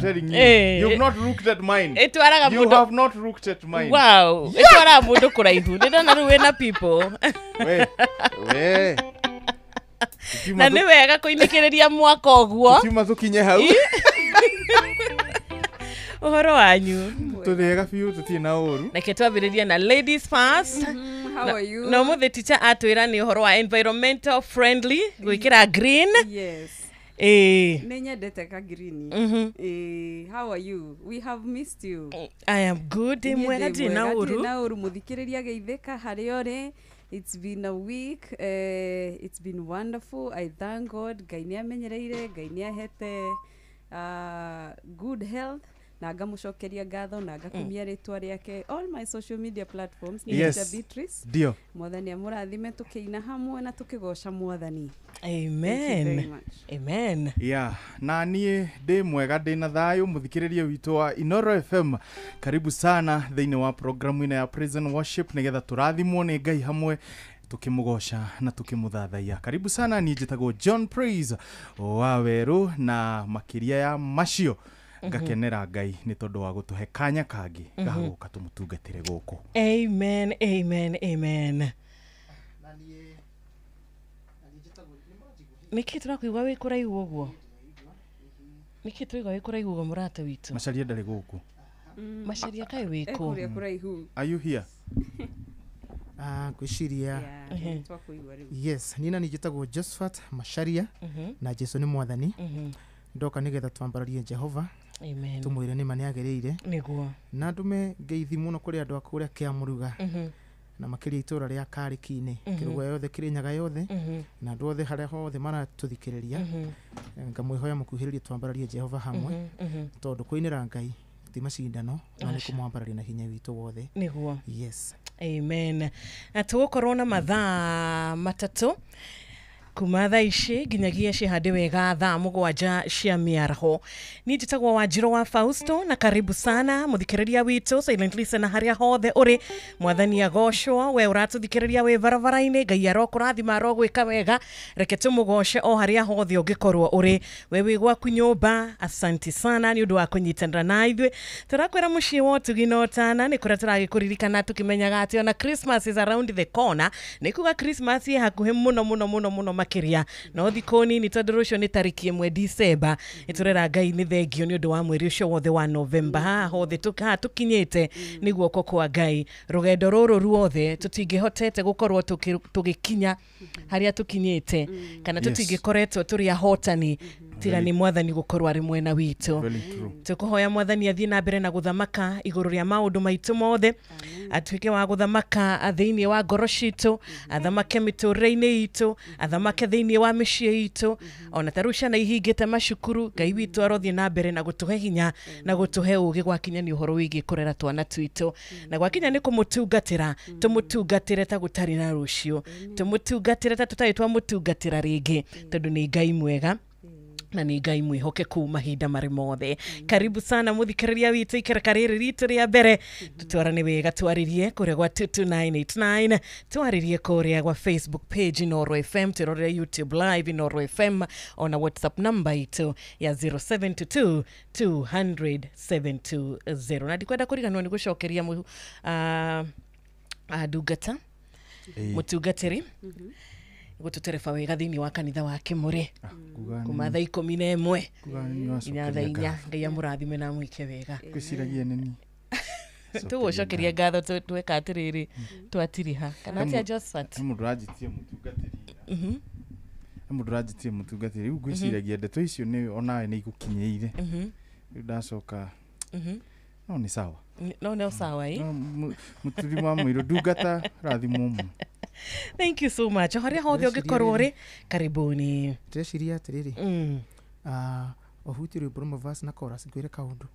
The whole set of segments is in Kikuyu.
Telling you, Eh. you've not looked at mine. Ĩtwaraga You mũndũ. have not looked at mine. Wow, ĩtwaraga mũndũ kũraihu. Ndĩrona rĩu wĩna people. We, we. Na nĩ wega kũinĩkĩrĩria mwaka ũguo. Tutiuma tũkinye hau. Ũhoro wanyu? Tũrĩega biũ, tũtirĩ na ũru. Reke twambĩrĩrie na ladies first. How are you? Na ũmũthĩ teacher atwĩra nĩ ũhoro wa environmental friendly, gwĩkĩra green. Yes. Ĩĩ. Nĩ nyendete ka green. How are you? We have missed you. I am good, ndĩ Niĩ mwega, ndĩ ndirĩ na mwega, ndirĩ ũru. na ũru. Mũthikĩrĩria geithĩka harĩa ũrĩ. It's been a week. It's been wonderful. I thank God. Ngai nĩ amenyereire, Ngai nĩ ahete good health na ngamũcokeria ngatho na ngakumia rĩtwa rĩake. All my social media platforms nĩ Yes. Teacher Beatrice. Ndio. Mwathani amũrathime tũkĩina hamwe na tũkĩgoca Mwathani. Thank you very Amen. much. Amen. Yeah, na niĩ ndĩ mwega, ndĩ na thayũ. Mũthikĩrĩria witũ wa Inoro FM, karibu sana thĩinĩ wa programu ĩno ya Praise and Worship, nĩgetha tũrathimwo nĩ Ngai hamwe tukĩmũgoca na tukĩmũthathaiya. Karibu sana. Niĩ njĩtagwo John Praise wa Werũ, na makĩria ya macio ngakenera Ngai nĩ tondũ wa gũtũhe kanya kangĩ ga gũka tũmũtungatĩre gũkũ. Amen, amen, amen. Nĩkĩ tũrakũigua wĩ kũraihu ũguo? Nĩkĩ tũraigua wĩ kũraihu ũguo, mũrata witũ? Macaria ndarĩ gũkũ. Macaria kaĩ wĩ kũ? Kũrĩa kũraihu. Are you here? Ngwĩciria. Yeah, twakũigua rĩu. Yes, niĩ na niĩ njĩtagwo Josephat Macharia na Jesu nĩ Mwathani. Ndoka nĩgetha twambararie Jehova, Amen. tũmwĩre nĩma nĩ agĩrĩire, Nĩguo. na ndũme ngeithi mũno kũrĩ andũ a kũrĩa Kĩamũruga, na makĩria itũũra rĩa Karĩki-inĩ, Kĩrũga yothe, Kĩrĩnyaga yothe, na andũ othe harĩa hothe maratũthikĩrĩria. Ngamwĩhoya mũkuhĩrĩrie twambararie Jehova hamwe, tondũ kũinĩra Ngai ti macindano, no nĩ kũmwambararia na hinya witũ wothe. Nĩguo. Yes. Amen. Na tũgũkorwo na mathaa 3 kuma thaa ici nginyagia cihande wega thaa 7 cia mĩaraho. Niĩ njĩtagwo Wanjirũ wa Fausto, na karibu sana mũthikĩrĩria witũ silent listener harĩa hothe ũrĩ. Mwathani agocwo. We ũratũthikĩrĩria wĩ barabara-inĩ, Ngai arokũrathima, arogwĩka wega. Reke tũmũgoce o harĩa hothe ũngĩkorwo ũrĩ. We wĩ gwaku nyũmba, asanti sana nĩ ũndũ wa kũnyitanĩra na ithuĩ. Tũrakwĩra mũciĩ wa ũtugi na ũtana nĩ kũrĩa tũragĩkũririkana tũkĩmenyaga atĩ ona Christmas is around the corner. Nĩ kuga Christmas ĩ hakuhĩ mũno mũno mũno mũno makĩria, no thikũ nini, tondũ rũciũ nĩ tarĩki 1 December. Nĩ tũrera Ngai nĩ thengio nĩ ũndũ wa mweri ũcio wothe wa November. Haha hothe haha tũkinyĩte nĩ guoko kwa Ngai. Rũgendo rũrũ ruothe tũtingĩhotete gũkorwo tũgĩkinya harĩa tũkinyĩte, kana tũtingĩkoretwo tũrĩ ahotani tiga nĩ Mwathani gũkorwo arĩ mwena witũ. Very true. Tũkũhoya Mwathani athiĩ na mbere na gũthamaka igũrũ rĩa maũndũ maitũ mothe, atuĩke wa gũthamaka thĩinĩ wa ngoro citũ, athamake mĩtũrĩre-inĩ itũ, athamake thĩinĩ wa mĩciĩ itũ. Ona ta rĩu ciana ihingĩte macukuru, Ngai witũ arothiĩ na mbere na gũtũhe hinya na gũtũhe ũgĩ gwakinya nĩ ũhoro wĩgiĩ kũrera twana twitũ, na gwakinya nĩ kũmũtungatĩra, tũmũtungatĩre ta gũtarĩ na rũciũ, tũmũtungatĩre ta tũtarĩ twamũtungatĩra rĩngĩ, tondũ nĩ Ngai mwega na nĩ Ngai mwĩhokeku mahinda marĩ mothe. Karibu sana mũthikĩrĩria witũ ikereka rĩrĩ ritũ rĩa mbere. Tũtwarane wega, twarĩrie kũrĩa gwa 22989, twarĩrie kũrĩa gwa Facebook page Inoro FM, twĩrorere YouTube live Inoro FM, ona WhatsApp namba itũ ya 0722 200 720. Na ndikwenda kũriganĩrwo nĩ gũcokeria ndungata mũtungatĩri gũtũtereba wega thĩinĩ wa kanitha wa Kĩmũrĩ kuma thaa 11 nginya thaa 4. Ngai amũrathime na amwĩke wega. Ngwĩciragia nĩ Tũgũcokeria ngatho tweka atĩrĩrĩ, twatiriha kana atĩa, Josephat? Nĩ mũndũ ũranjĩtie mũtungatĩri, nĩ mũndũ ũranjĩtie mũtungatĩri. Rĩu ngwĩciragia ndeto icio nĩ onawe nĩ igũkinyĩire. Rĩu ndacoka, no nĩ sawa. No no sawa ĩ. No, mũturi wa mũirũ, ndungata, rathimwo mũno. Thank you so much. O harĩa hothe ũngĩkorwo ũrĩ, karibuni. Ndĩreciria atĩrĩrĩ, ũhutie rwĩmbo rũmwe verse na chorus, ngwĩre kaũndũ.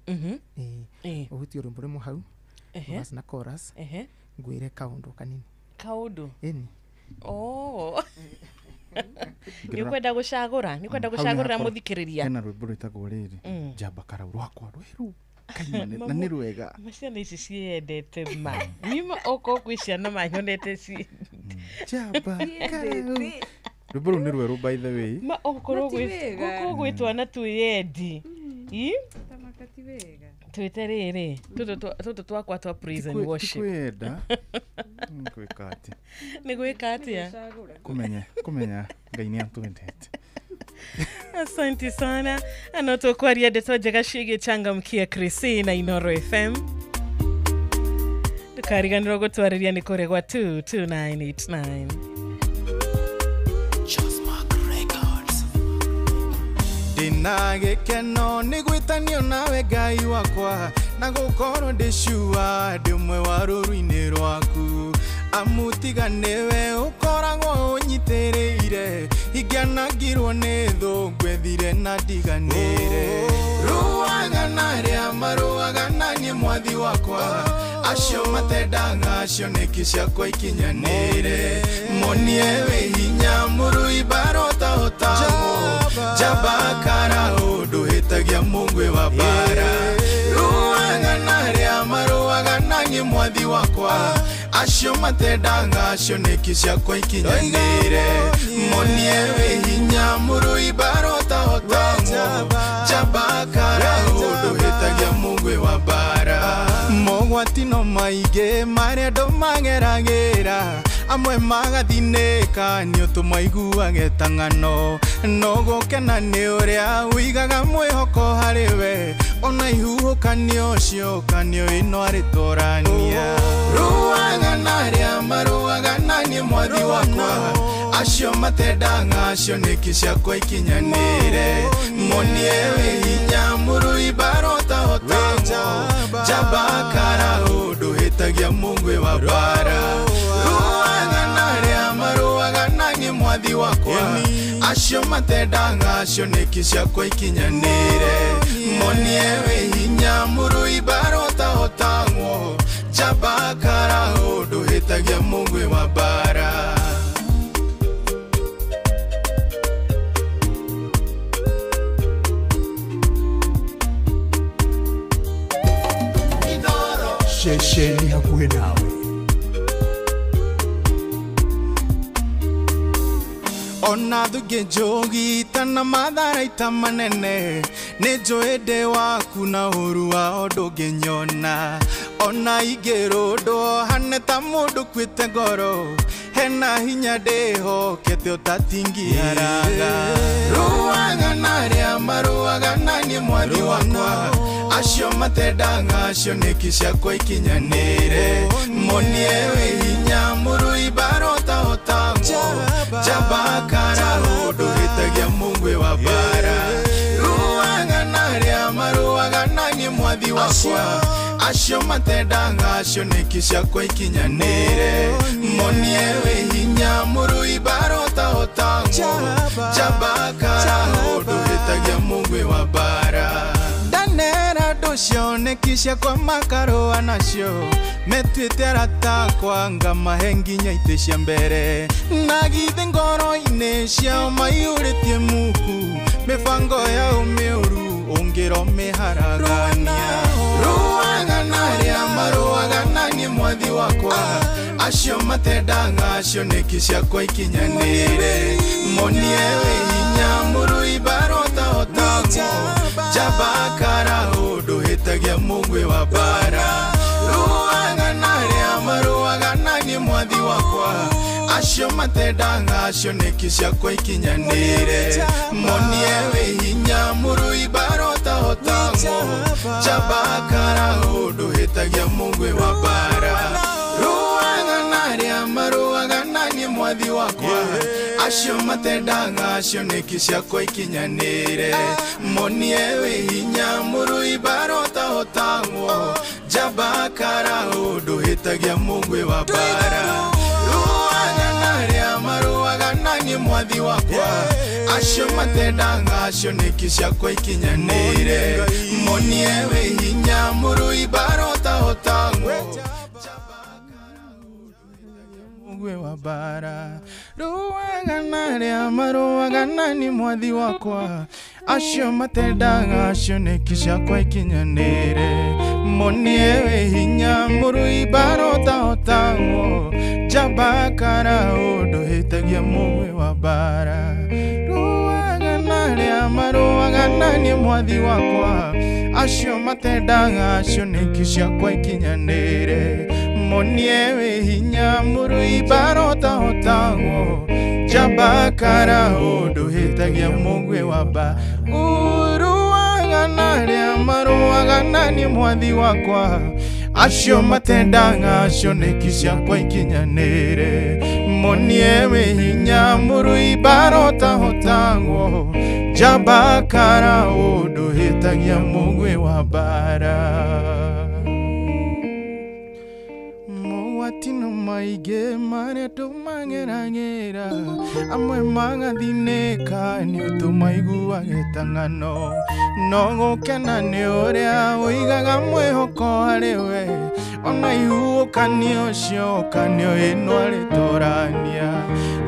Ĩĩ. Ũhutie rwĩmbo rũmwe hau, verse na chorus, ngwĩre kaũndũ kanini. Kaũndũ? Ĩni. Oh. Nĩ ũkwenda gũcagũra, nĩ ũkwenda Hau nĩ gũcagũrĩra hakwa. mũthikĩrĩria. Hena rwĩmbo rwĩtagwo rĩrĩ, Njamba Karau, rwakwa rwerũ kaimane, na nĩ rwega. Ma ciana ici ciĩyendete ma nima okorwo kwĩ ciana manyonete ci Njamba Karau, rwĩmbo rũu nĩ rwerũ, by the way. Ma okorwo Na ti wega. gwĩ twana twĩyendi. Ĩ? Gwĩka ti wega. Twĩte rĩrĩ tũtũ twakwa twa praise and worship. Kwenda gwĩka atĩa? Nĩ gwĩka atĩa? Kũmenya Ngai nĩ atwendete. Asante sana. Ano tũkwaria ndeto njega ciĩgiĩ Changamkia Chrissy na Inoro FM. Ndũkariganĩrwo gũtwarĩria nĩ kũrĩ gwa 22989. Ndĩna gĩkeno nĩ gwĩtanio nawe Ngai wakwa, na gũkorwo ndĩ sure ndĩ ũmwe wa rũru-inĩ rwaku. Amu tiga nĩwe ũkoragwo ũnyitĩrĩire, ingĩanangirwo nĩ thũ ngwethire na ndiganĩre. Rũaga na arĩa marũaga na niĩ mwathi wakwa, acio matendaga cioneki ciakwa ikinyanĩre. Monie wĩ hinya mũrui barotahotagwo, njamba karaũ ndũhĩtagia mũngwe wa mbara. Rũaga na arĩa marũaga na niĩ mwathi wakwa, acio matendaga cioneki ciakwa ikinyanĩre. Monie wĩ hinya mũrui barotahotagwo, njamba karaũ ndũhĩtagia mũngwe wa mbara. Mogwati no maingĩ marĩa andũ mageragĩra, amwe magathinĩka nĩ ũtũmaiguage ta ng'ano. No gũkena nĩ ũrĩa ũigaga mwĩhoko harĩ we, ona ihuhũkanio ciokanio ĩno arĩtũrania. Rũaga na arĩa marũaga na niĩ mwathi wakwa, acio matendaga cioneki ciakwa ikinyanĩre. Monie wĩ hinya mũrui barotahotagwo, njamba karaũ ndũhĩtagia mũngwe wa mbara. Rũaga na arĩa marũaga na niĩ mwathi wakwa, acio matendaga cioneki ciakwa ikinyanĩre. Monie wĩ hinya mũrui barotahotagwo, njamba karaũ ndũhĩtagia mũngwe wa mbara. Ceceni hakuhĩ nawe. Ona thungĩ njũgita na matharaita manene, nĩ njũĩ ndĩ waku na ũru wao ndũngĩnyona. Ona ingĩrũndwo hane ta mũndũ ũkuĩte ngoro, hena hinya ndĩhokete ũtatingiaraga. Rũaga na arĩa marũaga na niĩ mwathi wakwa, acio matendaga cioneki ciakwa ikinyanĩre. Monie wĩ hinya mũrui barotahotagwo, njamba karaũ ndũhĩtagia mũngwe wa mbara. Rũaga na arĩa marũaga na niĩ mwathi wakwa, acio matendaga cioneki ciakwa ikinyanĩre. Monie wĩ hinya mũrui barotahotagwo, njamba karaũ ndũhĩtagia mũngwe wa mbara. Ndanera andũ cioneki ciakwa makarũa nacio, metuĩte arata akwa ngamahe nginya itĩ cia mbere. Na githĩ ngoro-inĩ ciao maiyũrĩtie muku, mĩbango yao mĩũru ũngĩro mĩharagania. Rũaga na arĩa marũaga na niĩ mwathi wakwa, acio matendaga cioneki ciakwa ikinyanĩre. Monie wĩ hinya mũrui barotahotagwo, njamba karaũ ndũhĩtagia mũngwe wa mbara. Rũaga na arĩa marũaga na niĩ mwathi wakwa, acio matendaga cioneki ciakwa ikinyanĩre. Monie wĩ hinya mũrui barotahotagwo, njamba karaũ ndũhĩtagia mũngwe wa mbara. Rũaga na arĩa marũaga na niĩ mwathi wakwa, acio matendaga cioneki ciakwa ikinyanĩre. Monie wĩ hinya mũrui barotahotagwo, njamba karaũ ndũhĩtagia mũngwe wa mbara. Rũaga na arĩa marũaga na niĩ mwathi wakwa, acio matendaga cioneki ciakwa ikinyanĩre. Monie wĩ hinya mũrui barotahotagwo, mũngwe wa mbara. Rũaga na arĩa marũaga na niĩ mwathi wakwa, acio matendaga cioneki ciakwa ikinyanĩre. Monie wĩ hinya mũrui barotahotagwo, njamba karaũ ndũhĩtagia mũngwe wa mbara. Rũaga na arĩa marũaga marũaga naniĩ mwathi wakwa acio matendaga cioneki ciakwa ikinyanĩre monie wĩ hinya mũrũi mbara ũtahotagwo njamba karaũ ndũhĩtagia mũgwĩ wa mba ũrũaga na arĩa marũaga naniĩ mwathi wakwa acio matendaga cioneki ciakwa ikinyanĩre monie wĩ hinya mũrũi mbara ũtahotagwo njamba karaũ ndũhĩtagia mũgwĩ wa mbara mogwati-inĩ maingĩ marĩa tũmageragĩra amwe magathinĩka nĩ ũtũmaiguage ta ng'ano no gũkena nĩ ũrĩa ũigaga mwĩhoko harĩ we ona ihuhũkanio ciokanio ĩno arĩtũrania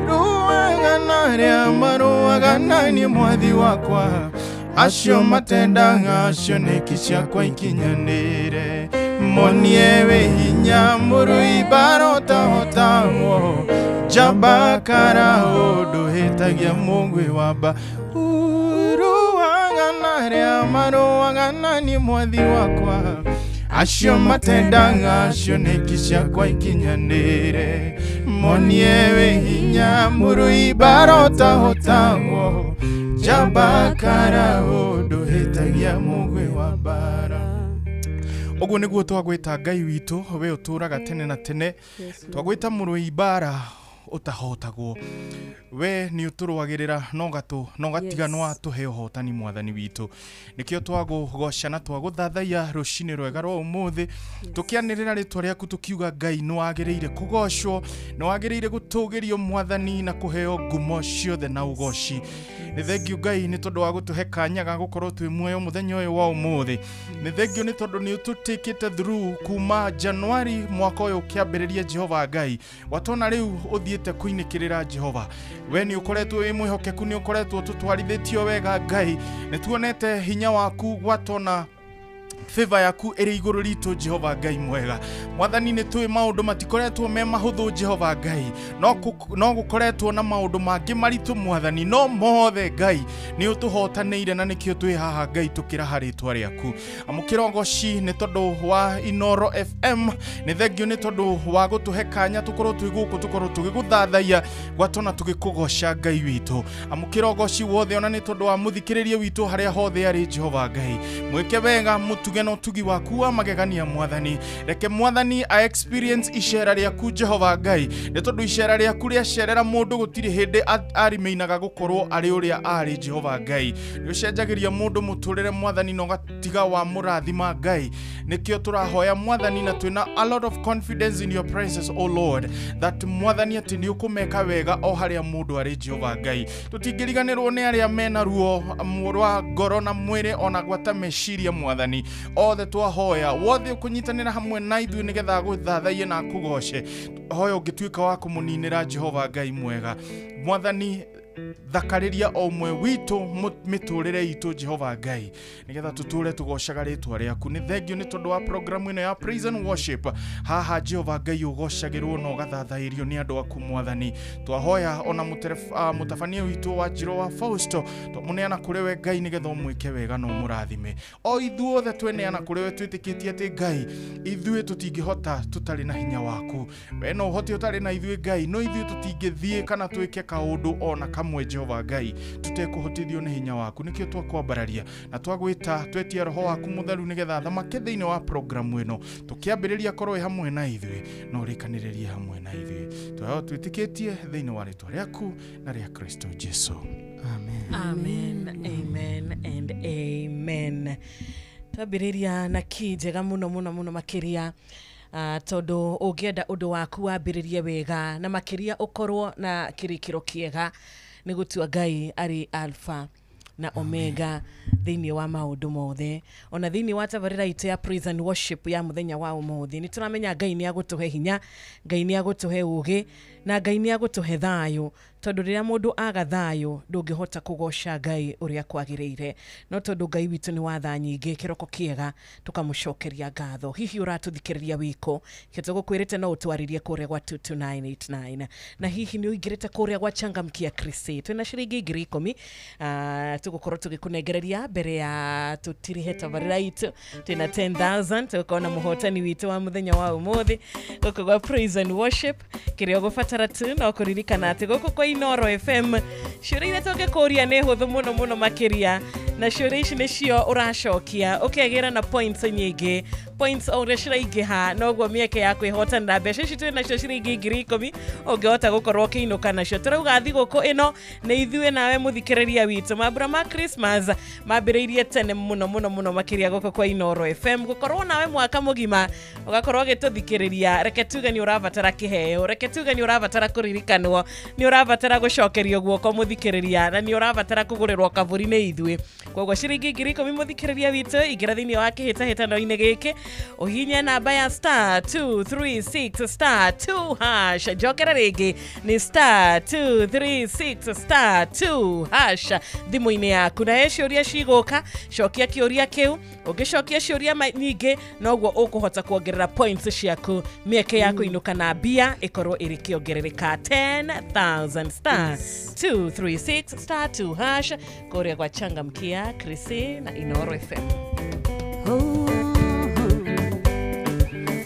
rũaga na arĩa marũaga naniĩ mwathi wakwa acio matendaga cioneki ciakwa ikinyanĩre monie wĩ hinya mũrũi mbara ũtahotagwo njamba karaũ ndũhĩtagia mũgwĩ wa mba ũrũaga na arĩa marũaga naniĩ mwathi wakwa acio matendaga cioneki ciakwa ikinyanĩre monie wĩ hinya mũrũi mbara ũtahotagwo njamba karaũ ndũhĩtagia mũgwĩ wa mbara. Ũguo nĩguo twagwĩta Ngai witũ we ũtũraga tene na tene twagwĩta mũrũi mbara ũtahotagwo we nĩ ũtũrũagĩrĩra no gatiganwa tũhe ũhotani mwathani witũ nĩkĩo twagũgoca na twagũthathaiya rũcinĩ rwega rwa ũmũthĩ tũkĩanĩrĩra rĩtwa rĩaku tũkiuga Ngai nĩ wagĩrĩire kũgocwo nĩ wagĩrĩire gũtũgĩrio mwathani na kũheo ngumo ciothe na ũgoci. Nĩ thengiũ Ngai nĩ tondũ wa gũtũhe kanya ga gũkorwo twĩ muoyo mũthenya ũyũ wa ũmũthĩ. Nĩ thengiũ nĩ tondũ nĩ ũtũtĩkĩte through kuma Januari mwaka ũyũ ũkĩambĩrĩria Jehova Ngai watona rĩu ũthiĩte kũinĩkĩrĩra Jehova we nĩ ũkoretwo wĩ mwĩhokeku nĩ ũkoretwo tũtwarithĩtio wega Ngai nĩ tuonete hinya waku gwatona favor yaku ĩrĩ igũrũ ritũ Jehova Ngai mwega mwathani nĩ tũĩ maũndũ matikoretwo me mahũthũ Jehova Ngai no gũkoretwo na maũndũ mangĩ maritũ mwathani no mothe Ngai nĩ ũtũhotanĩire na nĩkĩo twĩ haha Ngai tũkĩraha rĩtwa rĩaku. Amũkĩra ũgoci nĩ tondũ wa Inoro FM nĩ thengiũ nĩ tondũ wa gũtũhe kanya tũkorwo twĩ gũkũ tũkorwo tũgĩgũthathaiya gwatona tũgĩkũgoca Ngai witũ. Amũkĩra ũgoci wothe ona nĩ tondũ wa mũthikĩrĩria witũ harĩa hothe arĩ Jehova Ngai mwĩke wega mũtuge na ũtugi waku wa magegania mwathani reke mwathani a experience icera rĩaku Jehova Ngai nĩ tondũ icera rĩaku rĩacerera mũndũ gũtirĩ hĩndĩ arimeinaga gũkorwo arĩ ũrĩa arĩ Jehova Ngai nĩ ũcenjagĩria mũndũ mũtũrĩre mwathani na ũgatiga wa mũrathima Ngai nĩkĩo tũrahoya mwathani na twĩna a lot of confidence in your presence o Lord that mwathani atĩ nĩ ũkũmeka wega o harĩa mũndũ arĩ Jehova Ngai tũtingĩriganĩrwo nĩ arĩa mena ruo rwa ngoro na mwĩrĩ ona gwata meciria mwathani othe twahoya wothe ũkũnyitanĩra hamwe na ithuĩ nĩgetha gũthathaiye na akũgoce hoya ũngĩtuĩka wa kũmũninĩra Jehova Ngai mwega mwathani thakarĩria o ũmwe witũ mĩtũrĩre itũ Jehova Ngai nĩgetha tũtũre tũgocaga rĩtwa rĩaku. Nĩ thengiũ nĩ tondũ wa programu ĩno ya praise and worship haha Jehova Ngai ũgocagĩrwo na ũgathathaĩrio nĩ andũ aku mwathani twahoya ona mũtabania witũ wa Njirũ wa Fausto twamũneana kũrĩ we Ngai nĩgetha ũmwĩke wega na ũmũrathime o ithuothe tweneana kũrĩ we twĩtĩkĩtie atĩ Ngai ithuĩ tũtingĩhota tũtarĩ na hinya waku we no ũhote ũtarĩ na ithuĩ Ngai no ithuĩ tũtingĩthiĩ kana twĩke kaũndũ ona kamwe Jehova Ngai tutekũhotithio nĩ hinya waku nĩkĩo twakwambararia na twagwĩta twetia roho waku mũtheru nĩgetha thamake thĩinĩ wa programu ĩno tũkĩambĩrĩria korwo ĩ hamwe na ithuĩ na ũrĩkanĩrĩrie hamwe na ithuĩ twayo twĩtĩkĩtie thĩinĩ wa rĩtwa rĩaku na rĩa Kristo Jesu. Amen. Amen, amen and amen. Twambĩrĩria na kĩ njega mũno mũno mũno makĩria tondũ ũngĩenda ũndũ waku wambĩrĩrie wega na makĩria ũkorwo na kĩrĩkĩro kĩega nĩ gũtua Ngai arĩ Alpha na Omega thĩinĩ wa maũndũ mothe ona thĩinĩ wa tabarĩra itũ ya praise and worship ya mũthenya wa ũmũthĩ nĩ tũramenya Ngai nĩ agũtũhe hinya, Ngai nĩ agũtũhe ũgĩ na Ngai nĩ agũtũhe thayũ Tondũ rĩrĩa mũndũ aga thayũ ndũngĩhota kũgoca Ngai ũrĩa kwagĩrĩire. No tondũ Ngai witũ nĩ wa tha nyingĩ, kĩroko kĩega tũkamũcokeria ngatho. Hihi ũratũthikĩrĩria wiko kĩo tũgũkwĩrĩte no ũtwarĩrie kũrĩa gwa 22989, na hihi nĩ ũingĩrĩte kũrĩa gwa Changamkia Krisi. Twĩna ciringi 10,000 tũgũkorwo tũgĩkũnengereria mbere ya tũtirihe tabarĩra itũ. Twĩna 10,000 tũgũkorwo na mũhotani witũ wa mũthenya wa ũmũthĩ gũkũ gwa Praise and Worship. Kĩrĩa ũgũbatara tu no kũririkana atĩ gũkũ kwa Inoro FM ciũria iria tũngĩkũria nĩ hũthũ mũno mũno makĩria, na ciũria ici nĩcio ũracokia ũkegĩra na points nyingĩ. Points o ũrĩa ciraingĩha noguo mĩeke ya kwĩhotanĩra mbeca ici twĩ nacio ciringi 10,000 ũngĩhota gũkorwo ũkĩinũka nacio. Tũrauga thigũkũ ĩno nĩ ithuĩ nawe mũthikĩrĩria witũ. Mambura ma Christmas mambĩrĩirie tene mũno mũno mũno makĩria gũkũ kwa Inoro FM, gũkorwo nawe mwaka mũgima ũgakorwo ũgĩtũthikĩrĩria. Reke tuge nĩ ũrabatara kĩheo, reke tuge nĩ ũrabatara kũririkanwo, nĩ ũrabatara gũcokerio guoko mũthikĩrĩria, na nĩ ũrabatara kũgũrĩrwo kaburi nĩ ithuĩ. Koguo ciringi 10,000 mũthikĩrĩria witũ, ingĩra thĩinĩ wa kĩhĩtahĩtano-inĩ gĩkĩ ũhihinye namba ya star 236 star 2 hash. Njokera rĩngĩ nĩ star 236 star 2 hash thimũ-inĩ yaku, na he ciũria cigũka, cokia kĩũria kĩu. Ũngĩcokia ciũria nyingĩ noguo ũkũhota kuongerera points ciaku, mĩeke ya kũinũka na mbia ĩkorwo ĩrĩ kĩongerereka. 10,000 star 236 star 2 hash kũrĩa gwa Changamkia Krisi na Inoro FM.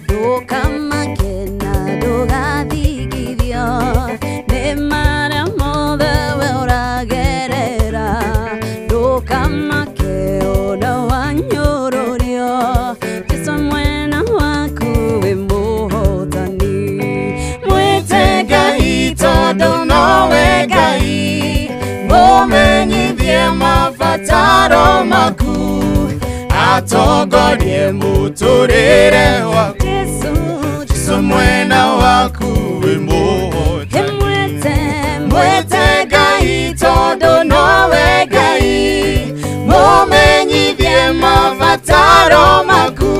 Ndũkamakena ndũgathigithio nĩ marĩa mothe we ũragerera, ndũkamake ona wanyũrũrio, Jesũ mwena waku wĩ mũhotani. Mwĩte Ngai tondũ nowe Ngai, mũmenyithie mabataro maku, atongorie mũtũrĩre waku. Jesũ mwena waku wĩ mũhotani. Mwĩte Ngai tondũ nowe Ngai, mũmenyithie mabataro maku,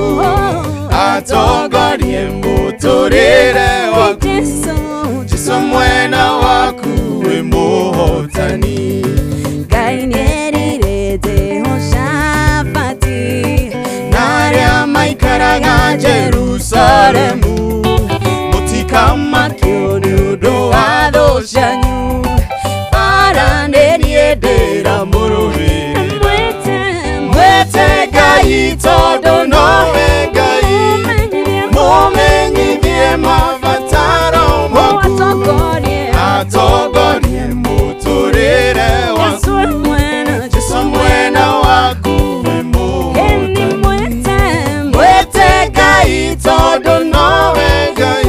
atongorie mũtũrĩre waku. Jesũ mwena waku wĩ mũhotani. Ngai nĩerire Jehoshafati na arĩa maikaraga Jerusalemu, mũtikamakio nĩ ũndũ wa thũ cianyu, mbaara nĩ niĩ ndĩramũrũĩrĩra. Mwĩte Ngai tondũ nowe Ngai, mũmenyithie mabataro maku, atongorie mũtũrĩre waku. Jesũ mwena waku wĩ mũhotani. Mwĩte Ngai tondũ nowe Ngai,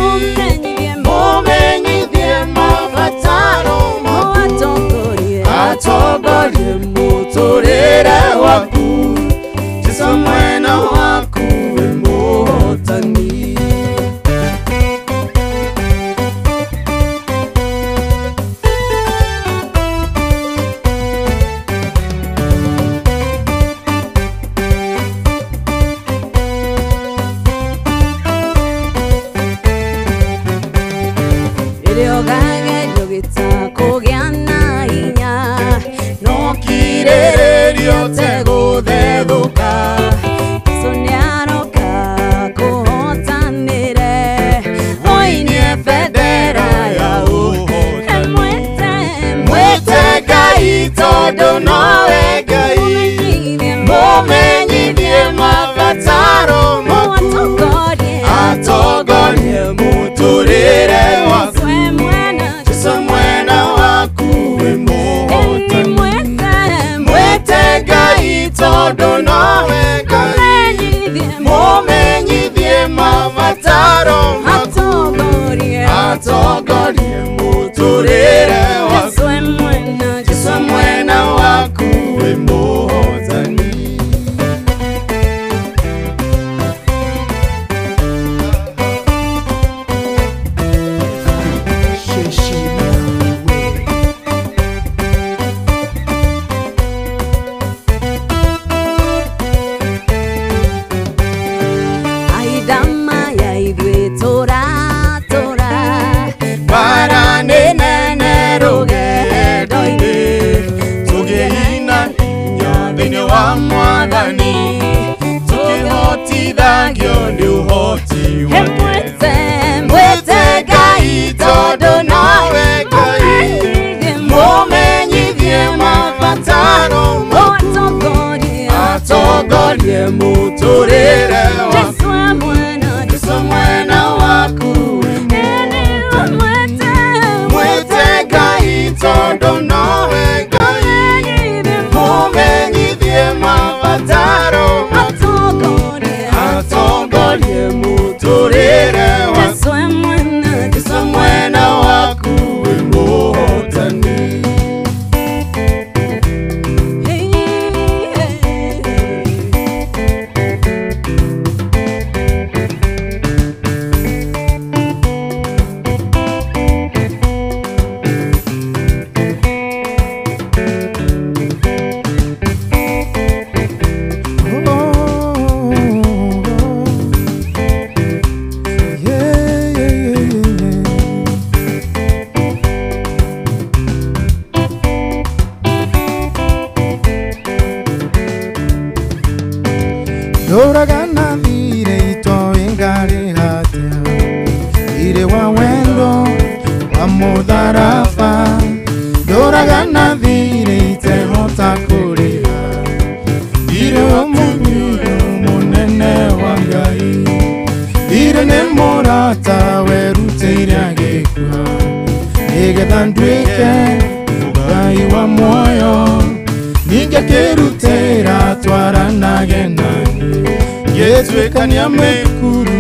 mũmenyithie mabataro maku, atongorie mũtũrĩre waku. Jesũ mwena Ndũngĩhĩtithagio nĩ ũhoti wake. Mwĩte Ngai tondũ nowe Ngai, Mũmenyithie mabataro maku, atongorie mũtũrĩre waku. Jesu Jesu mwena waku, mwĩte Ngai tondũ nowe Ngai, mũmenyithie mabataro maku, atongorie mũtũrĩre waku. Jesu mwena waku wĩ mũhotani. Ndũraga thirĩ itoĩ ngarĩha atĩa, thirĩ wa wendo wa mũtharaba. Ndũraga na thirĩ itehota kũrĩha, thirĩ wa mũnyuyo mũnene wa Ngai. Thirĩ nĩ mũrata werutĩire agĩkua, nĩgetha nduĩke mũgai wa muoyo. Ningĩ akĩrutĩra twaranage naniĩ, ngĩtuĩkania mĩkuru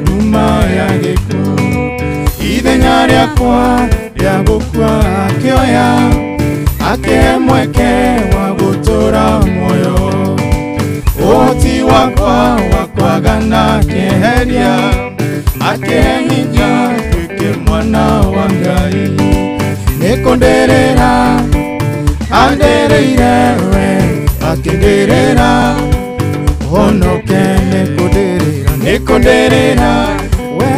nduma ya gĩkuũ. Ithenya rĩakwa rĩa gũkua akĩoya, akĩhe mweke wa gũtũũra muoyo. Ũhoti wakwa wa kwagana akĩeheria, akĩhe hinya nduĩke mwana wa Ngai. Nĩkũndĩrĩra andereire we, akĩndĩrĩra honoke. Nĩkũndĩrĩra, nĩkũndĩrĩra we,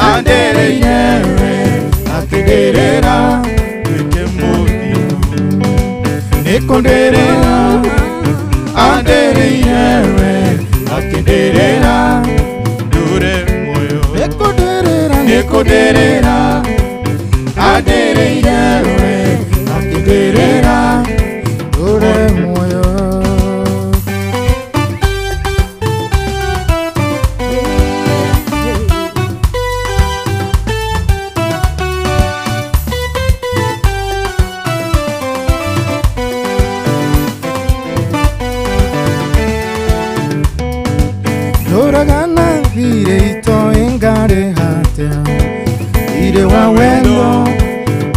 andereire we, akĩndĩrĩra Nduĩke mũthingu. Nĩkũndĩrĩra andereire we, akĩndĩrĩra Ndũre muoyo. Nĩkũndĩrĩra, nĩkũndĩrĩra andereire we, akĩndĩrĩra ndũre muoyo. Ndũraga na thirĩ itoĩ ngarĩha atĩa, thirĩ wa wendo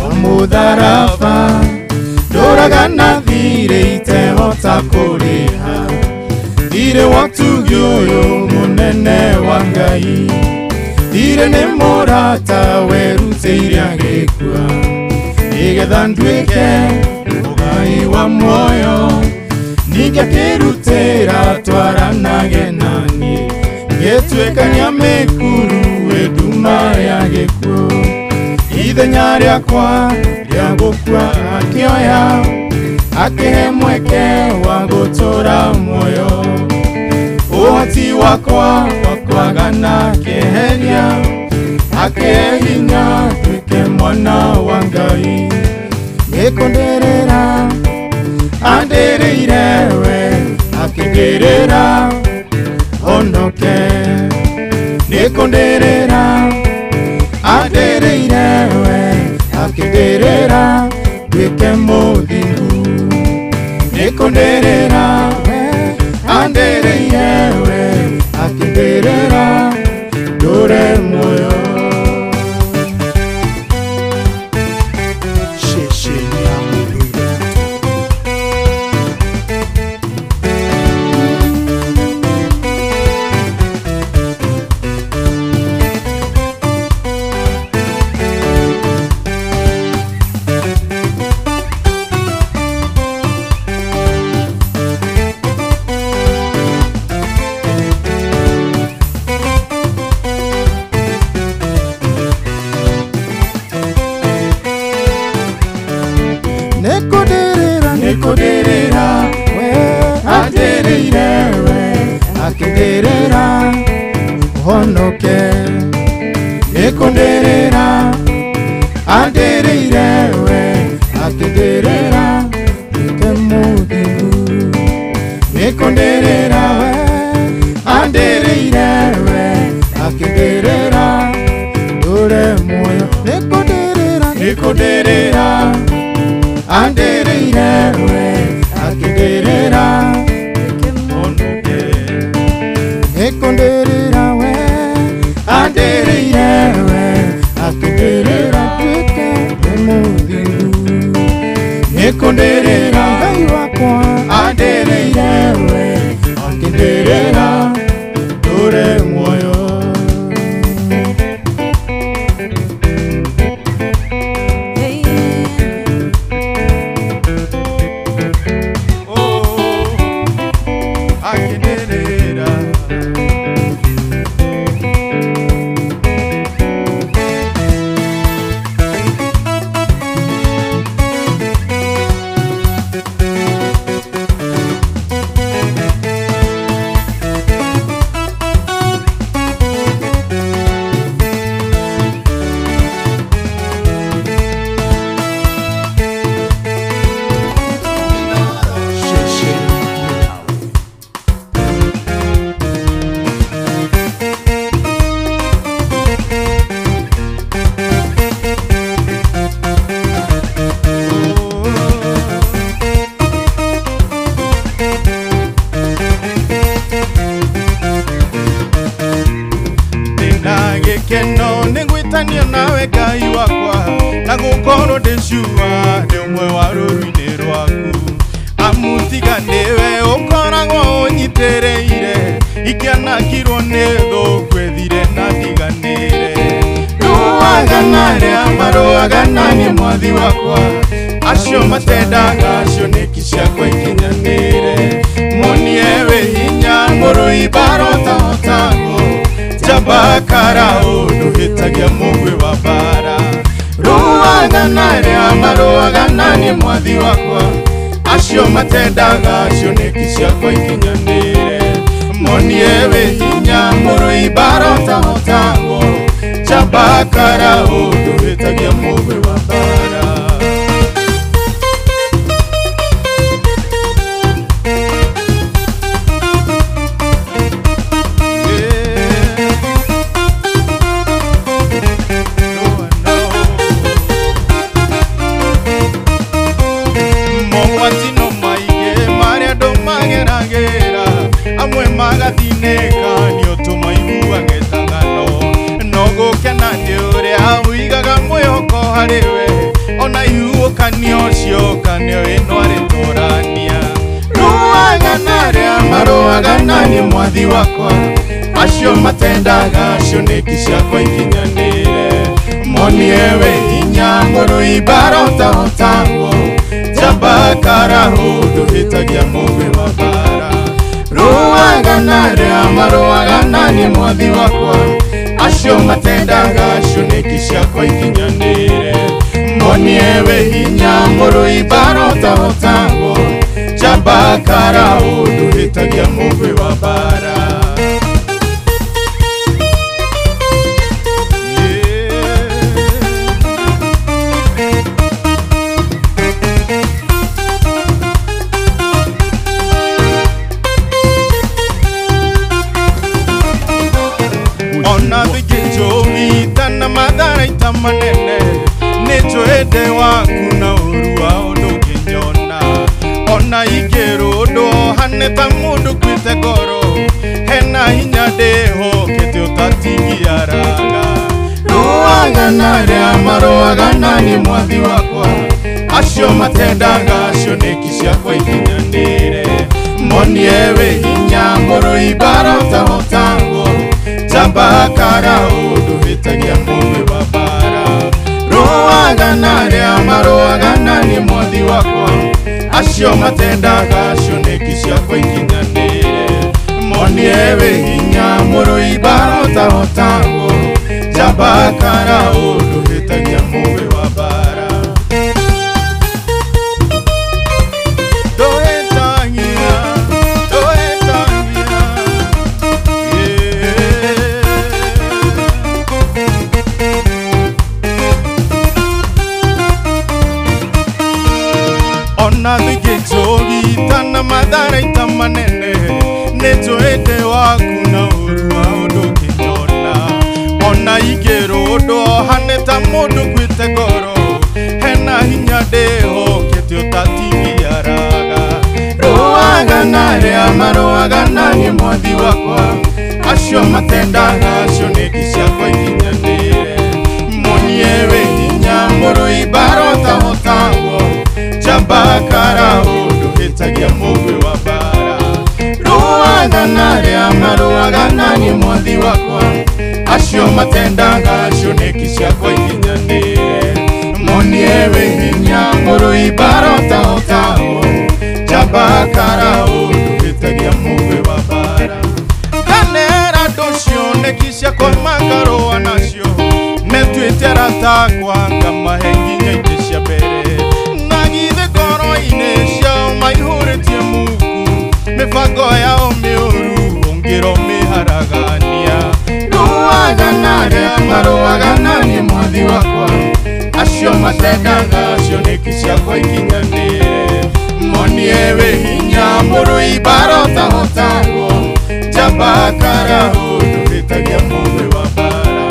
wa mũtharaba. Ndũraga na thirĩ itehota kũrĩha, thirĩ wa ũtugi ũyũ mũnene wa Ngai. Thirĩ nĩ mũrata werutĩire agĩkua, nĩgetha nduĩke mũgai wa muoyo. Ningĩ akĩrutĩra twaranage naniĩ, ngĩtuĩkania mĩkuru nduma ya gĩkuũ. Ithenya rĩakwa rĩa gũkua akĩoya, akĩhe mweke wa gũtũũra muoyo. Ũhoti wakwa wa kwagana akĩeheria, akĩhe hinya nduĩke mwana wa Ngai. Nĩkũndĩrĩra andereire we, akĩndĩrĩra honoke. Nĩkũndĩrĩra andereire we, akĩndĩrĩra nduĩke mũthingu. Nĩkũndĩrĩra we, andereire we, akĩndĩrĩra ndũre muoyo. Ceceni ya mũndũire witũ. Nĩkũndĩrĩra, nĩkũndĩrĩra we, andĩrĩire we, akĩndĩrĩra honoke Nĩkũndĩrĩra andĩrĩire we akĩndĩrĩra nduĩke mũthingu Nĩkũndĩrĩra we andĩrĩire we akĩndĩrĩra ndũre muoyo Nĩkũndĩrĩra nĩkũndĩrĩra andĩrĩire we akĩndĩrĩra honoke Nĩkũndĩrĩra we andĩrĩire we akĩndĩrĩra nduĩke mũthingu Nĩkũndĩrĩra Ngai wakwa andĩrĩire we akĩndĩrĩra ndũre muoyo Akĩndĩrĩra Gĩkeno nĩngwĩtanio nawe Ngai wakwa na gũkorwo ndĩcua ndĩ ũmwe wa rũru-inĩ rwaku amu tiga nĩwe ũkoragwo ũnyitĩrĩire ingĩanangirwo nĩ thũ ngwethire na ndiganĩre rũaga na arĩa marũaga na niĩ mwathi wakwa acio matendaga cioneki ciakwa ikinyanĩre monie wĩ hinya mũrũi mbara ũtahotagwo Njamba karao ndũhĩtagia mũgwĩ wa mbara rũaga na arĩa marũaga na niĩ mwathi wakwa acio matendaga cioneki ciakwa ikinyanĩre monie wĩ hinya mũrũi mbara ũtahotagwo Njamba karao ndũhĩtagia mũgwĩ wa mbara Amwe magathinĩka nĩ ũtũma iguage ta ng'ano no gũkena nĩ ũrĩa ũigaga mwĩhoko harĩ we ona ihuhũkanio cioka nĩo ĩno arĩtũrania rũaga na arĩa marũaga na niĩ mwathi wakwa acio matendaga cioneki ciakwa ikinyanĩre monie wĩ hinya mũrũi mbara ũtahotagwo Njamba karahũ ndũhĩtagia mũgwĩ wa mbara rũaga na arĩa marũaga na niĩ mwathi wakwa acio matendaga cioneki ciakwa ikinyanĩre monie wĩ hinya mũrũi mbara ũtahotagwo Njamba karahũ ndũhĩtagia mũgwĩ wa mbara Ona thingĩnjũmita na matharaita manene nĩnjũĩ ndĩ waku na ũru wao ndũngĩnyona ona ingĩrũndwo hane ta mũndũ kuĩte ngoro hena hinya ndĩhokete ũtatingiaraga rũaga na arĩa marũaga na niĩ mwathi wakwa acio matendaga cioneki ciakwa ikinyanĩre monie wĩ hinya mũrũi mbara ũtahotagwo Njamba karahũ ndũhĩtagia mũgwĩ wa mbara rũaga na arĩa marũaga na niĩ mwathi wakwa acio matendaga cioneki ciakwa ikinyanĩre monie wĩ hinya mũrũi mbara ũtahotagwo Njamba karahũ ndũhĩtagia mũgwĩ wa mbara ndũhĩtagia ndũhĩtagia yeah. Acio matendaga cioneki ciakwa ikinyanĩre. Monie wĩ hinya mũrũi mbara ũtahotagwo. Njamba karaũ ndũhĩtagia mũgwĩ wa mbara. Rũaga na arĩa marũaga na niĩ mwathi wakwa. Acio matendaga cioneki ciakwa ikinyanĩre. Monie wĩ hinya mũrũi mbara ũtahotagwo. Njamba karaũ ndũhĩtagia mũgwĩ wa mbara. Ndanera andũ cioneki ciakwa makarũa nacio. Metuĩte arata akwa ngamahe nginya itĩ cia mbere. Na githĩ ngoro-inĩ ciao maihũrĩtie muku. Mĩbango yao mĩũru ũngĩro mĩharagania. Rũaga na arĩa marũaga na niĩ mwathi wakwa. Acio matendaga cioneki ciakwa ikinyanĩre. Monie wĩ hinya mũrũi mbara ũtahotagwo. Njamba karaũ ndũhĩtagia mũgwĩ wa mbara.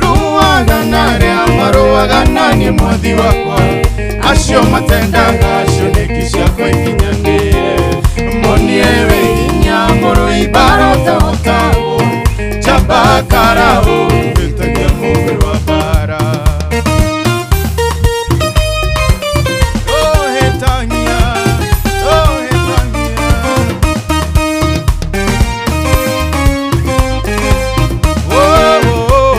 Rũaga na arĩa marũaga na niĩ mwathi wakwa. Acio matendaga cioneki ciakwa ikinyanĩre. Monie wĩ hinya mũrũi mbara ũtahotagwo. Njamba karaũ ndũhĩtagia mũgwĩ wa mbara. Oh, hetania, oh, hetania. Oh, oh, oh.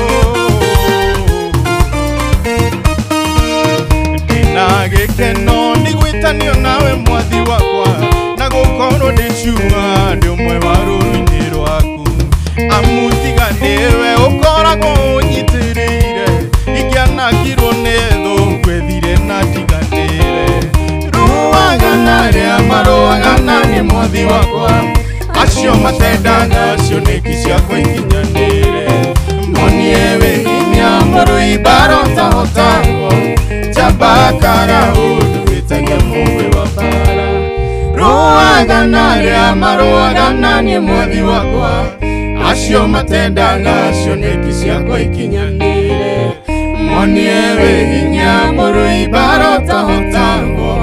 Ndĩna gĩkeno nĩ gwĩtanio nawe mwathi wakwa. Na gũkorwo ndĩ cua ndĩ ũmwe wa rũrũ-inĩ rwaku. Amu tiga nĩwe ũkoragwo ũnyitĩrĩire. Ingĩanangirwo nĩ thũ ngwethire na ndiganĩre. Rũaga na arĩa marũaga na niĩ mwathi wakwa. Acio matendaga cioneki ciakwa ikinyanĩre. Monie wĩ hinya mũrũi mbara ũtahotagwo. Njamba karaũ ndũhĩtagia mũgwĩ wa mbara. Rũaga na arĩa marũaga na niĩ mwathi wakwa. Acio matendaga cioneki ciakwa ikinyanĩre. Monie wĩ hinya mũrũi mbara ũtahotagwo.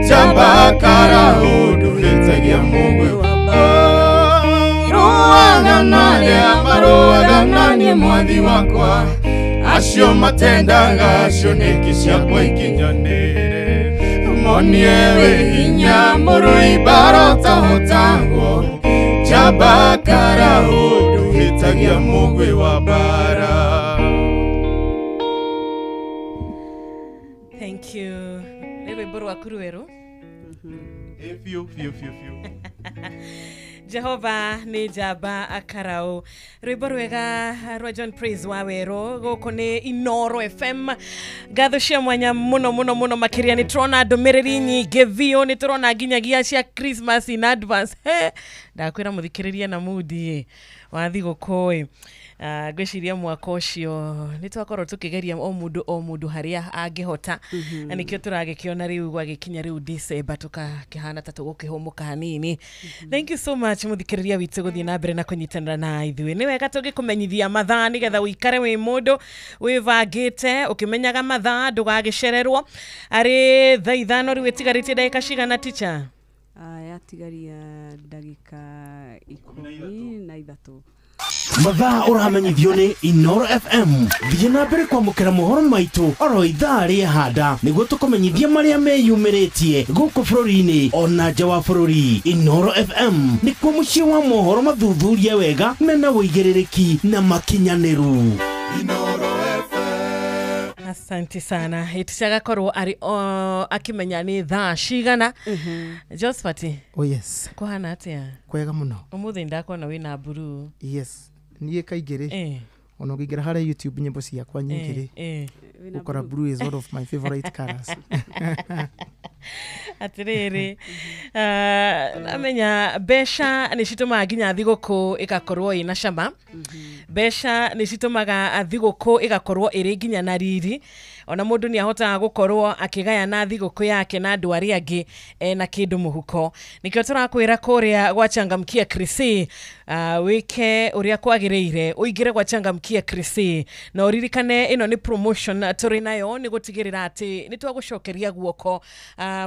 Njamba karaũ ndũhĩtagia mũgwĩ wa mbara. Rũaga na arĩa marũaga na niĩ mwathi wakwa. Acio matendaga cioneki ciakwa ikinyanĩre. Monie wĩ hinya mũrũi mbara ũtahotagwo. Njamba karaũ ndũhĩtagia mũgwĩ wa mbara. Thank you. Nĩ rwĩmbo rwaku rwerũ. Biũ biũ biũ biũ. Jehova nĩ njamba akaraũ. Rwĩmbo rwega rwa John Praise wa Werũ. Gũkũ nĩ Inoro FM. Ngatho cia mwanya mũno mũno mũno makĩria. Nĩ tũrona ndũmĩrĩri nyingĩ biũ. Nĩ tũrona nginyagia cia Christmas in advance. He, ndakwĩra mũthikĩrĩria na mudi wa thigũkũ ĩ. Ngwĩciria mwaka ũcio nĩ twakorwo tũkĩgeria o mũndũ harĩa angĩhota. Na nĩkĩo tũragĩkĩona rĩu gwagĩkinya rĩu December tũkakĩhana ta tũgũkĩhũmũka hanini. Thank you so much mũthikĩrĩria witũ gũthiĩ na mbere na kũnyitanĩra na ithuĩ. Nĩ wega tũngĩkũmenyithia mathaa nĩgetha ũikare wĩ mũndũ wĩbangĩte ũkĩmenyaga mathaa ndũgagĩcererwo. Arĩ thaa 5 rĩu ĩtigarĩtie ndagĩka cigana teacher? Yatigaria ndagĩka 13. Mathaa ũramenyithio nĩ Inoro FM. Thiĩ na mbere kwamũkĩra mohoro maitũ oro ithaa rĩehanda nĩguo tũkũmenyithie marĩa meyumĩrĩtie gũkũ bũrũri-inĩ ona nja wa bũrũri. Inoro FM nĩkuo mũciĩ wa mohoro mathuthurie wega mena ũigĩrĩrĩki na makinyanĩru. Asante sana. Ĩtiagakorwo arĩ akĩmenya nĩ thaa cigana. Josephat. Oh yes. Kũhana atĩa? Kwega mũno. Ũmũthĩ ndakuona wĩna blue. Yes. Niĩ kaingĩ rĩ, ona ũngĩingĩra harĩa YouTube nyĩmbo ciakwa nyingĩ rĩ, ũkora blue is one of my favorite colors. Atĩrĩrĩ, namenya mbeca nĩ citũmaga nginya thigũkũ ĩgakorwo ĩna cama. Mbeca nĩ citũmaga thigũkũ ĩgakorwo ĩrĩ nginya na riri. Ona mũndũ nĩ ahotaga gũkorwo akĩgayana thigũkũ yake na andũ arĩa angĩ ena kĩndũ mũhuko. Nĩkĩo tũrakwĩra kũrĩa gwa Changamkia Krisi, wĩke ũrĩa kwagĩrĩire, ũingĩre gwa Changamkia Krisi na ũririkane ĩno nĩ promotion tũrĩ nayo nĩ gũtigĩrĩra atĩ nĩ twagũcokeria guoko.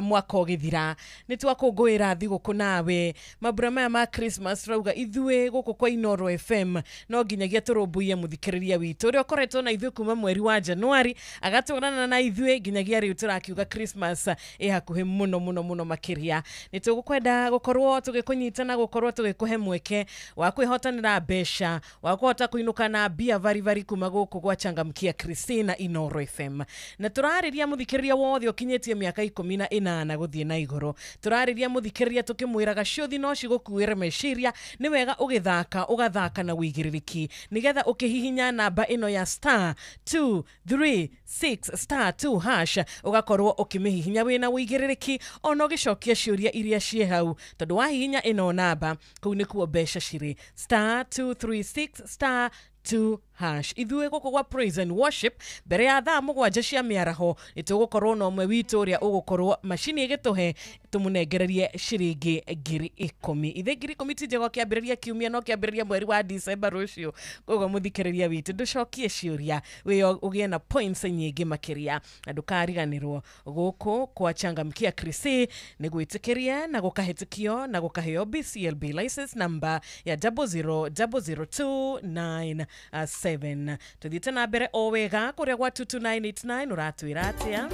mwaka ũgĩthira nĩ twakũngũĩra thigũkũ nawe mambura maya ma Christmas turauga ithuĩ gũkũ kwa Inooro FM no nginyagia tũrũmbũiye mũthikĩrĩria witũ ũrĩa ũkoretwo na ithuĩ kuma mweri wa Januari agatũrana na ithuĩ nginyagia rĩu tũrakiuga Christmas ĩ hakuhĩ mũno mũno mũno makĩria. Nĩ tũgũkwenda gũkorwo tũgĩkũnyita na gũkorwo tũgĩkũhe mweke wa kwĩhotanĩra mbeca wa kũhota kũinũka na mbia vari kuma gũkũ gwa Changamkia Christina Inooro FM. Na tũrarĩria mũthikĩrĩria wothe ũkinyĩtie mĩaka 18 gũthiĩ na igũrũ. Tũrarĩria mũthikĩrĩria tũkĩmwĩraga ciũthi no cigũkuĩre meciria, nĩ wega ũgĩthaka ũgathaka na wĩigĩrĩrĩki nĩgetha ũkĩhihinya namba ĩno ya star 236 star 2 hash ũgakorwo ũkĩmĩhihinya wĩna wĩigĩrĩrĩki ona ũgĩcokia ciũria iria ciĩ hau, tondũ wahihinya ĩno namba kũu nĩkuo mbeca cirĩ star 236 star 2 hash. Ithuĩ gũkũ gwa Praise and Worship mbere ya thaa 7 cia mĩaraho nĩ tũgũkorwo na ũmwe witũ ũrĩa ũgũkorwo macini ĩgĩtũhe tũmũnengererie ciringi 10,000. Ithe 10,000 ti njega kĩambĩrĩria kiumia no kĩambĩrĩria mweri wa December rũciũ. Koguo mũthikĩrĩria witũ ndũcokie ciũria wĩyo ũgĩe na points nyingĩ makĩria na ndũkariganĩrwo gũkũ kwa Changamkia Chrissy nĩ gwĩtĩkĩria na gũkahĩtũkio na gũkaheo BCLB license number ya 0000297. Tuthiĩte na mbere o wega kũrĩa gwa 22989 ũratwĩra atĩa?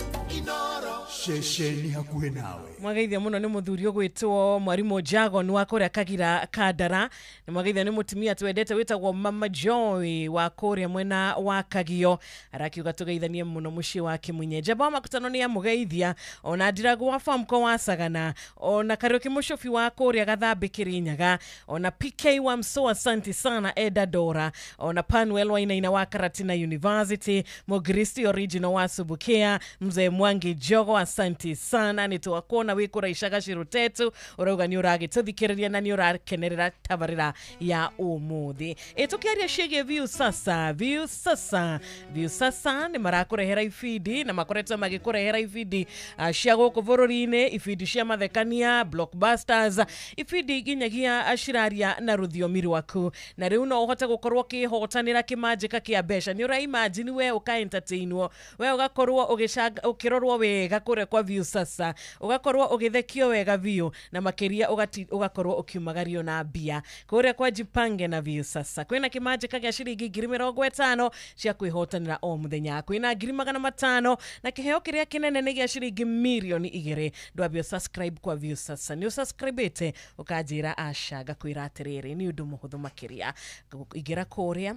Ceceni hakuhĩ nawe. Mwageithia mũno nĩ mũthuri ũgwĩtwo Mwarimũ Jagon wa kũrĩa Kagira Kandara. Nĩ mwageithia nĩ mũtumia twendete wĩtagwo Mama Joy wa kũrĩa mwena wa Kagio. Arakiuga tũgeithanie mũno mũciĩ wa Kĩmunye. Njamba wa makutano nĩ amũgeithia ona Ndiragũ wa Famco wa Sagana ona Kariũki Mũcũbi wa kũrĩa Gathambĩ Kĩrĩnyaga ona PK wa Msoa, asante sana Eda Dora, ona Panuel Wainaina wa Karatina University, Mogristi Original wa Subukia, Mzee Mwangi Jogo, asante sana nĩ twakuona wĩ kũraicaga Cirutetu ũrauga nĩ ũragĩtũthikĩrĩria na nĩ ũrakenerera tabarĩra ya ũmũthĩ. Tũkĩaria ciĩgiĩ Viusasa, Viusasa, Viusasa nĩ marakũrehera ibindi na makoretwo magĩkũrehera ibindi cia gũkũ bũrũri-inĩ, ibindi cia mathekania, blockbusters, ibindi nginyagia ciraria na rũthiomi rwaku, na rĩu no ũhote gũkorwo ũkĩhotanĩra kĩmanjĩka kĩa mbeca. Nĩ ũraimagine we ũka-entertainwo, we ũgakorwo ũkĩrorwo wega kũrĩa kwa Viusasa, ũgakorwo ũgĩthekio wega biũ na makĩria ũgakorwo ũkiumagario na mbia kũrĩa kwa Jipange na Viusasa. Kwĩna kĩmanjĩka gĩa ciringi 50,000 cia kwĩhotanĩra o mũthenya, kwĩna 500,000 na kĩheo kĩrĩa kĩnene nĩ gĩa ciringi 2,000,000. Ndwambia subscribe kwa Viusasa, nĩ ũsubscribĩte ũkanjĩra aca ngakwĩra atĩrĩrĩ nĩ ũndũ mũhũthũ makĩria. Ingĩra kũrĩa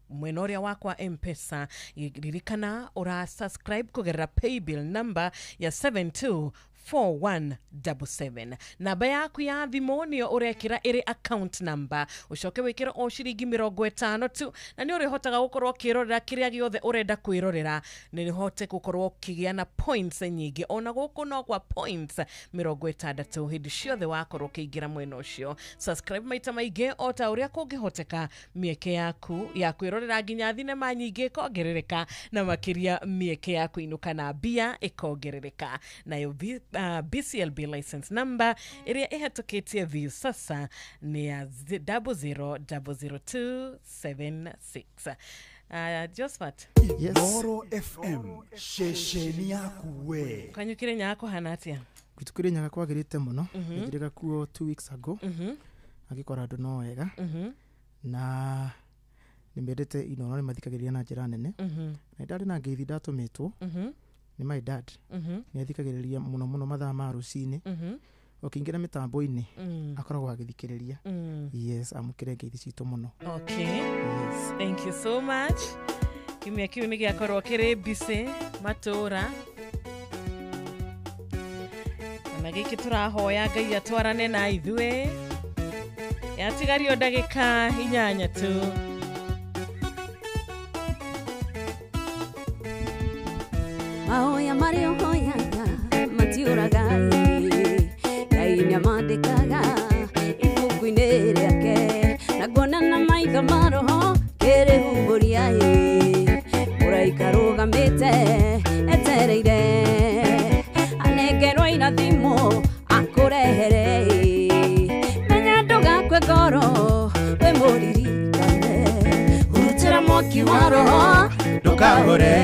mwena ũrĩa wakwa M-Pesa, ririkana ũra subscribe kũgerera paybill number ya 724177. Namba yaku ya thimũ nĩyo ũrekĩra ĩrĩ account number, ũcoke wĩkĩre o ciringi 50 tu, na nĩ ũrĩhotaga gũkorwo ũkĩrorera kĩrĩa gĩothe ũrenda kwĩrorera, nĩ ũhote gũkorwo ũkĩgĩa na points nyingĩ. Ona gũkũ no kwa points 60 hĩndĩ ciothe wakorwo ũkĩingĩra mwena ũcio. Subscribe maita maingĩ o ta ũrĩa kũngĩhoteka, mĩeke yaku ya kwĩrorera nginya thinema nyingĩ ĩkongerereka, na makĩria mĩeke ya kũinũka na mbia ĩkongerereka. Nayo BCLB license number ĩrĩa ĩhetũkĩtie Viusasa nĩ ya 0000276. Josephat. Yes. Inooro FM ceceni yaku we. Kwanyu Kĩrĩnyaga kũhana atĩa? Gwitũ Kĩrĩnyaga kwagĩrĩte mũno. Njĩrĩga kuo 2 weeks ago. Agĩkora andũ no wega. Na nĩ mendete Inooro, nĩ mathikagĩrĩria na njĩra nene. Na ndarĩ na ngeithi ndatũmĩtwo nĩ my dad. Nĩ athikagĩrĩria mũno mũno mathaa ma rũcinĩ. Ũkĩingĩra mĩtambo-inĩ akoragwo agĩthikĩrĩria. Yes, amũkĩre ngeithi citũ mũno. Okay. Yes. Thank you so much. Kiumia kĩu nĩ gĩakorwo kĩrĩ busy matũra na gĩkĩ tũrahoya Ngai atwarane na ithuĩ. Yatigario ndagĩka 8 tu. Mahoya marĩa ũhoyaga matiũraga, Ngai nĩamandĩkaga ibuku-inĩ rĩake, na nguona na maitho ma roho kĩrĩhumbũria mũraika arũgamĩte etereire anengerwo irathimo akũrehere. Menya ndũgakue ngoro wĩ mũririkane, hurutĩra mwaki wa roho ndũkahore.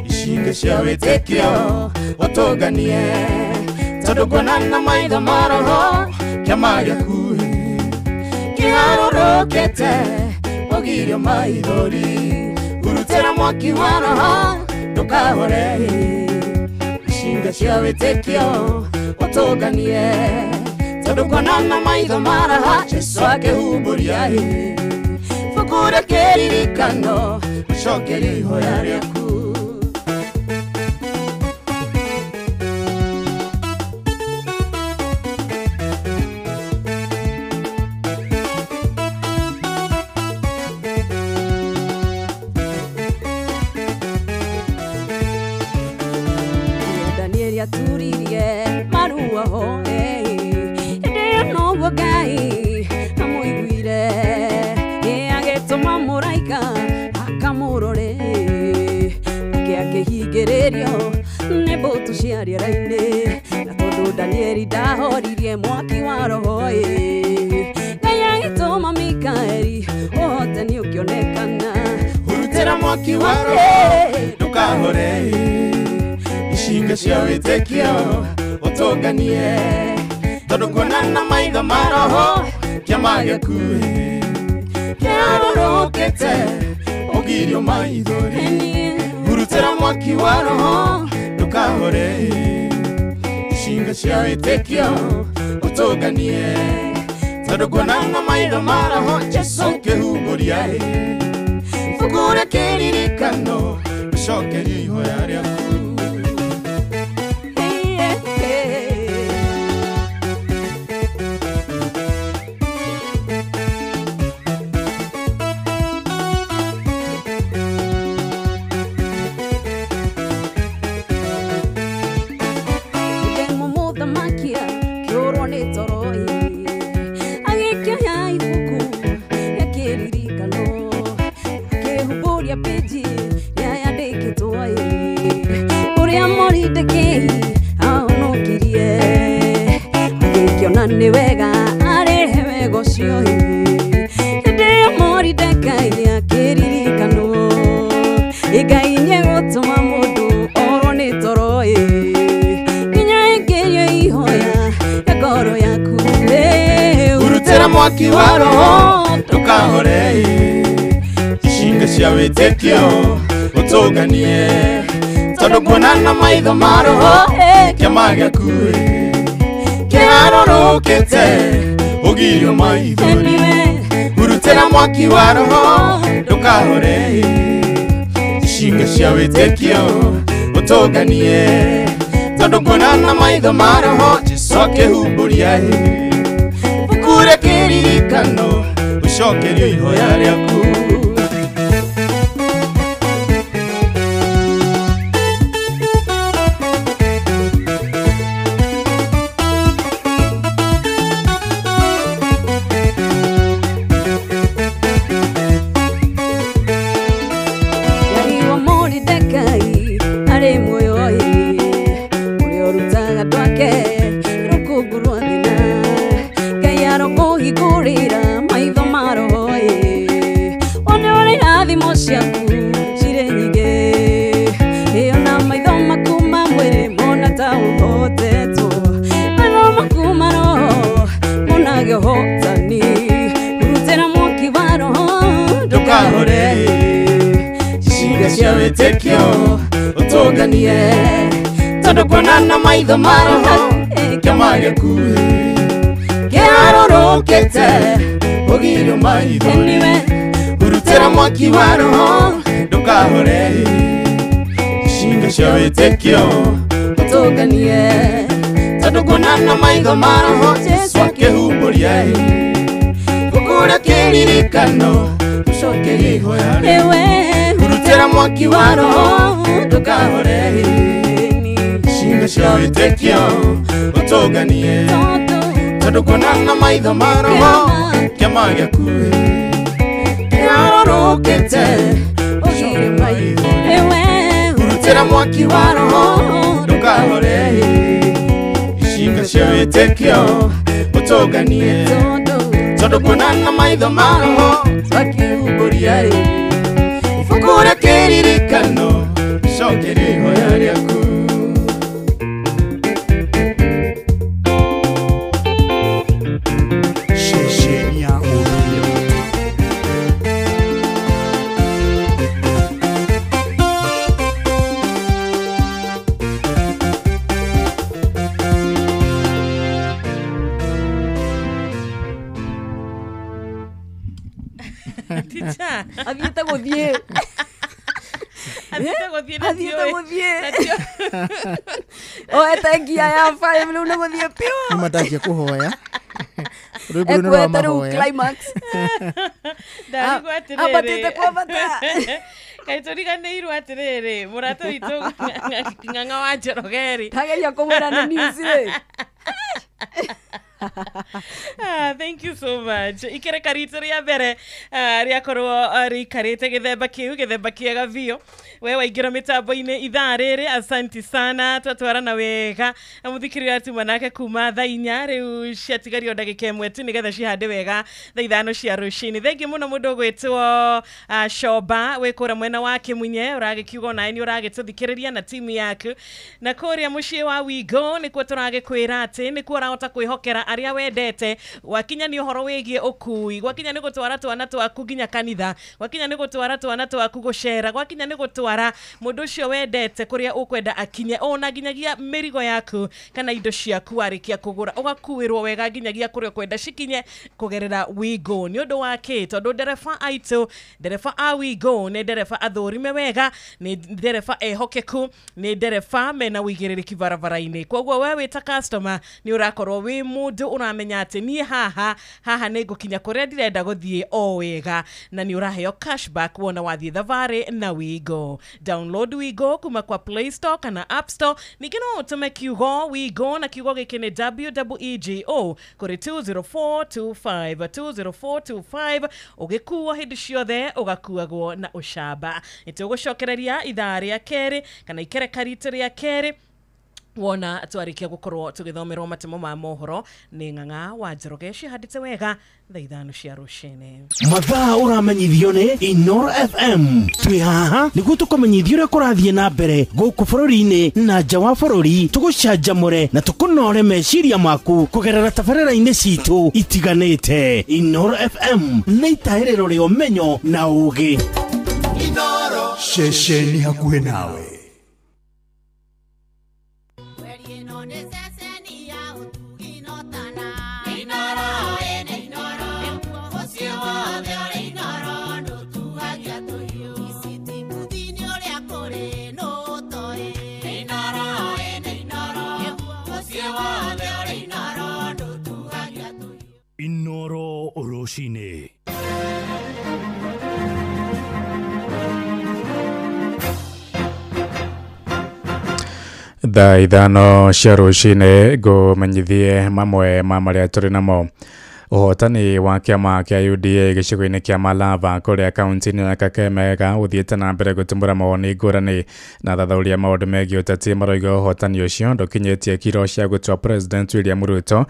Ici Icinga cia wĩtĩkio ũtũnganie tondũ kuona na maitho ma roho kĩama gĩaku kĩharũrũkĩte ũgirio maithori hurutĩra mwaki wa roho ndũkahore icinga cia wĩtĩkio ũtũnganie tondũ kuona na maitho ma roho Jesũ akĩhumbũria ibuku rĩa kĩririkano ũcokerie ihoya rĩaku. Danieli aturirie marua ho hĩndĩ ĩyo noguo Ngai amũiguire agĩtũma mũraika akamũrore nake akĩhingĩrĩrio nĩ mbũtũ cia rĩera-inĩ na tondũ Danieli ndahoririe mwaki wa roho Ngai agĩtũma Mikaeli ũhotani ũkĩonekana hurutĩra mwaki wa roho ndũkahore icinga cia wĩtĩkio ũtũnganie tondũ kuona na maitho ma roho kĩama gĩaku kĩharũrũkĩte ũgirio maithori hurutĩra mwaki wa roho ndũkahore icinga cia wĩtĩkio ũtũnganie tondũ kuona na maitho ma roho Jesũ akĩhumbũria ibuku rĩa kĩririkano ũcokerie ihoya rĩaku. Nĩ wega arehe wega ũcio hĩndĩ ĩyo Moridekai akĩririkanwo Ngai nĩegũtũma mũndũ orwo nĩ toro nginya ĩngĩrio ihoya ya ngoro yaku hurutĩra mwaki wa roho ndũkahore icinga cia wĩtĩkio ũtũnganie tondũ kuona na maitho ma roho kĩama gĩaku kĩharũrũkĩte ũgirio maithori hurutĩra mwaki wa roho ndũkahore icinga cia wĩtĩkio ũtũnganie tondũ kuona na maitho ma roho Jesũ akĩhumbũria ibuku rĩa kĩririkano ũcokerio ihoya rĩaku. Wĩtĩkio ũtũnganie tondũ kuona na maitho ma roho kĩama gĩaku kĩharũrũkĩte ũgirio maithori hurutĩra mwaki wa roho ndũkahore icinga cia wĩtĩkio ũtũnganie tondũ kuona na maitho ma roho Jesũ akĩhumbũria ibuku rĩa kĩririkano ũcokerie ihoya rĩaku hurutĩra mwaki wa roho ndũkahore icinga cia wĩtĩkio ũtũnganie tondũ kuona na maitho ma roho kĩama gĩaku kĩharũrũkĩte ũgirio maithori hurutĩra mwaki wa roho ndũkahore icinga cia wĩtĩkio ũtũnganie tondũ kuona na maitho ma roho akĩhumbũria ibuku rĩa kĩririkano ũcokerie ihoya. Teacher athiĩte gũthiĩ athiĩte gũthiĩ na athiĩte gũthiĩ oete ngia ya 5 rĩu nĩ gũthiĩ piũ nĩ mandanjia kũhoya rwĩmbo rũu nĩ rwa ekuete rĩu mahoya climax ndarigwo atĩrĩrĩ ambatĩte kwambata kaĩ tũriganĩirwo atĩrĩrĩ mũrata witũ Ng'ang'a wa Njoroge ndageria kũmwĩra nĩ news rĩ. Thank you so much. Ikereka ritũ rĩa mbere rĩakorwo rĩikarĩte gĩthemba kĩu, gĩthemba kĩega biũ. We waingĩra mĩtambo-inĩ ithaa rĩrĩ, asanti sana, twatwarana wega. Na mũthikĩrĩria tuma nake kuma thaa 4 rĩu ciatigario ndagĩka 1 tu nĩgetha cihande wega thaa 5 cia rũcinĩ. Thengiũ mũno mũndũ ũgwĩtwo Shoba wĩ kũrĩa mwena wa Kĩmunye, ũragĩkiuga onawe nĩ ũragĩtũthikĩrĩria na timu yaku. Na kũrĩa mũciĩ wa Wigo nĩkuo tũragĩkwĩra atĩ nĩkuo ũrahota kwĩhokera arĩa wendete. Gwakinya nĩ ũhoro wĩgiĩ ũkui, gwakinya nĩ gũtwara twana twaku nginya kanitha, gwakinya nĩ gũtwara twana twaku gũcera, gwakinya nĩ gũtwara mũndũ ũcio wendete kũrĩa ũkwenda akinye, ona nginyagia mĩrigo yaku kana indo ciaku warĩkia kũgũra ũgakuĩrwo wega nginyagia kũrĩa ũkwenda cikinye kũgerera Wigo. Nĩ ũndũ wa kĩ? Tondũ ndereba aitũ, ndereba a Wigo nĩ ndereba athũrime wega, nĩ ndereba ehokeku, nĩ ndereba mena ũigĩrĩrĩki barabara-inĩ. Koguo we wĩ ta customer nĩ ũrakorwo wĩ mũndũ ũramenya atĩ niĩ haha haha nĩ ngũkinya kũrĩa ndĩrenda gũthiĩ o wega, na nĩ ũraheo cashback wona wathiĩ thabarĩ na Wigo. Download Wigo kuma kwa Play Store kana App Store. Ningĩ no ũtũme kiugo Wigo na kiugo gĩkĩ nĩ WEEGO kũrĩ 20425 20425, ũgĩkuo hĩndĩ ciothe ũgakuagwo na ũcamba. Nĩtũgũcokereria ithaa rĩa kerĩ kana ikereka ritũ rĩa kerĩ wona twarĩkia gũkorwo tũgĩthomerwo matemo ma mohoro nĩ Ng'ang'a wa Njoroge cihandĩte wega thaa 5 cia rũcinĩ. Mathaa ũramenyithio nĩ Inoro FM. Twĩ haha nĩguo tũkũmenyithia ũrĩa kũrathiĩ na mbere gũkũ bũrũri-inĩ na nja wa bũrũri, tũgũcanjamũre na tũkũnore meciria maku kũgerera tabarĩra-inĩ citũ itiganĩte. Inoro FM nĩ itahĩrĩro rĩa ũmenyo na ũũgĩ. Ceceni hakuhĩ nawe. Inoro rũcinĩ. Thaa 5 cia rũcinĩ ngũmenyithie mamwe ma marĩa tũrĩ namo. Ũhotani wa kĩama kĩa UDA gĩcigo-inĩ kĩa Malava kũrĩa kaunti-inĩ ya Kakamega ũthiĩte na mbere gũtumũra mawoni ngũrani, na athathaũri a maũndũ megiĩ ũteti maroiga ũhotani ũcio ndũkinyĩtie kiro cia gũtua President William Ruto.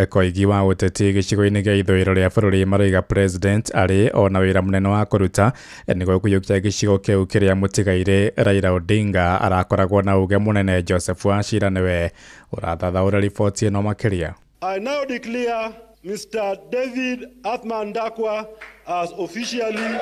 Koigi wa ũteti gĩcigo-inĩ gĩa ithũĩro rĩa bũrũri maroiga President arĩ ona wĩra mũnene wa kũruta nĩguo kũiyũkia gĩcigo kĩu kĩrĩa mũtigairĩ Raila Odinga arakoragwo na uge mũnene. Joseph Wachira nĩwe ũrathathaũra riboti ĩno makĩria. I now declare Mr. David Athman Ndakwa as officially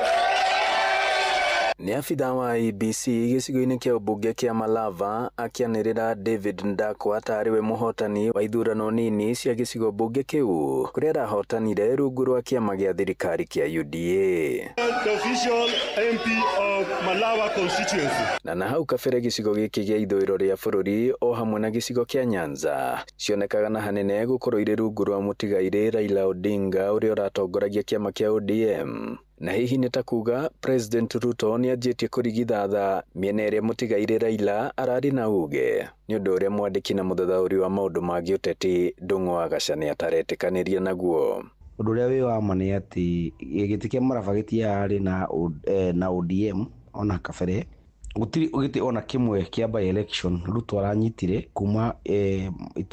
Nĩ abithaa wa IEBC gĩcigo-inĩ kĩa ũmbunge kĩa Malava akĩanĩrĩra David Ndakwa tarĩ we mũhotani wa ithurano nini cia gĩcigo mbunge kĩu kũrĩa arahotanire rungu rwa kĩama gĩa thirikari kĩa UDA. the official MP of Malava constituency. Na hau kabere gĩcigo gĩkĩ gĩa ithũĩro rĩa bũrũri o hamwe na gĩcigo kĩa Nyanza cionekaga na hanene gũkorwo irĩ rungu rwa mũtigairĩ Raila Odinga ũrĩa ũratongoragia kĩama kĩa ODM. Na hihi nĩ ta kuga President Ruto nĩ anjĩtie kũrigithatha mĩena ĩrĩa mũtigairĩ Raila ararĩ na uge, nĩ ũndũ ũrĩa mwandĩki na mũthathaũri wa maũndũ ma gĩũteti Ndung'u wa Gachane ataretĩkanĩria naguo. Ũndũ ũrĩa wĩ wa ma nĩ atĩ gĩtĩ kĩa Maraba gĩtiarĩ na ODM ona kabere, gũtirĩ gĩtĩ ona kĩmwe kĩa by election Ruto aranyitire kuma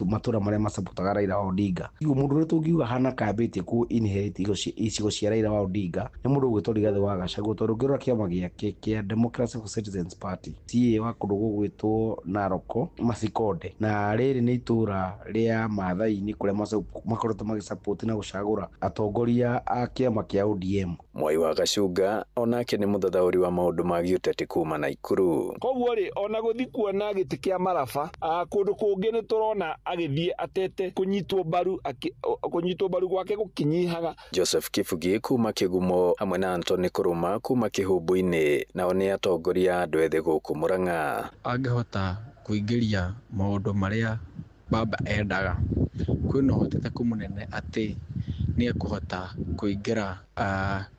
matũra marĩa macapotaga Raila Odinga. Ũguo mũndũ ũrĩa tũngiuga hana kambĩtie kũ inherit icigo cia Raila Odinga nĩ mũndũ ũgwĩtwo Rigathĩ wa Gachagua, tondũ ũngĩrora kĩama gĩake kĩa Democracy for Citizens Party CA wa kũndũ gũgwĩtwo Naroko Masikonde, na rĩrĩ nĩ itũra rĩa Maathai-inĩ kũrĩa makoretwo magĩcapoti na gũcagũra atongoria a kĩama kĩa ODM. Mwai wa Gacunga onake nĩ mũthathaũri wa maũndũ ma gĩũteti kuma Naikuru. Koguo rĩ ona gũthi kuona gĩtĩ kĩa Maraba kũndũ kũngĩ nĩ tũrona agĩthiĩ atete kũnyitwo mbaru kũnyitwo mbaru gwake gũkinyihaga. Joseph Kibugi kuma Kĩgumo hamwe na Anthony Kũrũma kuma Kĩhumbu-inĩ nao nĩ atongoria a andũ ethĩ gũkũ Murang'a. Angĩhota kũingĩria maũndũ marĩa baba endaga kwĩna ũhotekeku mũnene atĩ nĩ ekũhota kũingĩra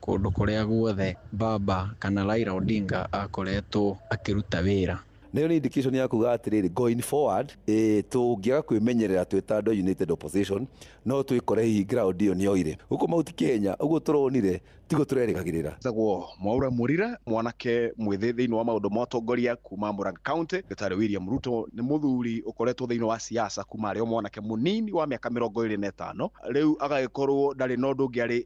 kũndũ kũrĩa guothe baba kana Raila Odinga akoretwo akĩruta wĩra. Nayo nĩ indication ya kuga atĩrĩrĩ, going forward tũngĩaga kwĩmenyerera twĩ ta andũ a United Opposition no twĩkore hihi ground ĩyo nĩyoire gũkũ Mount Kenya ũguo tũronire tiguo tũrerĩgagĩrĩra. Tagwo Mwaura Murira, mwanake mwĩthĩ thĩinĩ wa maũndũ ma ũtongoria kuma Murang'a County. Ndagĩtarĩ William Ruto nĩ mũthuri ũkoretwo thĩinĩ wa siasa kuma arĩ o mwanake mũnini wa mĩaka 25, rĩu agagĩkorwo ndarĩ na ũndũ ũngĩ arĩ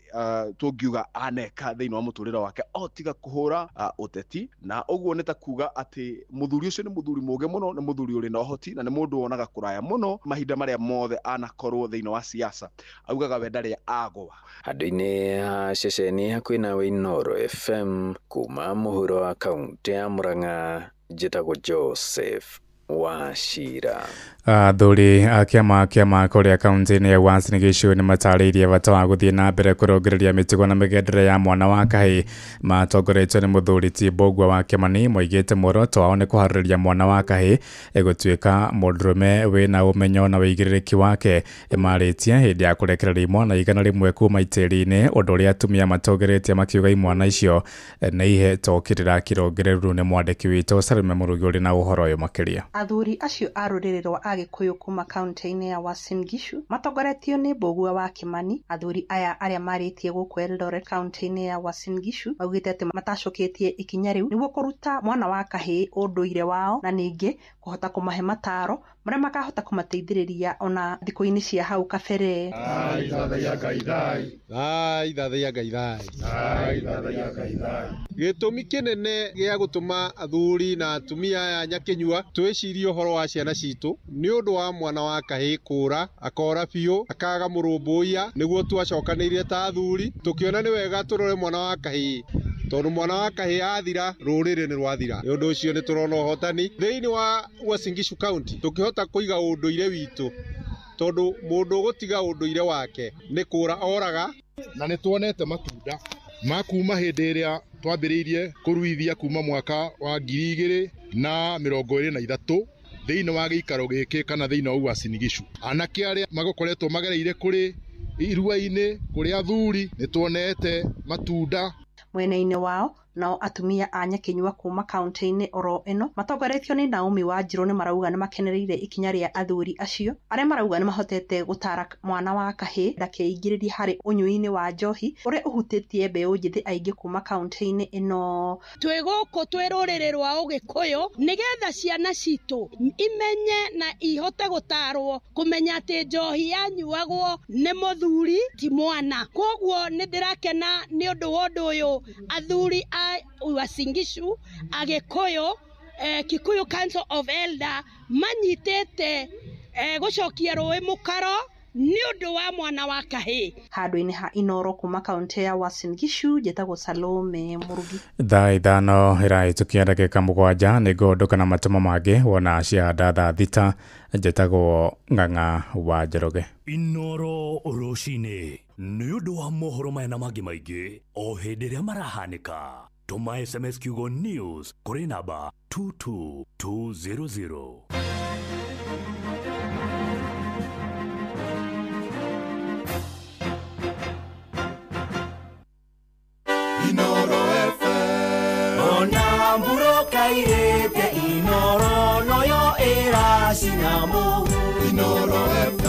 tũngiuga aneka thĩinĩ wa mũtũrĩre wake o tiga kũhũra ũteti, na ũguo nĩ ta kuga atĩ mũthuri ũcio nĩ mũthuri mũũgĩ mũno, nĩ mũthuri ũrĩ na ũhoti na nĩ mũndũ wonaga kũraya mũno mahinda marĩa mothe anakorwo thĩinĩ wa siasa, augaga we ndarĩ agwa. Handũ-inĩ ha ceceni hakuhĩ nawe Inooro FM kuma mũhuro wa kaũntĩ ya Murang'a, njĩtagwo Joseph Wachira. Athuri a kĩama kĩa kũrĩa kaũntĩ-inĩ ya Uasin Gishu nĩ matarĩirie bata wa gũthiĩ na mbere kũrũngĩrĩria mĩtugo na mĩgendere ya mwana wa kahĩĩ. Matongoretio nĩ mũthuri ti Mbũgua wa Kĩmani, moigĩte muoroto wao nĩ kũharĩrĩria mwana wa kahĩĩ gũtuĩka mũndũrũme wĩna ũmenyo na wĩigĩrĩrĩki wake. Marĩtie hĩndĩ ya kũrekereria imwana 100 kuma itĩri-inĩ, ũndũ ũrĩa atumia matongoretie makiuga imwana icio nĩ ihetwo kĩrĩra kĩrũngĩrĩru. Nĩ mwandĩki witũ Salome Mũrugi ũrĩ na ũhoro ũyũ makĩria. Athuri acio a rũrĩrĩ rwa Agĩkũyũ kuma kaũntĩ-inĩ ya Uasin Gishu matongoretio nĩ Mbũgua wa Kĩmani. Athuri aya arĩa marĩtie gũkũ Eldoret kaũntĩ-inĩ ya Uasin Gishu maugĩte atĩ matacũkĩtie ikinya rĩu nĩguo kũruta mwana wa kahĩĩ ũndũire wao na ningĩ kũhota kũmahe mataro marĩa makahota kũmateithĩrĩria ona thikũ-inĩ cia hau kabere. Gĩtũmi kĩnene gĩa gũtũma athuri na atumia aya nyakĩnyua twĩcirie ũhoro wa ciana citũ nĩ ũndũ wa mwana wa kahĩĩ kũra akora biũ akaga mũrũmbũiya, nĩguo twacokanĩirie ta athuri tũkĩona nĩ wega tũrore mwana wa kahĩĩ, tondũ mwana wa kahĩĩ athira rũrĩrĩ nĩ rwathira. Nĩ ũndũ ũcio nĩ tũrona ũhotani thĩinĩ wa Uasin Gishu County tũkĩhota kũiga ũndũire witũ, tondũ mũndũ ũgũtiga ũndũire wake nĩ kũra oraga. Na nĩ tuonete matunda ma kuma hĩndĩ ĩrĩa twambĩrĩirie kũruithia kuma mwaka wa 2023 thĩinĩ wa gĩikaro gĩkĩ kana thĩinĩ wa Uasin Gishu. Anake arĩa magokoretwo magereire kũrĩ irua-inĩ kũrĩ athuri nĩ tuonete matunda. Mwena-inĩ wao nao atumia a nyakĩnyua kuma kaũntĩ-inĩ oro ĩno matongoretio nĩ Naomi Wanjirũ nĩ marauga nĩ makenereire ikinya rĩa athuri acio arĩa marauga nĩ mahotete gũtara mwana wa kahĩĩ ndakeingĩrĩrie harĩ ũnyui-inĩ wa njohi ũrĩa ũhutĩtie mbeũ njĩthĩ aingĩ kuma kaũntĩ-inĩ ĩno. Twĩ gũkũ twĩ rũrĩrĩ rwa Ũgĩkũyũ nĩgetha ciana citũ imenye na ihote gũtarwo kũmenya atĩ njohi yanyuagwo nĩ mũthuri ti mwana. Koguo nĩ ndĩrakena nĩ ũndũ wa ũndũ ũyũ athuri a Uasin Gishu, Agĩkũyũ, Kikuyu Council of Elder manyitĩte gũcokia rũĩ mũkaro nĩ ũndũ wa mwana wa kahĩĩ. Handũ-inĩ ha Inooro kuma kaũntĩ ya Uasin Gishu, njĩtagwo Salome Mũrugi. Thaa 5 ĩrahĩtũkia ndagĩka 7 nĩ ngũndũka na matũmo mangĩ wona ciahanda thaa 6. Njĩtagwo Ng'ang'a wa Njoroge. Inooro rũcinĩ nĩ ũndũ wa mohoro maya na mangĩ maingĩ o hĩndĩ ĩrĩa marahanĩka. Tũma SMS kiugo news kũrĩ namba 22200. Inooro FM. Ona mburoka irĩte Inooro noyo ĩracina mũhu. Inooro FM.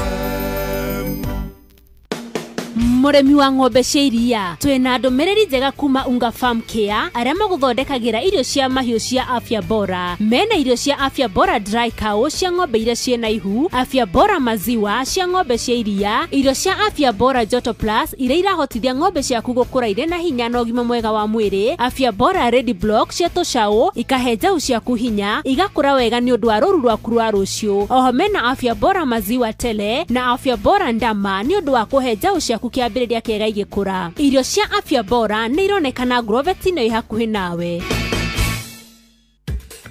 Mũrĩmi wa ng'ombe cia iria twĩna ndũmĩrĩri njega kuma Unga Farm Care arĩa magũthondekagĩra irio cia mahiũ cia afya bora. Mena irio cia afya bora dry cow cia ng'ombe iria ciĩna ihu, afya bora maziwa cia ng'ombe cia iria, irio cia afya bora joto plus iria irahotithia ng'ombe ciaku gũkũra irĩ na hinya na ũgima mwega wa mwĩrĩ, afya bora ready block cia tũcaũ ikahe njaũ ciaku hinya igakũra wega nĩ ũndũ wa rũru rwaku rwa rũciũ. Oho mena afya bora maziwa tele na afya bora ndama nĩ ũndũ wa kũhe njaũ ciaku kĩa kĩambĩrĩria kĩega igĩkũra. Irio cia Afya Bora nĩ ironekana Agrovet-inĩ ĩ hakuhĩ nawe.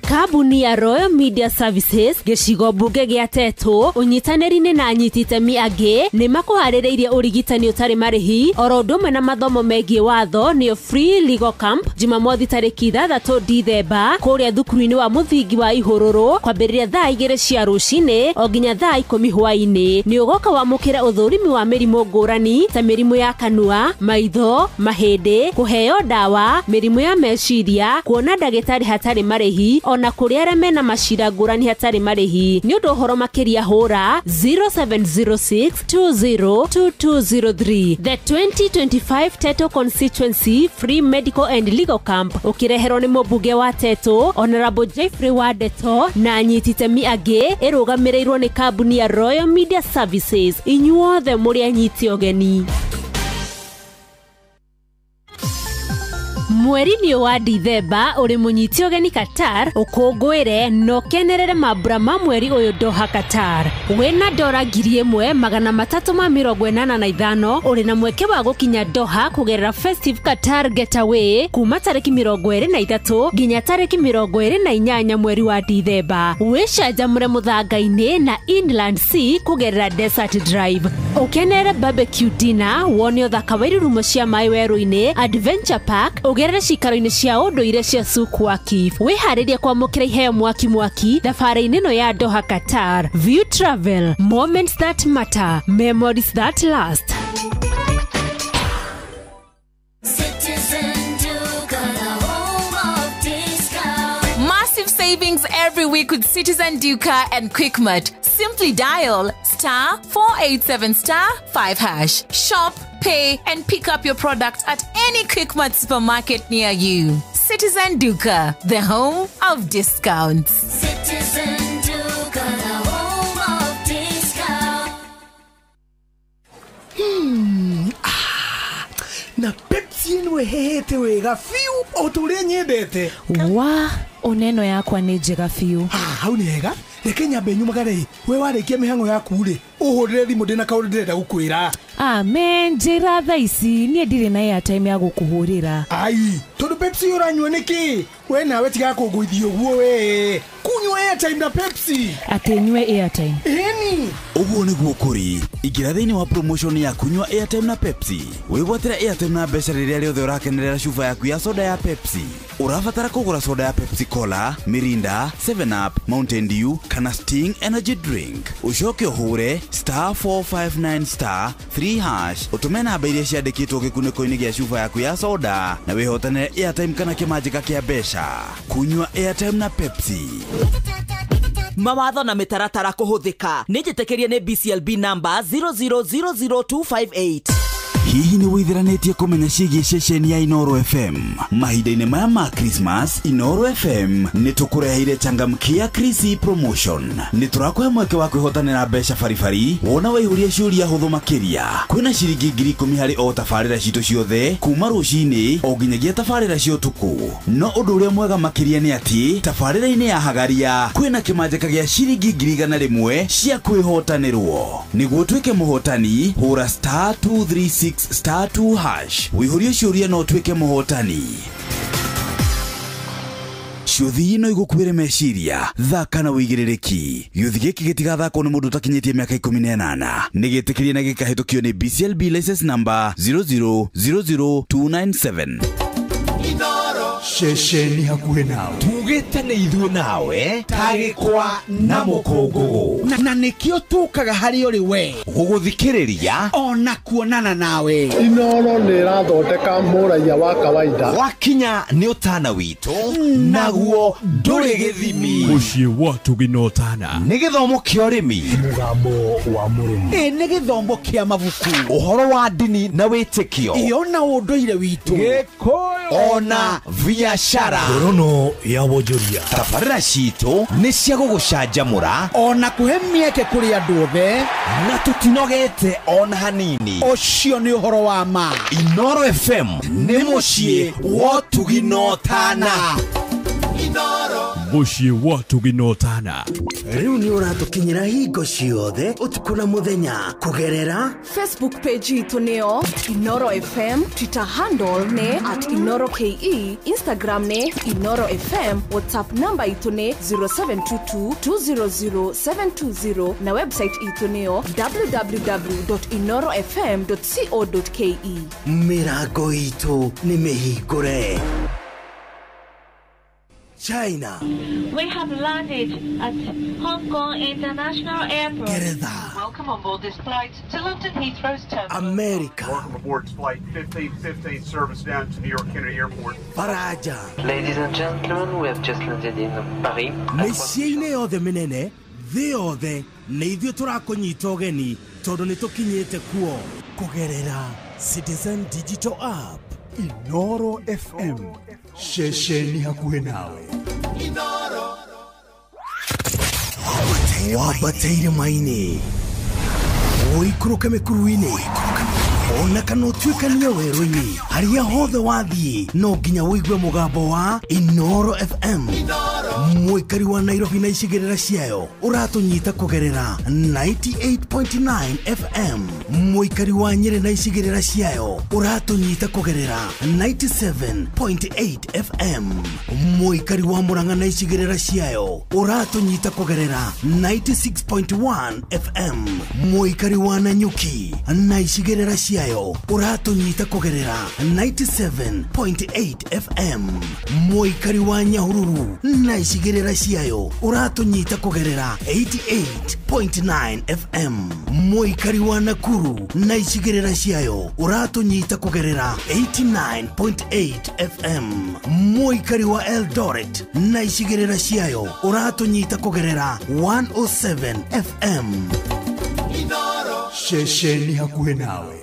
Kambuni ya Royal Media Services gĩcigo mbunge gĩa Tetũ ũnyitanĩri-inĩ na anyiti itemi angĩ nĩ makũharĩrĩirie ũrigitani ũtarĩ marĩhi oro ũndũ ũmwe na mathomo megiĩ watho nĩyo Free Legal Camp Jumamothi tarĩki 6 Dithemba kũrĩa thukuru-inĩ wa mũthingi wa Ihũrũrũ kwambĩrĩria thaa 2 cia rũcinĩ o nginya thaa 10 hwaĩ-inĩ. Nĩ ũgoka wamũkĩra ũthũrimi wa mĩrimũ ngũrani ta mĩrimũ ya kanua, maitho, mahĩndĩ, kũheo ndawa, mĩrimũ ya meciria, kuona ndagĩtarĩ hatarĩ marĩhi ona kũrĩa arĩa mena macira ngũrani hatarĩ marĩhi. Nĩ ũndũ ũhoro makĩria hũra 0706 202203. The 2025 Teto Constituency Free Medical and Legal Camp ũkĩreherwo nĩ mũmbunge wa Teto Honorable Jeffrey Wadeto na anyiti itemi angĩ, ĩrũgamĩrĩirwo nĩ kambuni ya Royal Media Services. Inyuothe mũrĩ anyiti ũgeni. Mweri-inĩ wa Dithemba ũrĩ mũnyiti ũgeni Qatar, ũkũngũĩre na ũkenerere mambura ma mweri ũyũ Doha Qatar. Wĩna dora 1385 ũrĩ na mweke wa gũkinya Doha kũgerera Festive Qatar Getaway kuma tarĩki 23 nginya tarĩki 28 mweri wa Dithemba. Wĩcanjamũre mũthanga-inĩ na Inland Sea kũgerera Desert Drive. Ũkenere barbecue dinner, wone ũthaka wa irurumo cia maĩ werũ-inĩ, Adventure Park, ũgerere cikaro-inĩ cia ũndũire cia Souk Waqif. Wĩharĩrie kwamũkĩra iheo mwaki mwaki thabarĩ-inĩ ĩno ya Doha Qatar. View Travel, moments that matter, memories that last. Massive savings every week with Citizen Duka and Quickmart. Simply dial *487*5#. Shop, pay, and pick up your product at any Quickmart supermarket near you. Citizen Duka, the home of discounts. Citizen Duka, the home of discounts. Na Pepsi ĩno ĩhehete wega biũ o ta ũrĩa nyendete. Wa oneno yakwa nĩ njega biũ. Hau nĩ hega. Reke nyambe nyumagare. We warĩkia mĩhang'o yaku rĩ, ũhũrĩre thimũ ndĩna kaũndũ ndĩrenda gũkwĩra. Amen, njĩra thaa ici niĩ ndirĩ na airtime ya gũkũhũrĩra. Ai, tondũ Pepsi ũranyua nĩkĩ? We nawe tiga kũngũithia ũguo we. Kunyua airtime na Pepsi. Atĩ nyue airtime. Ĩni. Ũguo nĩguo kũrĩ. Ingĩra thĩinĩ wa promotion ya kunyua airtime na Pepsi. Wĩgwatĩre airtime na mbeca rĩrĩa rĩothe ũrakenerera cuba yaku ya soda ya Pepsi. Ũrabatara kũgũra soda ya Pepsi Cola, Mirinda, 7up, Mountain Dew kana Sting Energy Drink. Ũcoke ũhũre *459*3# ũtũme namba iria ciandĩkĩtwo gĩkunĩko-inĩ gĩa cuba yaku ya soda na wĩhotanĩre airtime kana kĩmanjĩka kĩa mbeca. Kunyua airtime na Pepsi. Mawatho na mĩtaratara kũhũthĩka. Nĩ njĩtĩkĩrie nĩ BCLB number 0000258. Hihi nĩ wĩthiranĩtie kũmenya ciĩgiĩ ceceni ya Inooro FM? Mahinda-inĩ maya ma Christmas, Inooro FM nĩ tũkũreheire changamkia Chrissy promotion. Nĩ tũrakũhe mweke wa kwĩhotanĩra mbeca baribari wona waihũria ciũria hũthũ makĩria. Kwĩna ciringi 10,000 harĩ o tabarĩra citũ ciothe kuma rũcinĩ o nginyagia tabarĩra cia ũtukũ. No ũndũ ũrĩa mwega makĩria nĩ atĩ tabarĩra-inĩ ya Hagaria kwĩna kĩmanjĩka gĩa ciringi 101,000 cia kwĩhotanĩrwo. Nĩguo ũtuĩke mũhotani, hũra *236 *2# wĩihũrie ciũria no ũtuĩke mũhotani. Ciũthi ino igũkuĩre meciria, thaka na wĩigĩrĩrĩki. Gĩũthi gĩkĩ gĩtigathakwo nĩ mũndũ ũtakinyĩtie mĩaka 18. Nĩ gĩtĩkĩrie na gĩkahĩtũkio nĩ BCLB license number 0000297. Ceceni hakuhĩ nawe. Tugĩte nĩ ithuĩ nawe tagĩkwa na mũkũngũgũ. Na nĩkĩo tũkaga harĩ ũrĩ we gũgũthikĩrĩria ona kuonana nawe. Inooro nĩ ĩrathondeka mũraiya wa kawaida. Wakinya nĩ ũtana witũ naguo ndũrĩ gĩthimi. Mũciĩ wa Tũgi na ũtana. Nĩ gĩthomo kĩa ũrĩmi. Mũgambo wa mũrĩmi. Ĩ nĩ gĩthomo kĩa mabuku. Ũhoro wa ndini na wĩtĩkio. Ĩ ona ũndũire witũ. Gĩkũyũ. Ona biashara. Ngorono ya wonjoria. Tabarĩra citũ nĩ cia gũgũcanjamũra ona kũhe mĩeke kũrĩ andũ othe na tũtinogete ona hanini. Ũcio nĩ ũhoro wa ma. Inooro FM nĩ mũciĩ wa ũtugi na ũtana. Mũciĩ wa tũginotana. Rĩu nĩ ũratũkinyĩra hingo ciothe ũtukũ na mũthenya kũgerera Facebook page itũ nĩyo Inoro FM, Twitter handle nĩ @InoroKE, Instagram nĩ Inoro FM, WhatsApp namba itũ nĩ 0722 200 720 na website itũ nĩyo www.inorofm.co.ke. Mĩrango itũ nĩ mĩhingũre. China. We have landed at Hong Kong International Airport. Geretha. Welcome on board this flight to London Heathrow's terminal. America. Welcome aboard flight 1515 service down to New York Kennedy Airport. Faraja. Ladies and gentlemen, we have just landed in Paris. Mĩciĩ-inĩ yothe mĩnene thĩ yothe nĩ ithuĩ tũrakũnyita ũgeni tondũ nĩ tũkinyĩte kuo kũgerera Citizen Digital App. Inoro FM, ceceni hakuhĩ nawe. Inoro. Wambate irĩma-inĩ, ũikũrũke mĩkuru-inĩ, ona kana ũtuĩkanie werũ-inĩ, harĩa hothe wathiĩ no nginya ũigue mũgambo wa Inoro FM. Mũikari wa Nairobi na icigĩrĩra ciayo ũratũnyita kũgerera 98.9 FM. Mũikari wa Nyĩrĩ na icigĩrĩra ciayo ũratũnyita kũgerera 97.8 FM. Mũikari wa Murang'a na icigĩrĩra ciayo ũratũnyita kũgerera 96.1 FM. Mũikari wa Nanyuki na icigĩrĩra ciayo ũratũnyita kũgerera 97.8 FM. Mũikari wa Nyahururu na icigĩrĩra ciayo ũratũnyita kũgerera 88.9 FM. Mũikari wa Nakuru na icigĩrĩra ciayo ũratũnyita kũgerera 89.8 FM. Mũikari wa Eldoret na icigĩrĩra ciayo ũratũnyita kũgerera 107 FM. Ceceni hakuhĩ nawe.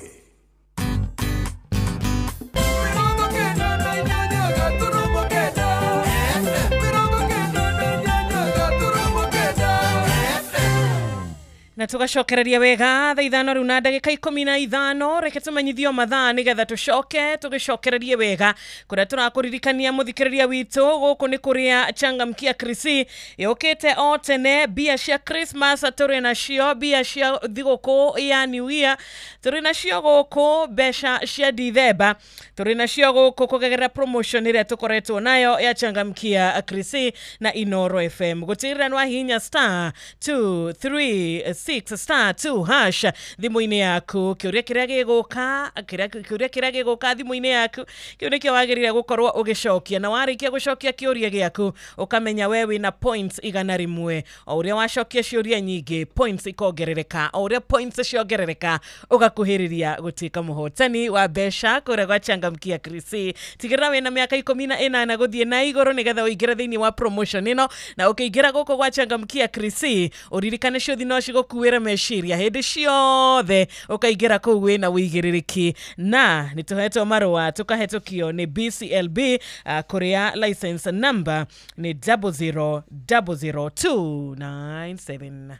Na tugacokereria wega thaa ithano riu na ndagika 15 reke tumenyithio mathaa nigetha tucoke tugicokererie wega kuria turakuririkania muthikiriria witu guku ni kuria changamkia Krisi yukite o tene mbia cia Christmas turi nacio mbia cia thiguku ya New Year turi nacio guku mbeca cia Dithemba turi nacio guku kugerera promotion iria tukoretwo nayo ya changamkia Krisi na Inoro FM gutirira nwa hinya star 2 3 6 star 2 hash thimu-inĩ yaku kĩũria kĩrĩa gĩgũka kĩũria kĩrĩa gĩgũka thimu-inĩ yaku kĩu nĩkĩo wagĩrĩire gũkorwo ũgĩcokia na warĩkia gũcokia kĩũria gĩaku ũkamenya we wĩna points 100 o ũrĩa wacokia ciũria nyingĩ points ikongerereka o ũrĩa points ciongerereka ũgakuhĩrĩria gũtuĩka mũhotani wa mbeca kũrĩa gwa changamkia Krisi. Tigĩrĩra wĩna mĩaka 18 gũthiĩ na igũrũ nĩgetha ũingĩre thĩinĩ wa promotion ĩno na ũkĩingĩra gũkũ gwa changamkia Krisi ũririkane ciũthi no cigũkuĩre meciria hĩndĩ ciothe ũkaingĩra kũu wĩna wĩigĩrĩrĩki na nĩ tũhetwo marũa tũkahetũkio nĩ BCLB kũrĩa license number nĩ 0000297.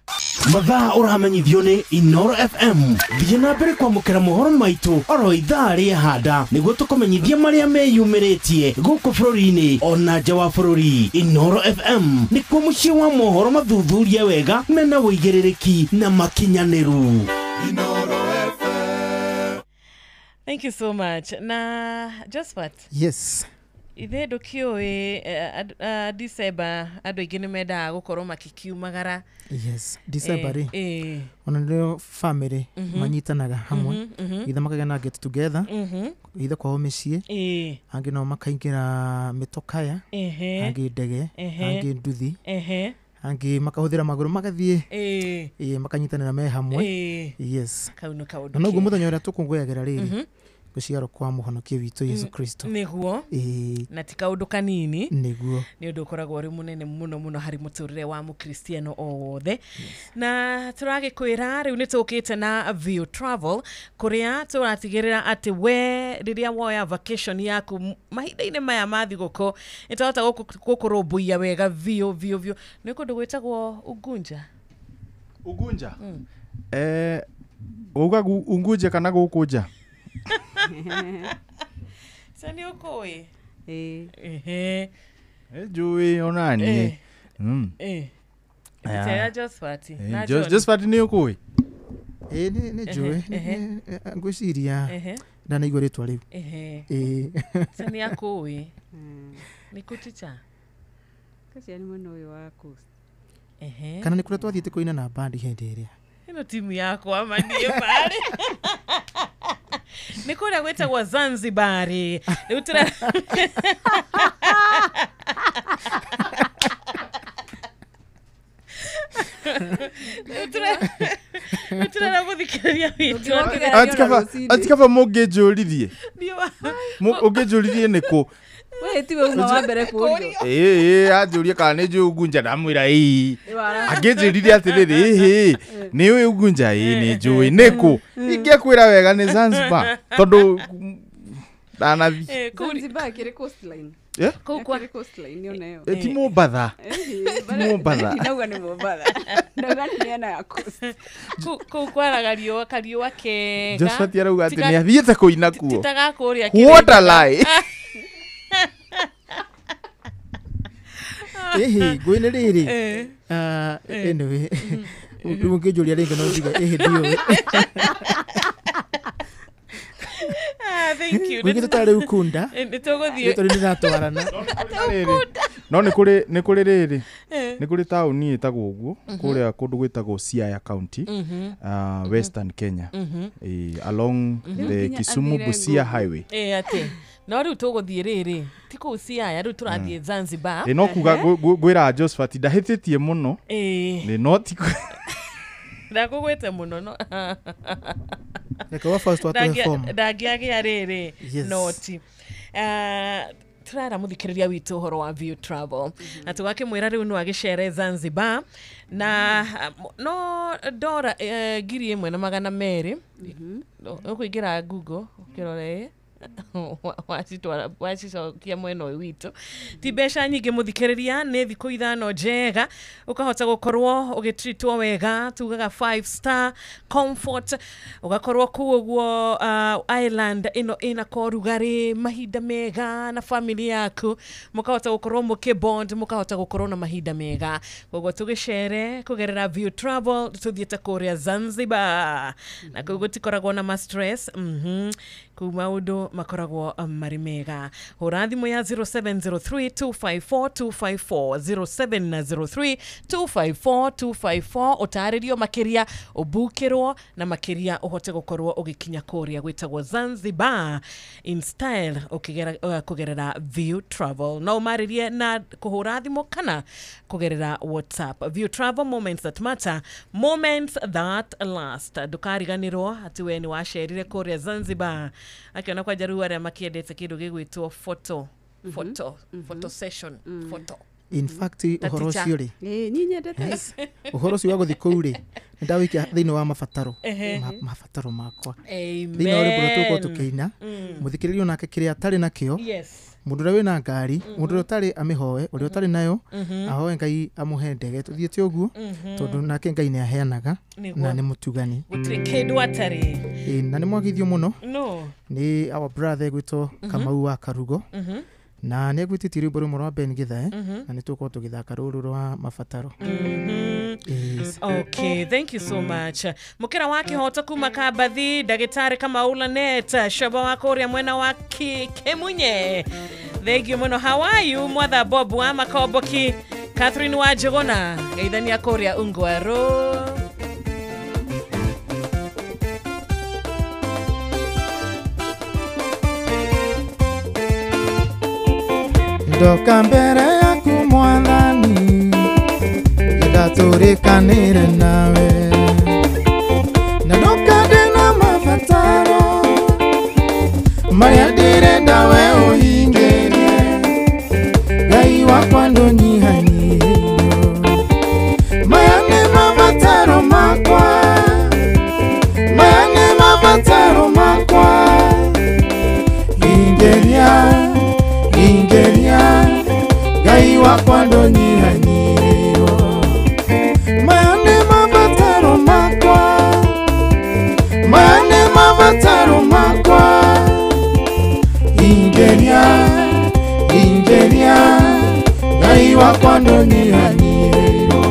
Mathaa ũramenyithio nĩ Inoro FM. Thiĩ na mbere kwamũkĩra mohoro maitũ oro ithaa rĩa handa nĩguo tũkũmenyithia marĩa meyumĩrĩtie gũkũ bũrũri-inĩ ona nja wa bũrũri. Inoro FM nĩkuo mũciĩ wa mohoro mathuthurie wega mena wĩigĩrĩrĩki na makinyanĩru. Inoro FM. Thank you so much. Na Josephat. Yes. Ithe ndũkĩũĩ December andũ aingĩ nĩ mendaga gũkorwo makikiumagara. Yes, December rĩ ona nĩrĩo family manyitanaga hamwe either makagĩa na get together either kwao mĩciĩ angĩ nao makaingĩra mĩtokaya angĩ ndege angĩ nduthi angĩ makahũthĩra magũrũ magathiĩ makanyitanĩra me hamwe. Yes. Na noguo mũthenya ũrĩa tũkũngũyagĩra rĩrĩ gũciarwo kwa mũhonokia witũ Yesu Kristo nĩguo na ti kaũndũ kanini nĩguo nĩ ũndũ ũkoragwo ũrĩ mũnene mũno mũno harĩ mũtũrĩre wa mũkristiano o wothe. Na tũragĩkwĩra rĩu nĩ tũkĩte na View Travel kũrĩa tũratigĩrĩra atĩ we rĩrĩa woya vacation yaku mahinda-inĩ maya ma thigũkũ nĩ twahota gũkũrũmbũiya wega biũ biũ biũ. Nĩ kũndũ gwĩtagwo Ungunja. Ungunja? Uga Ungunja kana gũkũnja? Sa nĩ ũkũĩ? Ehe. Njũĩ onani. Aya. Josphat. Na Josphat nĩ ũkũĩ? Ĩĩ nĩ njũĩ. Ngwĩciria ndanaigua rĩtwa rĩu. Ĩĩ. Nĩ akũĩ. Nĩ kũ teacher? Kacia nĩ mwena ũyũ wa coast. Kana nĩ kũrĩa twathiĩte kũina na bandi hĩndĩ ĩrĩa. Ĩno timu yakwa maniĩ marĩ. Nĩ kũrĩa gwĩtagwo Zanzibar. Rĩu tũra Tũrera gũthikĩrĩria witũ. Atikaba mũngĩnjũririe. Ũngĩnjũririe nĩ kũ? We tiwe uma wa mbere kũrio. Ĩĩ anjũrie kana nĩ njũĩ Unguja ndamwĩra ĩĩ. Angĩnjĩrire atĩrĩrĩ ĩhĩ nĩ ũĩ Unguja? Ĩĩ nĩ njũĩ. Nĩ kũ? Ingĩakwĩra wega nĩ Zanzibar tondũ ndanathi. Zanzibar kĩrĩ coastline. Kũu coastline nĩ onayo. Ti Mombatha. Ti Mombatha. Ndauga nĩ Mombatha. Ndauga nĩ mĩena ya coast. Kũu kwaraga riũa kariũa kega. Josphat arauga atĩ nĩ athiĩte kũina kuo. Titaga kũrĩa kĩrĩa. What a lie. Ĩhĩ ngwĩne rĩrĩ. Anyway. Rĩu ũngĩnjũria rĩngĩ no njuge ĩhĩ ndiũĩ. Thank you. Wĩgĩte tarĩ Ukunda. Nĩ tũgũthiĩ. Tondũ nĩ ndĩratwarana. No nĩ kũrĩ nĩ kũrĩ rĩrĩ. Nĩ kũrĩ taũni ĩtagwo ũguo kũrĩa kũndũ gwĩtagwo Siaya County, Western Kenya. Along the Kisumu Busia Highway. Atĩ. No rĩu tũgũthiĩ rĩrĩ. Ti kũu Siaya rĩu tũrathiĩ Zanzibar. No kuga ngwĩra Josphat ndahĩtĩtie mũno. Nĩ no ti ndakũgwĩte mũno no. Reke wa first watu form. Ndangĩagĩa rĩrĩ noti. Turara muthikiriria witu uhoro wa View Travel. Na tugakimwira riu no agicere Zanzibar na no dora 1200. Ukuingira Google ukirore wacitwara wacicokia mwena ũyũ witũ. Ti mbeca nyingĩ mũthikĩrĩria, nĩ thikũ 5 njega ũkahota gũkorwo ũgĩtritwo wega, tugaga 5 star comfort, ũgakorwo kũu ũguo island ĩno ĩna korugarĩ, mahinda mega na family yaku, mũkahota gũkorwo mũkĩ bond, mũkahota gũkorwo na mahinda mega. Koguo tũgĩcere kũgerera View Travel tũthiĩte kũrĩa Zanzibar, na kũu gũtikoragwo na ma stress. Kũu maũndũ makoragwo marĩ mega. Hũra thimũ ya 0703 254 254 0703 254 254 ũtarĩrio makĩria, ũbukĩrwo na makĩria ũhote gũkorwo ũgĩkinya kũrĩa gwĩtagwo Zanzibar in style kũgerera View Travel. No ũmarĩrie na kũhũra thimũ kana kũgerera WhatsApp. View Travel, moments that matter, moments that last. Ndũkariganĩrwo atĩ we nĩ wacerire kũrĩa Zanzibar. Akiona kwa jaru aria makiendete kindu gigwitwo photo photo session photo. In fact uhoro ucio ri ni nyendete uhoro ucio wa guthi kuu ri ndawikia thiini wa mabataro mabataro makwa thiini wa rwimbo tuko tukiina muthikiririo nake kiria atari nakio. Mundu uria wina ngari, mundu uria utari amihoe, uria utari nayo ahoe Ngai amuhe ndege tuthiite uguo, tondu nake Ngai ni aheanaga na ni mutugani gutiri kindu atari. Na ni mwagithio muno no ni our brother gwitwo Kamau wa Karugo, na nĩ egwĩtĩtie rwĩmbo rũmwe rwa Ben Githae, na nĩ tũgũkorwo tũgĩthaka rũrũ rwa mabataro. Okay, thank you so much. Mukira wa Kihoto kuma Kabathi, Ndagĩtarĩ Kamau Lanet, Shoba wa kũrĩa mwena wa Kimunye. Thank you muno. How are you? Mwatha Bob wa Makoboki, Catherine wa Njuguna, geithania kũrĩa Ungwaro. Ndoka mbere yaku mwathani, ndatũrĩkanĩre nawe, na ndoka ndĩna mabataro marĩa ndĩrenda we ũhingĩrie, Ngai wakwa ndũnyihanyihĩrio. Maya nĩ mabataro makwa, maya nĩ mabataro makwa, hingĩria ingeria, Ngai wakwa ndũnyihanyihĩrio. Maya nĩ mabataro makwa, maya nĩ mabataro makwa, ingeria, ingeria, Ngai wakwa ndũnyihanyihĩirwo.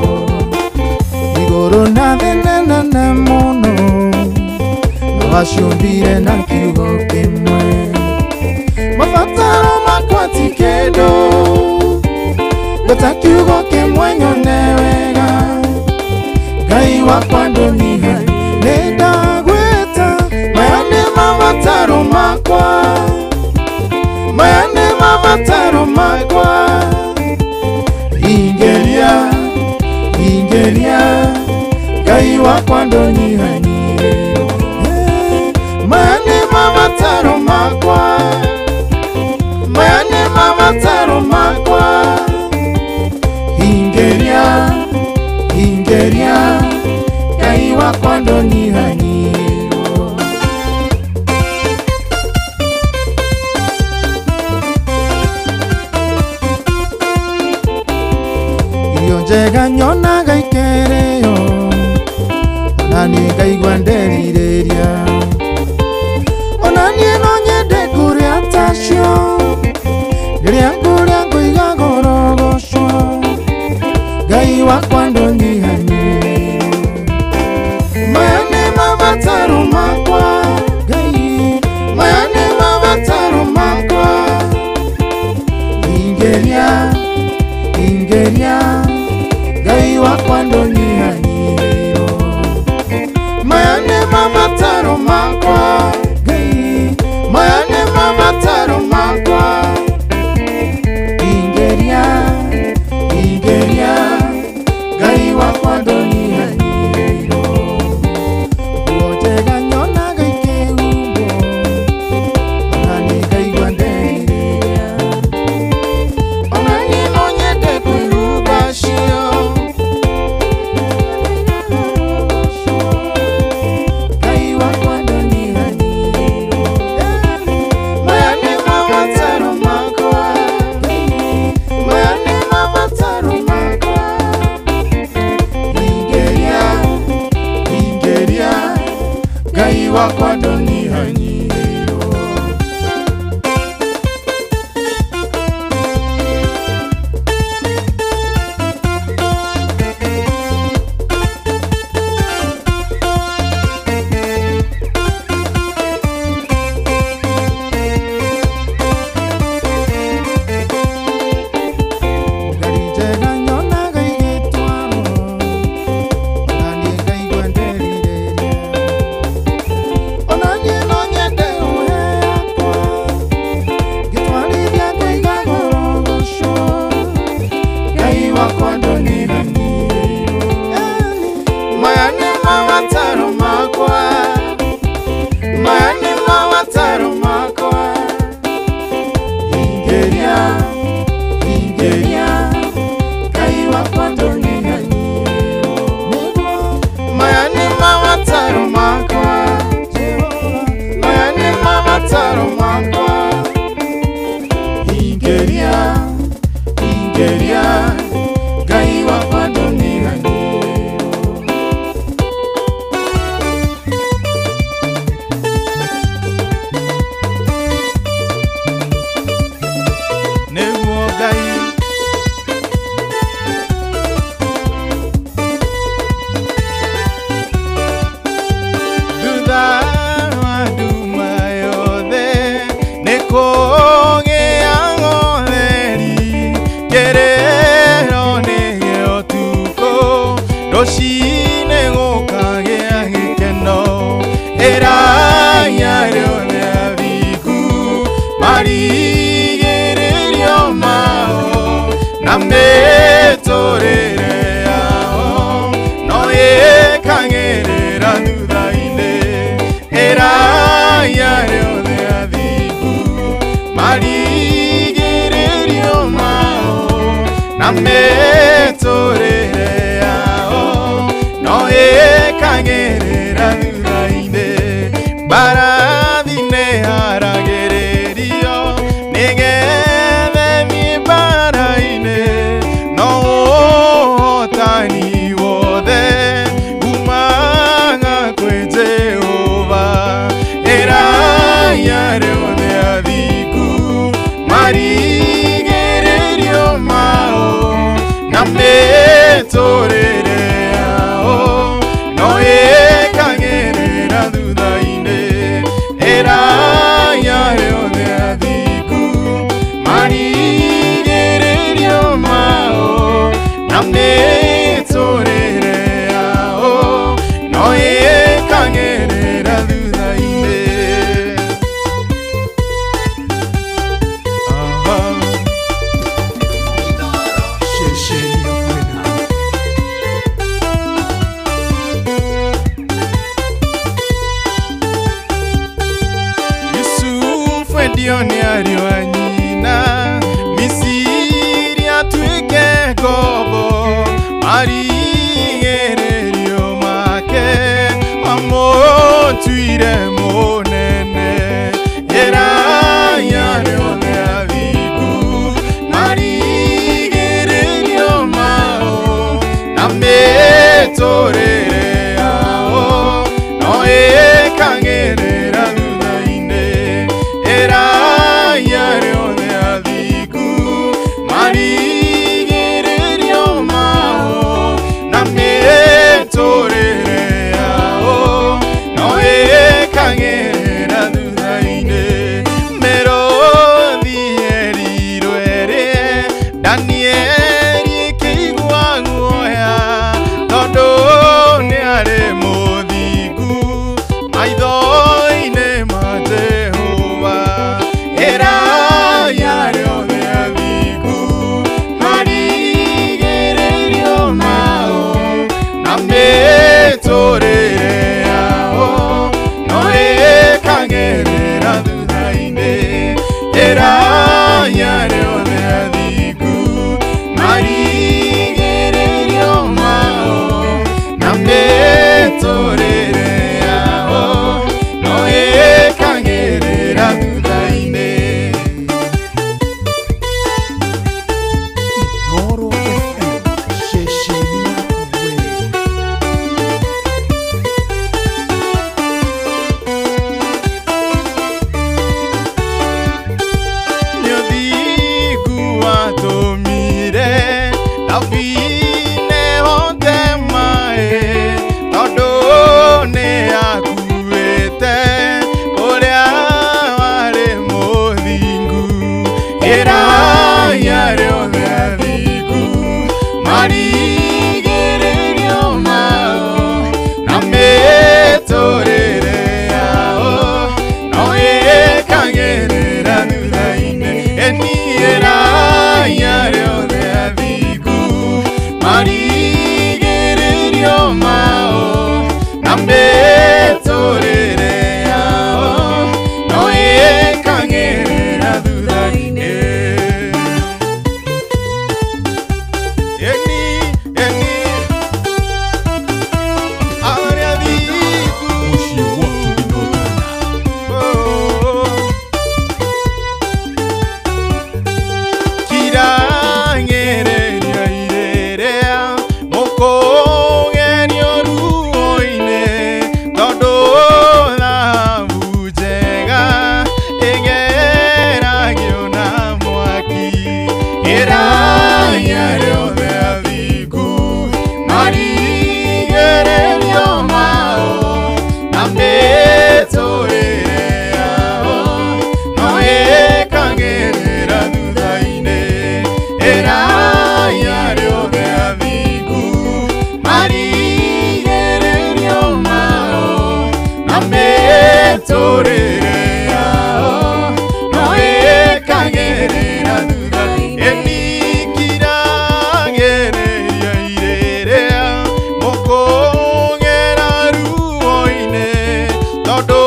Igũrũ na thĩ nĩ nene mũno, na waciũmbire na kiugo kĩmwe. Mabataro makwa ti kĩndũ, ngwĩta kiugo kĩmwe nyone wega. Ngai wakwa ndũnyihanyihĩirwo. Nĩ ndagwĩta, maya nĩ mabataro makwa, maya nĩ mabataro makwa. Ingeria, ingeria, Ngai wakwa ndũnyihanyihĩirwo. Maya nĩ mabataro makwa, maya nĩ mabataro makwa. Ingeria, ingeria, Ngai wakwa ndũnyihanyihĩirwo. Irio njega nyonaga ikĩrĩo, ona niĩ ngaigua nderirĩria. Ona niĩ no nyende kũrĩa tacio, rĩrĩa ngũrĩa ngũiga ngorogocwo. Ngai wakwa ndũnyihanyihĩirwo. Maya nĩ mabataro makwa, Ngai, maya nĩ mabataro makwa. Ingeria, ingeria, Ngai wakwa ndũnyihanyihĩirwo. Maya nĩ mabataro makwa, Ngai, maya nĩ mabataro makwa. Ingeria, ingeria, Ngai wakwa ndũnyihanyihĩirwo. Nguo njega nyonaga ikĩhumbwo, ona niĩ ngaigua nderirĩria. Ona niĩ no nyende kwĩhumba cio. Ngai wakwa ndũnyihanyihĩirwo. Maya nĩ mabataro makwa, maya nĩ mabataro makwa. Ingeria, ingeria, Ngai wakwa ndũnyihanyihĩirwo. Ngari njega nyonaga igĩtwarwo, ona niĩ ngaigua nderirĩria. Ona niĩ no nyende ũhe yakwa, ngĩtwarithia ngaiga ngorogocwo. Ngai wakwa ndũnyihanyihĩirwo. Maya nĩ mabataro makwa, maya nĩ mabataro makwa. Ingeria, ingeria, Ngai wakwa ndũnyihanyihĩirwo. Maya nĩ mabataro makwa, maya nĩ mabataro makwa. Ingeria, ingeria, Ngai wakwa ndũnyihanyihĩirwo. Nĩguo Ngai thutha wa nduma yothe nĩ kũgĩa ũtheri, kĩrĩro nĩ gĩa ũtukũ, rũciinĩ gũkagĩa gĩkeno. Ĩrai arĩa othe athingu marigĩrĩrio mao, na mĩtũrĩre yao no ĩkagĩrĩra thutha-inĩ. Ĩrai arĩa othe athingu marigĩrĩrio mao, na mĩtũrĩre yao no ĩkagĩrĩra thutha-inĩ. Mbarathi nĩ haragĩrĩrio nĩgetha ĩthiĩ mbara-inĩ, no ũhotani wothe umaga kwĩ Jehova. Ĩrai arĩa othe athingu marigĩrĩrio mao, mĩtũrĩre yao no ĩkagĩrĩra thutha-inĩ ĩrai arĩa othe athingu marigĩrĩrio mao na mĩtũrĩre yao no ĩkagĩrĩra thutha-inĩ mĩrũthi yerirwo ĩrĩe Danieli ĩkĩigua guoya tondũ nĩarĩ mũthingu maitho-inĩ ma Jehova ĩrai arĩa othe athingu marigĩrĩrio mao na mĩtũrĩre yao no ĩkagĩrĩra thutha-inĩ ĩrai arĩa othe athingu marigĩrĩrio mao na mĩtũrĩre yao no ĩkagĩrĩra thutha-inĩ. Inooro FM ceceni yaku we. Nĩ ũthingu watũmire thabine hote maĩ tondũ nĩakuĩte ũrĩa warĩ mũthingu ĩrai arĩa othe athingu marigĩrĩrio mao na mĩtũrĩre yao no ĩkagĩrĩra thutha-inĩ ĩni ĩrai arĩa othe athingu marigĩrĩrio mao na mĩtũrĩre yao no ĩkagĩrĩra thutha-inĩ. Eni, eni, arĩa athingu Mũciĩ gwaku Inotana. Kirang'ereria irĩrĩa mũkũgerio ruo-inĩ tondũ thahabu njega ĩgeragio na mwaki ĩrai arĩa othe athingu marigĩrĩrio mao na mĩtũrĩre yao no ĩkagĩrĩra thutha-inĩ ĩrai arĩa othe athingu marigĩrĩrio mao na mĩtũrĩre yao no ĩkagĩrĩra thutha-inĩ. Kiragĩrĩria irĩrĩa mũkũgera ruo-inĩ tondũ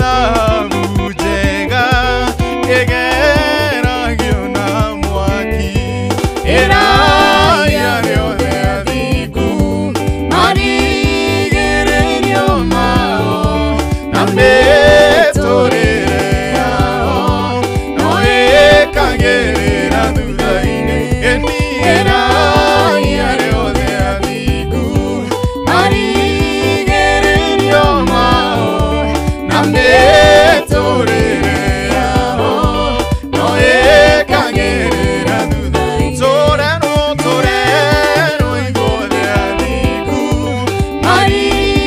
thahabu njega ĩgeragio na mwaki ĩrai arĩa othe athingu marigĩrĩrio mao na mĩtũrĩre yao no ĩkagĩrĩra thutha-inĩ ĩni ĩrai arĩa othe athingu marigĩrĩrio mao na mĩtũrĩre yao no ĩkagĩrĩra thutha-inĩ. Tũrerwo tũrerwo ithuothe athingu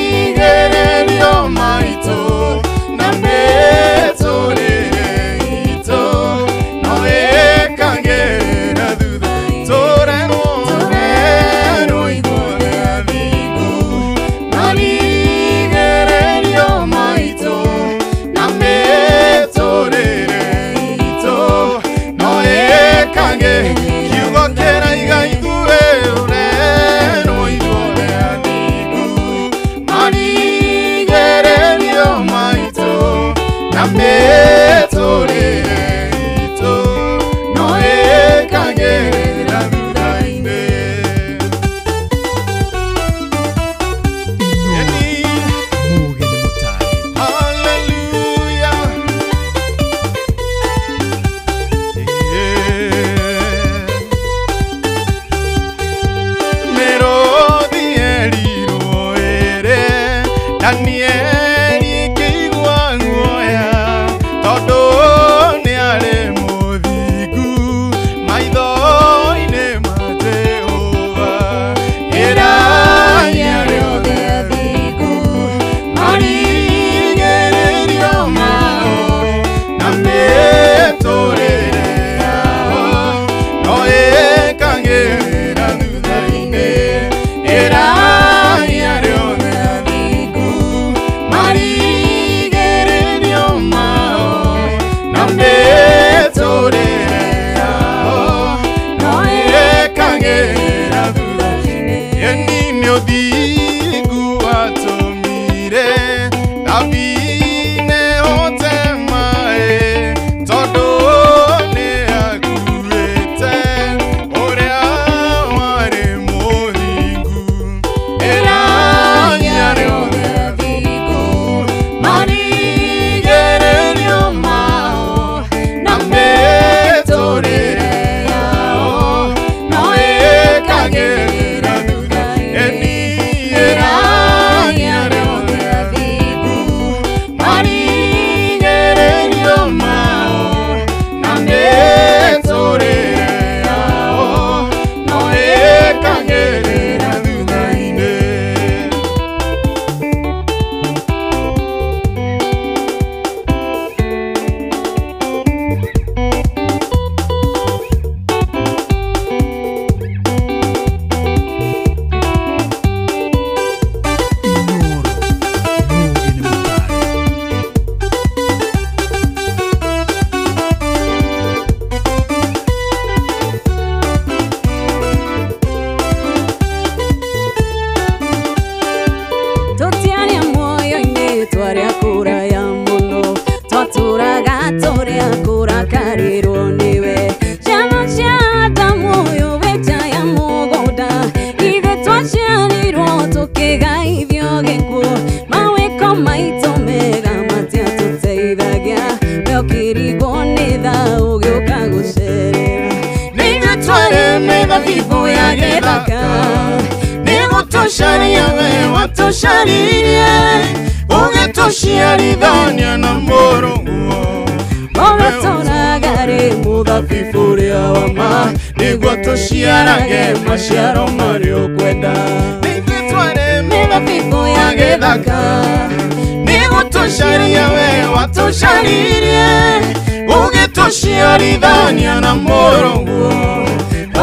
marigĩrĩrio maitũ na mĩtũrĩre itũ no ĩkagĩrĩra thutha-inĩ. Tũrerwo tũrerwo ithuothe athingu marigĩrĩrio maitũ na mĩtũrĩre itũ no ĩkagĩrĩra kiugo kĩraiga ithuĩ ũrerwo ithuothe athingu marigĩrĩrio maitũ na mĩtũrĩre itũ no ĩkagĩrĩra thutha-inĩ. Muge nĩ mũtare. Hallelujah. Yeah. Danieli kĩigua guoya tondũ nĩ arĩ mũthingu maitho-inĩ ma Jehova. Ĩrai arĩa othe athingu marigĩrĩrio mao na mĩtũrĩre yao no ĩkagĩrĩra thutha-inĩ. Ĩrai arĩa othe athingu marigĩrĩrio mao na mĩtũrĩre yao no ĩkagĩrĩra thutha-inĩ. Ĩni nĩ ũthingu watũmire Thabine hote maĩ tondũ nĩ akuĩte ũrĩa warĩ mũthingu. Ĩrai arĩa othe athingu marigĩrĩrio mao na mĩtũrĩre yao no ĩkagĩrĩra thutha-inĩ. Ĩrai arĩa othe athingu marigĩrĩrio mao na mĩtũrĩre yao no ĩkagĩrĩra thutha-inĩ. Tũtiarĩ muoyo-inĩ twarĩ a kũraya mũno twatũraga tũrĩ a kũrakarĩrwo nĩwe. Ciana cia Adamu ũyũ wĩ nja ya mũgũnda ithuĩ twaciarirwo tũkĩgaithio gĩkuũ mawĩko maitũ mega matiatũteithagia we ũkĩrigwo nĩ tha ũgĩũka gũcerera. Nĩithuĩ twarĩ mĩthabibũ ya gĩthaka nĩgũtũcaria we watũcaririe ũgĩtũciarithania na mũrũguo. Ũgatũraga rĩ mũthabibũ ũrĩa wa ma nĩguo tũciarage maciaro marĩa ũkwenda. Nĩithuĩ twarĩ mĩthabibũ ya gĩthaka nĩgũtũcaria we watũcaririe ũgĩtũciarithania na mũrũguo.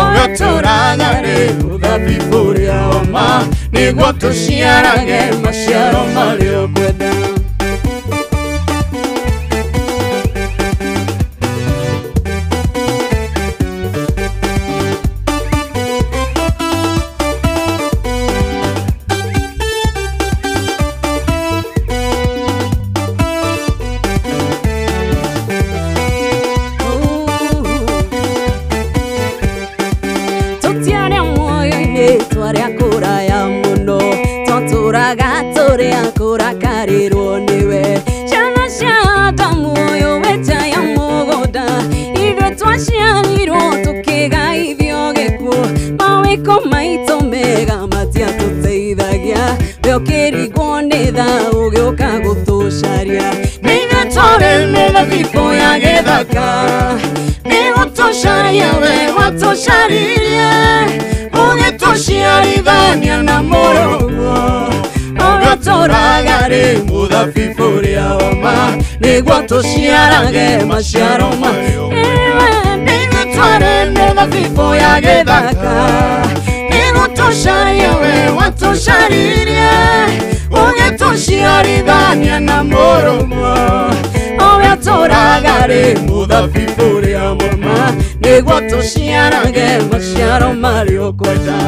Ũgatũraga rĩ mũthabibũ ũrĩa wa ma nĩguo tũciarage maciaro marĩa ũkwenda. Tũtiarĩ muoyo-inĩ twarĩ a kũraya mũno twatũraga tũrĩ a kũrakarĩrwo nĩwe. Ciana cia Adamu ũyũ wĩ nja ya mũgũnda ithuĩ twaciarirwo tũkĩgaithio gĩkuũ mawĩko maitũ mega matiatũteithagia we ũkĩrigwo nĩ tha ũgĩũka gũtũcaria. Nĩithuĩ twarĩ mĩthabibũ ya gĩthaka nĩgũtũcaria we watũcaririe ũgĩtũciarithania na mũrũguo. Ũgatũraga rĩ mũthabibũ ũrĩa wa ma nĩguo tũciarage maciaro marĩa ũkwenda. Nĩithuĩ twarĩ mĩthabibũ ya gĩthaka nĩgũtũcaria we watũcaririe ũgĩtũciarithania na mũrũguo. Ũgatũraga rĩ mũthabibũ ũrĩa wa ma nĩguo tũciarage maciaro marĩa ũkwenda.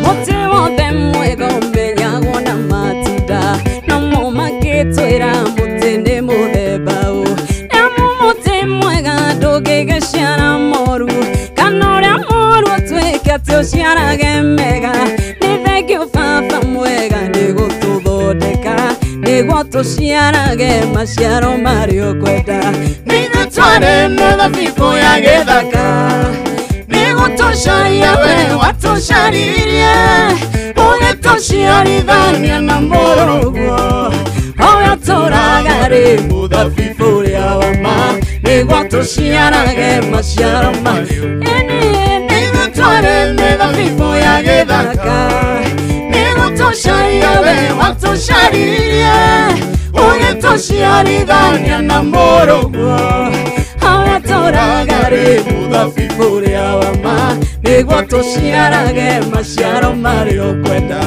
Mũtĩ wothe mwega ũmenyagwo na matunda no mo makĩtwĩra mũtĩ nĩ mũthemba. Nĩguo tũciarage maciaro marĩa ũkwenda. Nĩithuĩ twarĩ mĩthabibũ ya gĩthaka, nĩgũtũcaria we watũcaririe, ũgĩtũciarithania na mũrũguo. Ũrĩa ũtũũraga rĩ mũthabibũ ũrĩa wa ma, nĩguo tũciarage maciaro marĩa. Nĩithuĩ twarĩ mĩthabibũ ya gĩthaka, nĩgũtũcaria we watũcaririe, ũgĩtũciarithania na mũrũguo. Ũrĩa ũtũũraga rĩ mũthabibũ ũrĩa wa ma, nĩguo tũciarage maciaro marĩa ũkwenda.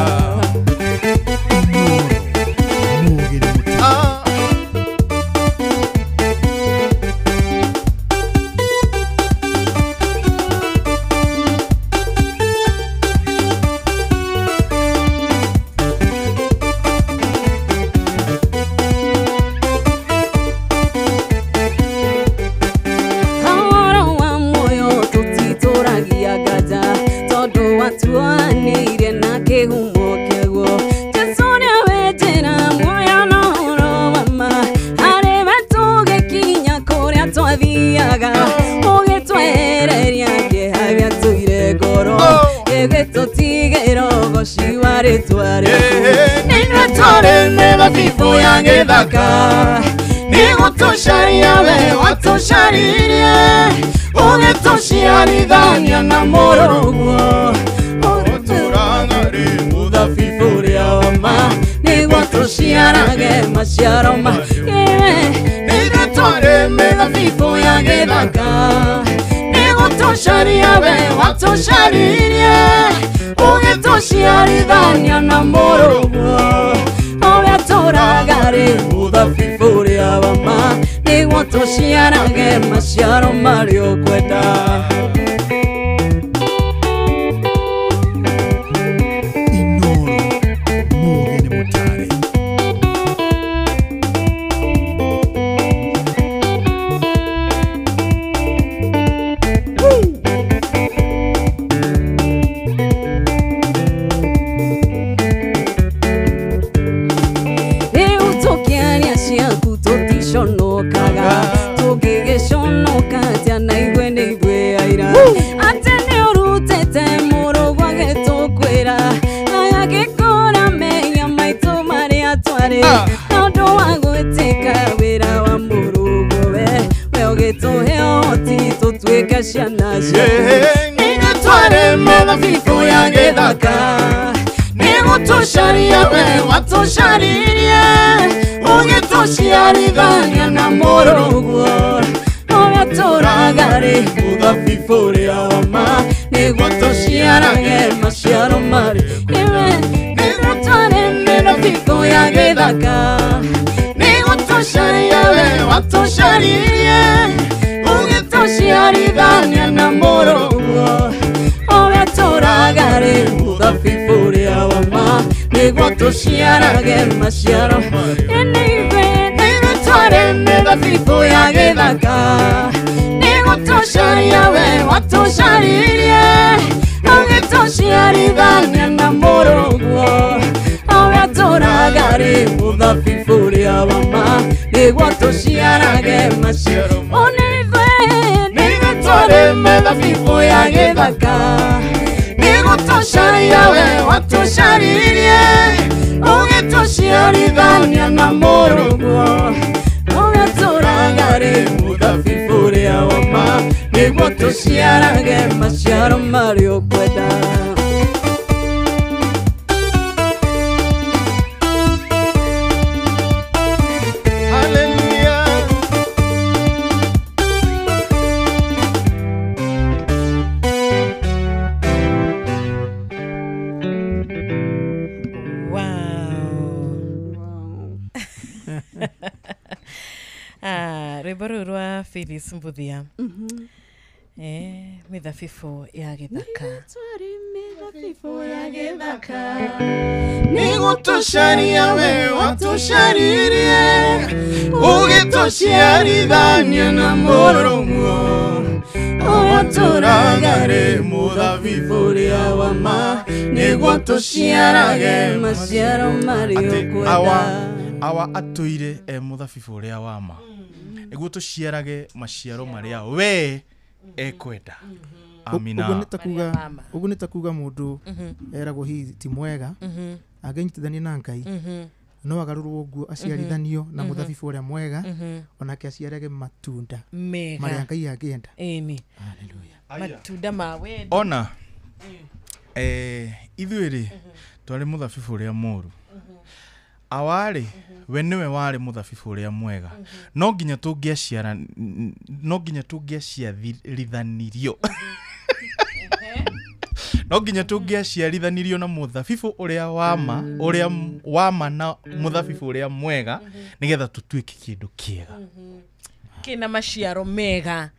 Nĩithuĩ twarĩ mĩthabibũ ya gĩthaka, nĩgũtũcaria we watũcaririe, ũgĩtũciarithania na mũrũguo. Ũtũũraga rĩ mũthabibũ ũrĩa wa ma, nĩguo tũciarage maciaro ma. Nĩithuĩ twarĩ mĩthabibũ ya gĩthaka, nĩgũtũcaria we watũcaririe, ũgĩtũciarithania na mũrũguo. Ũrĩa ũtũũraga rĩ mũthabibũ ũrĩa wa ma, nĩguo tũciarage maciaro marĩa ũkwenda. Inoro muge nĩ mũtare. Rĩu tũkĩaria ciaku tũticonokaga, tũngĩgĩconoka atĩa na ithuĩ nĩ ithuĩ aira. Atĩ nĩ ũrutĩte mũrũguo agĩtũkwĩra, agagĩkũra mehia maitũ marĩa twarĩ. Na ũndũ wa gwĩtĩka wĩra wa mũrũguo we ũgĩtũhe ũhoti tũtuĩke ciana ciaku. Nĩithuĩ twarĩ mĩthabibũ ya gĩthaka, nĩgũtũcaria we watũcaririe, ũgĩtũciarithania na mũrũguo. Ũrĩa ũtũũraga rĩ mũthabibũ ũrĩa wa ma, nĩguo tũciarage maciaro marĩa. Nĩithuĩ twarĩ mĩthabibũ ya gĩthaka, nĩgũtũcaria we watũcaririe, ũgĩtũciarithania na mũrũguo. Ũrĩa ũtũũraga rĩ mũthabibũ ũrĩa wa ma, nĩguo tũciarage maciaro. Nĩithuĩ twarĩ mĩthabibũ ya gĩthaka, nĩgũtũcaria we watũcaririe, ũgĩtũciarithania na mũrũguo. Ũrĩa ũtũũraga rĩ mũthabibũ ũrĩa wa ma, nĩguo tũciarage maciaro. Nĩithuĩ twarĩ mĩthabibũ ya gĩthaka, nĩgũtũcaria we watũcaririe, ũgĩtũciarithania na mũrũguo. Ũrĩa ũtũũraga rĩ mũthabibũ ũrĩa wa ma, nĩguo tũciarage maciaro marĩa ũkwenda. Hallelujah. Ah, rwĩmbo rũu rwa Phyllis Mbuthia. Mĩthabibũ ya gĩthaka. Nĩgũtũcaria we watũcaririe, ũgĩtũciarithania na mũrũguo. Ũrĩa ũtũũraga rĩ mũthabibũ ũrĩa wa ma, nĩguo tũciarage maciaro marĩa Atĩ ũkwenda. awa Awa atũire e mũthabibũ ũrĩa wa ma nĩguo tũciarage maciaro marĩa we ekwenda. Amina. Ũguo nĩ ta kuga mũndũ eragwo hihi ti mwega angĩnyitithania na Ngai no agarũrwo ũguo aciarithanio na mũthabibũ ũrĩa mwega onake aciarage matunda mega marĩa Ngai angĩenda. Ĩni. Hallelujah. Matunda ma wendo. Ona ithuĩ rĩ twarĩ mũthabibũ ũrĩa mũru. Awarĩ we nĩwe warĩ mũthabibũ ũrĩa mwega. No nginya tũngĩaciara no nginya tũngĩaciarithanirio. No nginya tũngĩaciarithanirio na mũthabibũ ũrĩa wa ma ũrĩa wa ma na mũthabibũ ũrĩa mwega nĩgetha tũtuĩke kĩndũ kĩega kĩna maciaro mega.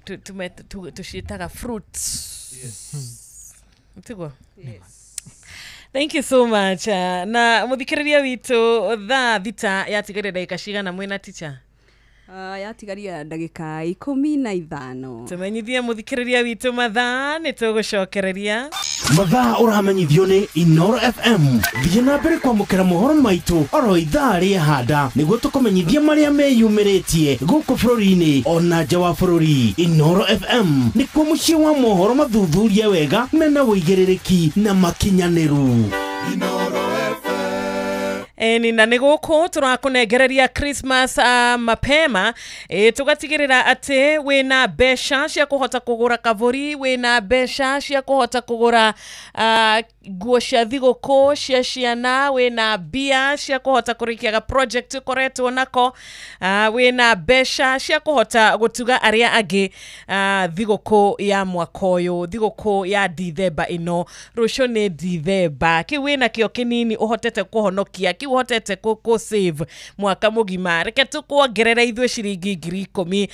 Tuciĩtaga fruits. Tiguo? Yes. Thank you so much. Na muthikiriria witũ thaa 6 yatigaire ndagĩka cigana mwĩna teacher? Yatigaria ndagĩka 15. Tumenyithie muthikiriria witũ mathaa nĩ tũgũcokereria. Mathaa ũramenyithio nĩ Inoro FM. Thiĩ na mbere kwamũkĩra mohoro maitũ oro ithaa rĩa handa nĩguo tũkũmenyithie marĩa meyumĩrĩtie gũkũ bũrũri-inĩ ona nja wa bũrũri. Inoro FM nĩkuo mũciĩ wa mohoro mathuthurie wega mena ũigĩrĩrĩki na makinyanĩru. Eni na nĩ gũkũ tũrakũnengereria Christmas mapema tũgatigĩrĩra atĩ wĩna mbeca cia kũhota kũgũra kavũri, wĩna mbeca cia kũhota kũgũra nguo cia thigũkũ cia ciana, wĩna mbia cia kũhota kũrĩkia ga project ũkoretwo nako, wĩna mbeca cia kũhota gũtuga arĩa angĩ thigũkũ ya mwaka ũyũ, thigũkũ ya Dithemba ĩno. Rũciũ nĩ Dithemba, kĩu wĩna kĩo kĩnini ũhotete kũhonokia, kĩu ũhotete kũ save mwaka mũgima. Reke tũkuongerere ithuĩ ciringi 10,000,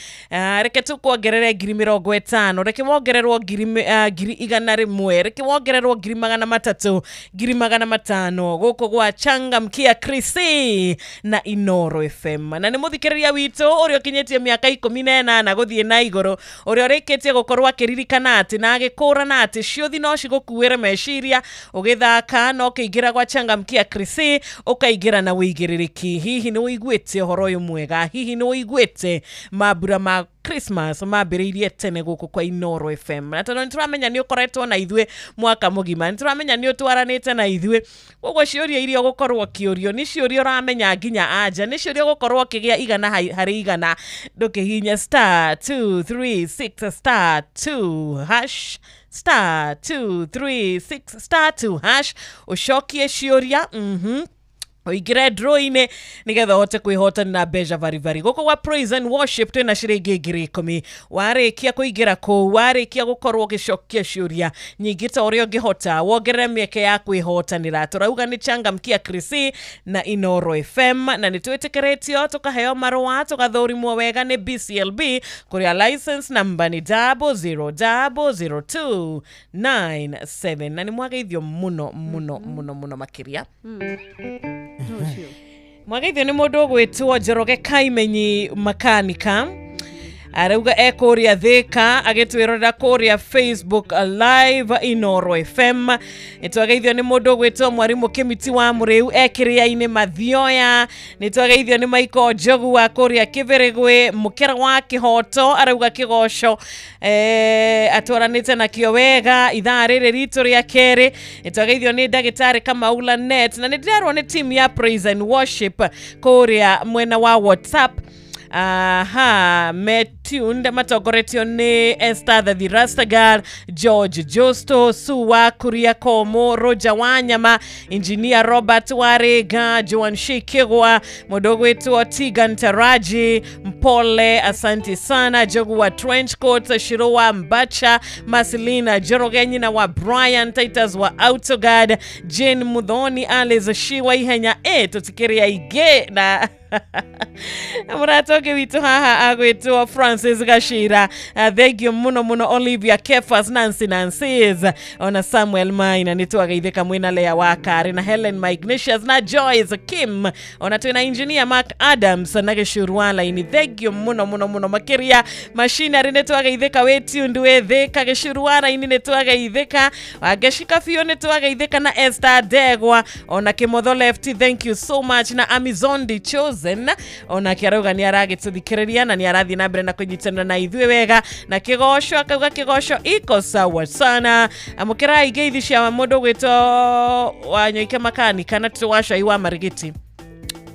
reke tũkuongerere 50,000, reke wongererwo 100,000, reke wongererwo 300,000, 500,000 gũkũ gwa Changamkia Krisi na Inoro FM. Na nĩ mũthikĩrĩria witũ ũrĩa ũkinyĩtie mĩaka 18 gũthiĩ na igũrũ, ũrĩa ũrĩkĩtie gũkorwo akĩririkana atĩ na agĩkũrana atĩ ciũthi no cigũkuĩre meciria ũgĩthaka, no ũkĩingĩra gwa Changamkia Krisi ũkaingĩra na ũigĩrĩrĩki. Hihi nĩ ũiguĩte ũhoro ũyũ mwega? Hihi nĩ ũiguĩte mambura ma Christmas mambĩrĩirie tene gũkũ kwa Inoro FM? Na tondũ nĩtũramenya nĩ ũkoretwo na ithuĩ mwaka mũgima, nĩtũramenya nĩ ũtwaranĩte na ithuĩ, koguo ciũria iria ũgũkorwo ũkĩũrio nĩ ciũria ũramenya nginya anja, nĩ ciũria ũgũkorwo ũkĩgĩa 100 harĩ 100. Ndũkĩhihinya *236 *2# *236 *2# ũcokie ciũria ũingĩre draw-inĩ nĩgetha ũhote kwĩhotanĩra mbeca baribari. Gũkũ gwa Praise and Worship twĩna ciringi 10,000. Warĩkia kũingĩra kũu, warĩkia gũkorwo ũgĩcokia ciũria nyingĩ ta ũrĩa ũngĩhota, wongerere mĩeke ya kwĩhotanĩra. Tũrauga nĩ Changamkia Krisi na Inoro FM, na nĩ twĩtĩkĩrĩtio tũkaheo marũa tũgathũrimwo wega nĩ BCLB kũrĩa license number nĩ 000297. Na nĩ mwageithio mũno mũno mũno mũno makĩria. Mwageithio nĩ mũndũ ũgwĩtwo Njoroge Kaimenyi makanika, arauga e kũrĩa Thĩka agĩtwĩrorera kũrĩa Facebook Live Inoro FM. Nĩtwageithio nĩ mũndũ ũgwĩtwo Mwarimũ Kĩmiti wa Mũrĩu e kĩrĩa-inĩ Mathioya. Nĩtwageithio nĩ Michael Njogu wa kũrĩa Kĩbĩrĩgwĩ, Mũkĩra wa Kĩhoto arauga kĩgoco atwaranĩte nakĩo wega ithaa rĩrĩ ritũ rĩa kerĩ. Nĩtwageithio nĩ ndagĩtarĩ Kamau Lanet, na nĩndĩrerwo nĩ team ya Praise and Worship kũrĩa mwena wa WhatsApp. Aha, metuned matongoretio nĩ Esther the Rastagar, George Josto, Suwa Kuria Komo, Roger Wanyama, Engineer Robert Warega, Joan Shikigwa, mũndũ ũgwĩtwo Tigan Taraji, Mpole, asante sana, Jogu wa Trenchcoat, Shirowa Mbacha, Marcelina Njoroge, nyina wa Brian Titus wa Autoguard, Jane Muthoni, Alice Shiwa Ihenya, tũtikĩrĩ aingĩ na Mũrata ũngĩ witũ haha agwĩtwo Francis Gashira, thank you mũno mũno. Olivia Kefas, Nancy Nancy's, ona Samuel Maina nĩ twageithĩka mwĩna Lea Wakari na Helen Ignatius na Joyce Kim, ona twĩna engineer Mark Adams na Gĩcurwa line, thank you mũno mũno mũno makĩria. Machinery nĩ twageithĩka, wĩ tuned wĩ thĩka. Gĩcurwa line nĩ twageithĩka, Wangecika biũ nĩ twageithĩka na Esther Ndegwa, ona Kĩmotho Left, thank you so much, na Amazon The Chosen ona kĩarauga nĩ aragĩtũthikĩrĩria na nĩ arathiĩ na mbere na kũnyitanĩra na ithuĩ wega, na kĩgoco akauga kĩgoco iko sawa sana. Amũkĩrai ngeithi cia mũndũ gwĩtwo Wanyoike Makanika na Tũwacai wa Marigiti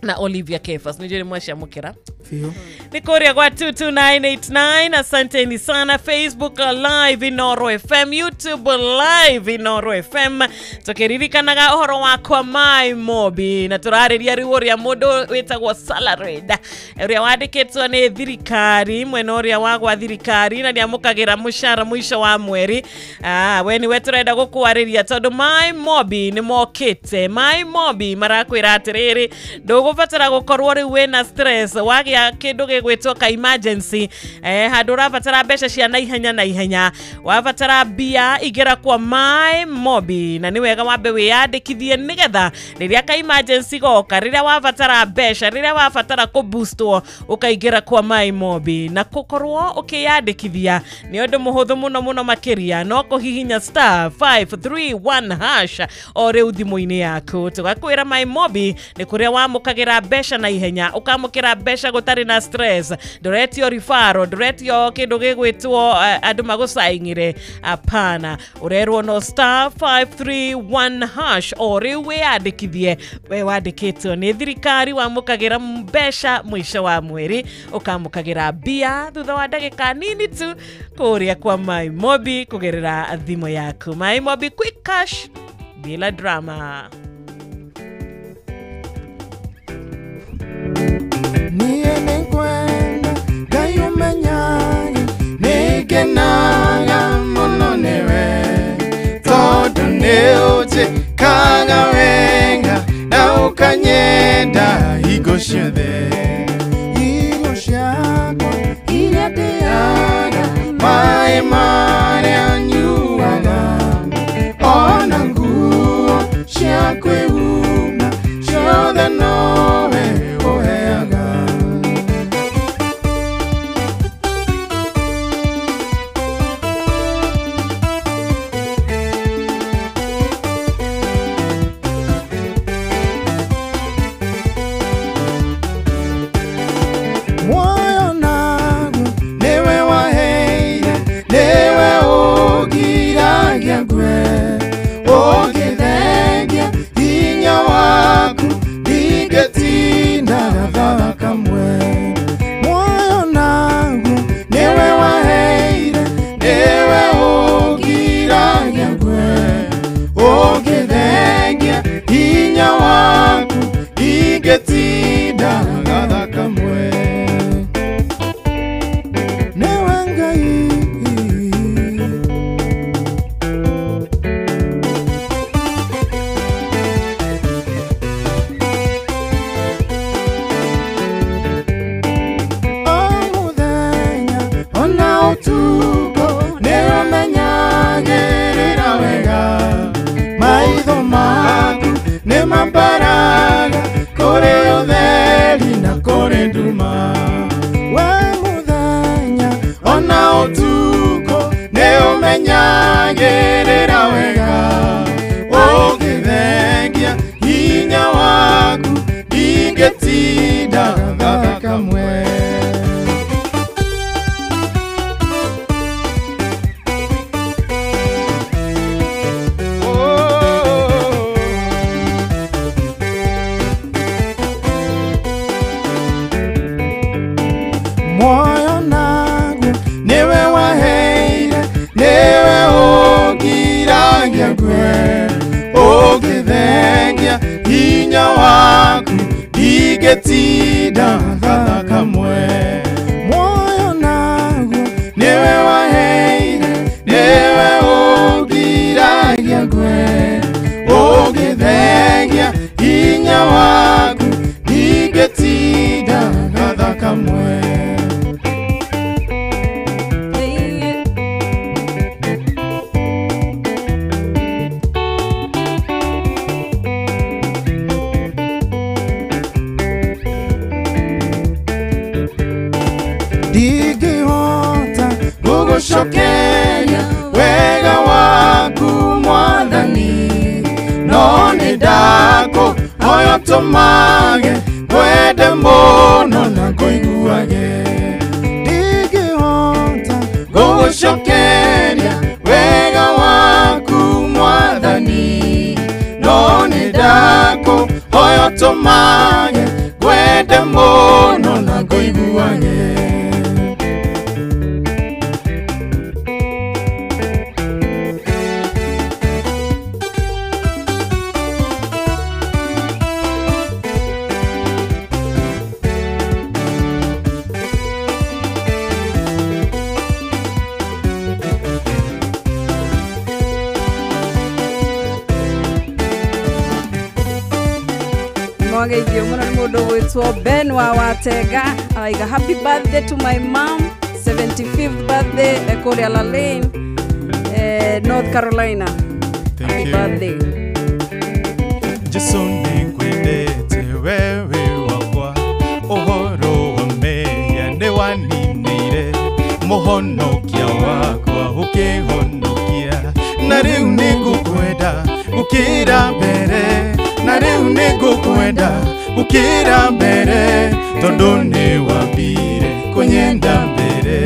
na Olivia Kefas, nĩ njũĩ mwacamũkĩra Fiyo. Ni kuria kwa 22989. Asanteni sana. Facebook Live Inoro FM, YouTube Live Inoro FM, tukiririkanaga uhoro wakwa Mai Mobi na turarĩria rĩu ũrĩa mũndũ wĩtagwo salaried ũrĩa wandĩkĩtwo nĩ thirikari, mwena ũrĩa wa gwa thirikari na nĩamũkagĩra mũcara mũico wa mweri. We nĩwe tũrenda gũkwarĩria tondũ Mai Mobi nĩ mokĩte. Mai Mobi marakwĩra atĩrĩrĩ, ndũgũbatara gũkorwo rĩu wĩna stress wagĩa kĩndũ gĩgwĩtwo ka emergency, handũ ũrabatara mbeca cia naihenya naihenya, wabatara mbia, ingĩra kwa Mai Mobi na nĩ wega wambe wĩyandĩkithie nĩgetha rĩrĩa ka emergency goka, rĩrĩa wabatara mbeca, rĩrĩa wabatara kũboostwo, ũkaingĩra kwa Mai Mobi. Na gũkorwo ũkĩyandĩkithia nĩ ũndũ mũhũthũ mũno mũno makĩria, no kũhihinya star 531 hash o rĩu thimũ-inĩ yaku. Tũgakwĩra Mai Mobi nĩ kũrĩa wamũkagĩra mbeca na ihenya, ũkamũkĩra mbeca gũtarĩ na stress, ndũretio referral, ndũretio kĩndũ gĩgwĩtwo andũ magũcaing'ire, apana, ũrerwo no star 531 hash o rĩu wĩyandĩkithie. We wandĩkĩtwo nĩ thirikari, wamũkagĩra mbeca mũico wa mweri, ũkamũkagĩra mbia thutha wa ndagĩka nini tu kũrĩa kwa Mai Mobi kũgerera thimũ yaku. Mai Mobi, quick cash bila drama. Niĩ nĩngwenda Ngai ũmenyage nĩngenaga mũno nĩwe, tondũ nĩũnjĩkaga wega na ũkanyenda hingo ciothe. Irio ciakwa iria ndĩaga, maĩ marĩa nyuaga, ona nguo cia kwĩhumba ciothe nowe ũheaga. Muoyo nagu nĩwe waheire, nĩwe ũgiragia ngwe, ũngĩthengia hinya waku ndingĩtinda gathaa kamwe. Muoyo nagu nĩwe waheire, nĩwe ũgiragia ngwe, ũngĩthengia hinya waku ndingĩtinda gathaa kamwe. Nĩwe Ngai. O mũthenya ona ũtukũ nĩũmenyagĩrĩra wega, maitho maku nĩmambaraga kũrĩ ũtheri na kũrĩ nduma. We mũthenya ona ũtukũ nĩũmenyagĩrĩra wega, ũngĩthengia hinya waku ndingĩtinda gathaa kamwe. Muoyo nagu nĩwe waheire, nĩwe ũgiragia ngwe, ũngĩthengia hinya waku ndingĩtinda gathaa kamwe. Muoyo nagu nĩwe waheire, nĩwe ũgiragia ngwe, ũngĩthengia hinya waku ndingĩtinda gathaa Gũgũcokeria wega waku mwathani no nĩ ndakũhoya tũmage ngwende mũno na ngũiguage ndingĩhota gũgũcokeria wega waku mwathani no nĩ ndakũhoya tũmage ngwende mũno na ngũiguage. Mwageithio muno nĩ mũndũ gwĩtwo Ben wa Watenga araiga happy birthday to my mom 75th birthday ekũrĩa Lane, North Carolina. Thank happy you. Birthday. Jesu nĩngwendete wewe wakwa ũhoro wa mehia nĩwaninĩire mũhonokia wakwa ũkĩhonokia na rĩu nĩngũkwenda gũkĩra mbere na rĩu nĩngũkwenda gũkĩra mbere tondũ nĩwambire kũnyenda mbere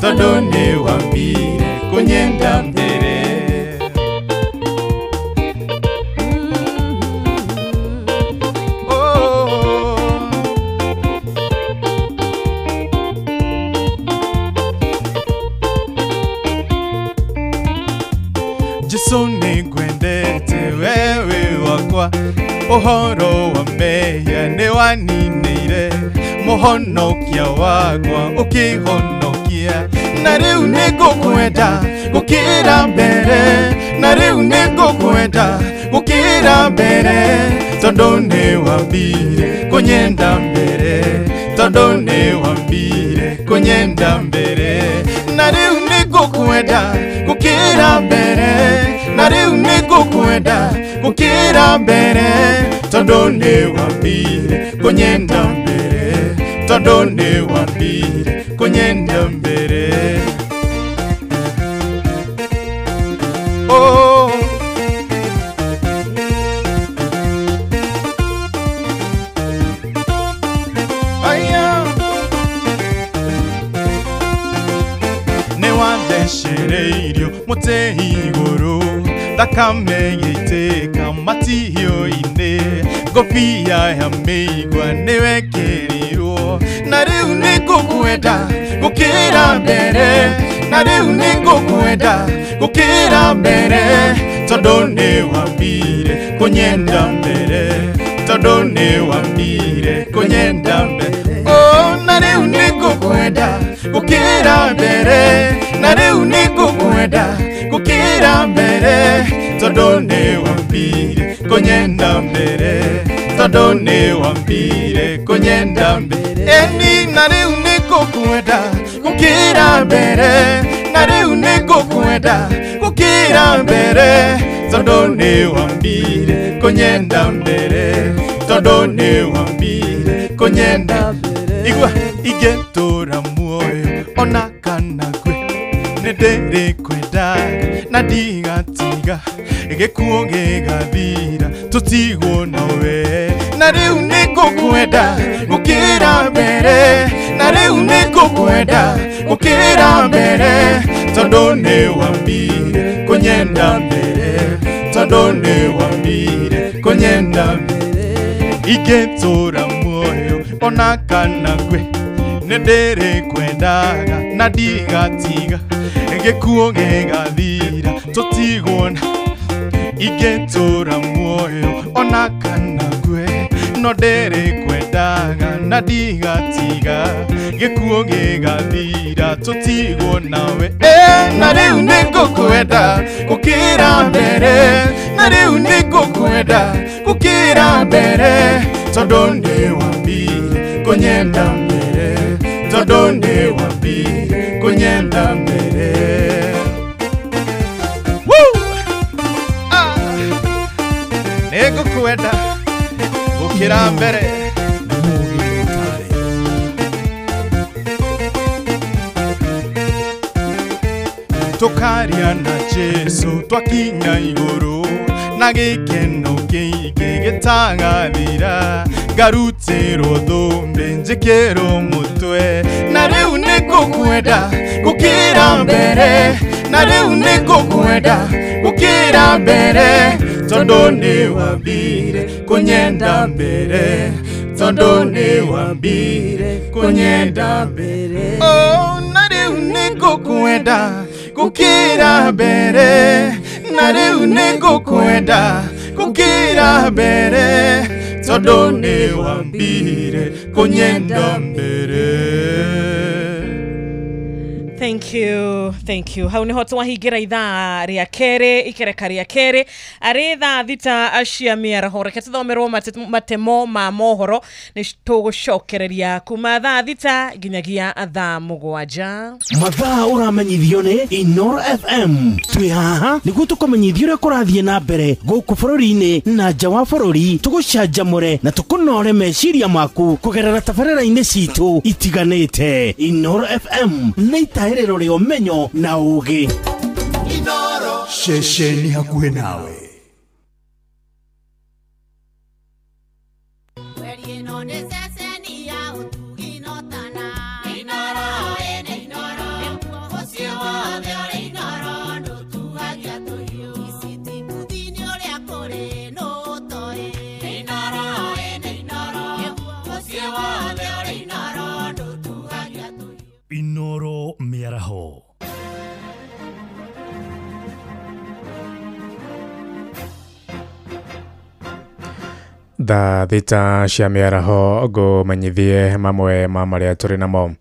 tondũ nĩwambire kũnyenda mbere. Jesu nĩngwendete wewe wakwa ũhoro wa mehia nĩwaninĩire mũhonokia wakwa ũkĩhonokia na rĩu nĩngũkwenda gũkĩra mbere na rĩu nĩngũkwenda gũkĩra mbere tondũ nĩwambire kũnyenda mbere tondũ nĩwambire kũnyenda mbere na rĩu nĩngũkwenda gũkĩra mbere na rĩu nĩngũkwenda gũkĩra mbere tondũ nĩwambire kũnyenda mbere tondũ nĩwambire kũnyenda mbere. Oh. Aya. Nĩwathecereirio mũtĩ igũrũ thakame ĩgĩitĩka matihio-inĩ ngobia ya mĩigua nĩwekĩrirwo na rĩu nĩngũkwenda gũkĩra mbere na rĩu nĩngũkwenda gũkĩra mbere tondũ nĩwambire kũnyenda mbere tondũ nĩwambire kũnyenda mbere. Oh, na rĩu nĩngũkwenda gũkĩra mbere na rĩu nĩngũkwenda gũkĩra mbere tondũ nĩwambire kũnyenda mbere tondũ nĩwambire kũnyenda mbere. Eni na rĩu nĩngũkwenda gũkĩra mbere na rĩu nĩngũkwenda gũkĩra mbere tondũ nĩwambire kũnyenda mbere tondũ nĩwambire kũnyenda mbere. Igua ingĩtũra muoyo ona kana ngwe nĩndĩrĩkwendaga na ndigatiga gĩkuũ gĩgathira tũtigwo nawe na rĩu nĩngũkwenda gũkĩra mbere na rĩu nĩngũkwenda gũkĩra mbere tondũ nĩwambire kũnyenda mbere tondũ nĩwambire kũnyenda mbere. Ingĩtũra muoyo ona kana ngwe nĩndĩrĩkwendaga na ndigatiga gĩkuũ gĩgathira tũtigwo na ingĩtũra muoyo ona kana ngwe no ndĩrĩkwendaga na ndigatiga gĩkuũ gĩgathira tũtigwo nawe. Na rĩu nĩngũkwenda gũkĩra mbere na rĩu nĩngũkwenda gũkĩra mbere tondũ nĩwambire kũnyenda mbere tondũ nĩwambire kũnyenda mbere. Woo! Ah! Nĩngũkwenda gũkĩra mbere. Tũkaria na Jesu twakinya igũrũ na gĩkeno kĩingĩ gĩtagathira ngarutĩrwo thũmbĩ njĩkĩrwo mũtwe na rĩu nĩngũkwenda gũkĩra mbere na rĩu nĩngũkwenda gũkĩra mbere tondũ nĩwambire kũnyenda mbere tondũ nĩwambire kũnyenda mbere oh na rĩu nĩngũkwenda gũkĩra mbere na rĩu nĩngũkwenda gũkĩra mbere tondũ nĩwambire kũnyenda mbere. Thank you, thank you. Hau niho twahingira ithaa rĩa kerĩ, ikereka rĩa kerĩ, arĩ thaa 6 cia mĩaraho. Reke tũthomerwo matemo ma mohoro nĩ tũgũcokereria kuma thaa 6 nginyagia thaa 7. Mathaa ũramenyithio nĩ Inoro FM. Twĩ haha nĩguo tũkũmenyithie ũrĩa kũrathiĩ na mbere gũkũ bũrũri-inĩ na nja wa bũrũri, tũgũcanjamũre na tũkũnore meciria maku kũgerera tabarĩra-inĩ citũ itiganĩte. Inoro FM nĩ itaherero rĩa ũmenyo na ũũgĩ. Ceceni hakuhĩ nawe. Inoro mĩaraho. Thaa 6 cia mĩaraho ngũmenyithie mamwe ma marĩa tũrĩ namo.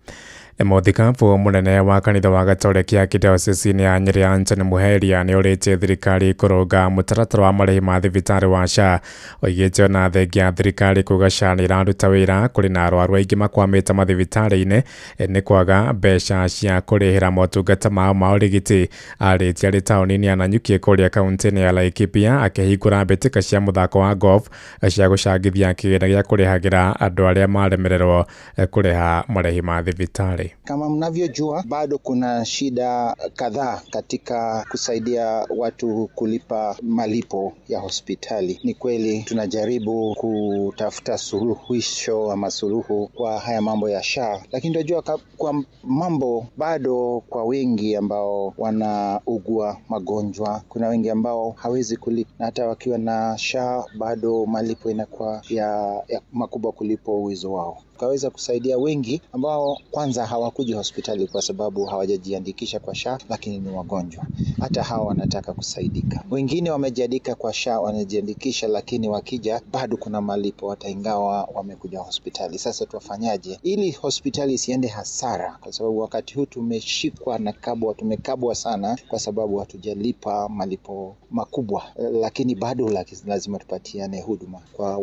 Mũthikabu mũnene wa kanitha wa Gatoreki ya kĩdiocese ya Nyĩrĩ Anthony Muheria nĩorĩtie thirikari kũrũnga mũtaratara wa marĩhi ma thibitarĩ wa SHA. Oigĩte ona thengia ya thirikari kuga SHA nĩ ĩraruta wĩra, kũrĩ na arwaru aingĩ makwamĩte mathibitarĩ-inĩ nĩ kwaga mbeca cia kũrĩhĩra motungata mao ma ũrigiti. Arĩtie arĩ taũni-inĩ ya Nanyuki kũrĩa kaunti-inĩ ya Laikipia akĩhingũra mbĩtĩka cia mũthako wa golf cia gũcangithia kĩgĩna gĩa kũrĩhagĩra andũ arĩa maremererwo kũrĩha marĩhi ma thibitarĩ. Kama mnavyojua, bado kuna shida kadhaa katika kusaidia watu kulipa malipo ya hospitali. Ni kweli tunajaribu kutafuta suluhisho ama suluhu kwa haya mambo ya SHA, lakini tunajua kwa mambo bado kwa wengi ambao wanaugua magonjwa, kuna wengi ambao hawezi kulipa, na hata wakiwa na SHA bado malipo inakuwa ya makubwa kulipo uwezo wao. Tukaweza kusaidia wengi ambao kwanza hawakuji hospitali kwa sababu hawajajiandikisha kwa SHA, lakini ni wagonjwa. Hata hawa wanataka kusaidika. Wengine wamejiandika kwa SHA, wanajiandikisha, lakini wakija bado kuna malipo hata ingawa wamekuja hospitali. Sasa tuwafanyaje ili hospitali isiende hasara? Kwa sababu wakati huu tumeshikwa na kabwa, tumekabwa sana kwa sababu hatujalipa malipo makubwa, lakini bado lazima tupatiane huduma kwa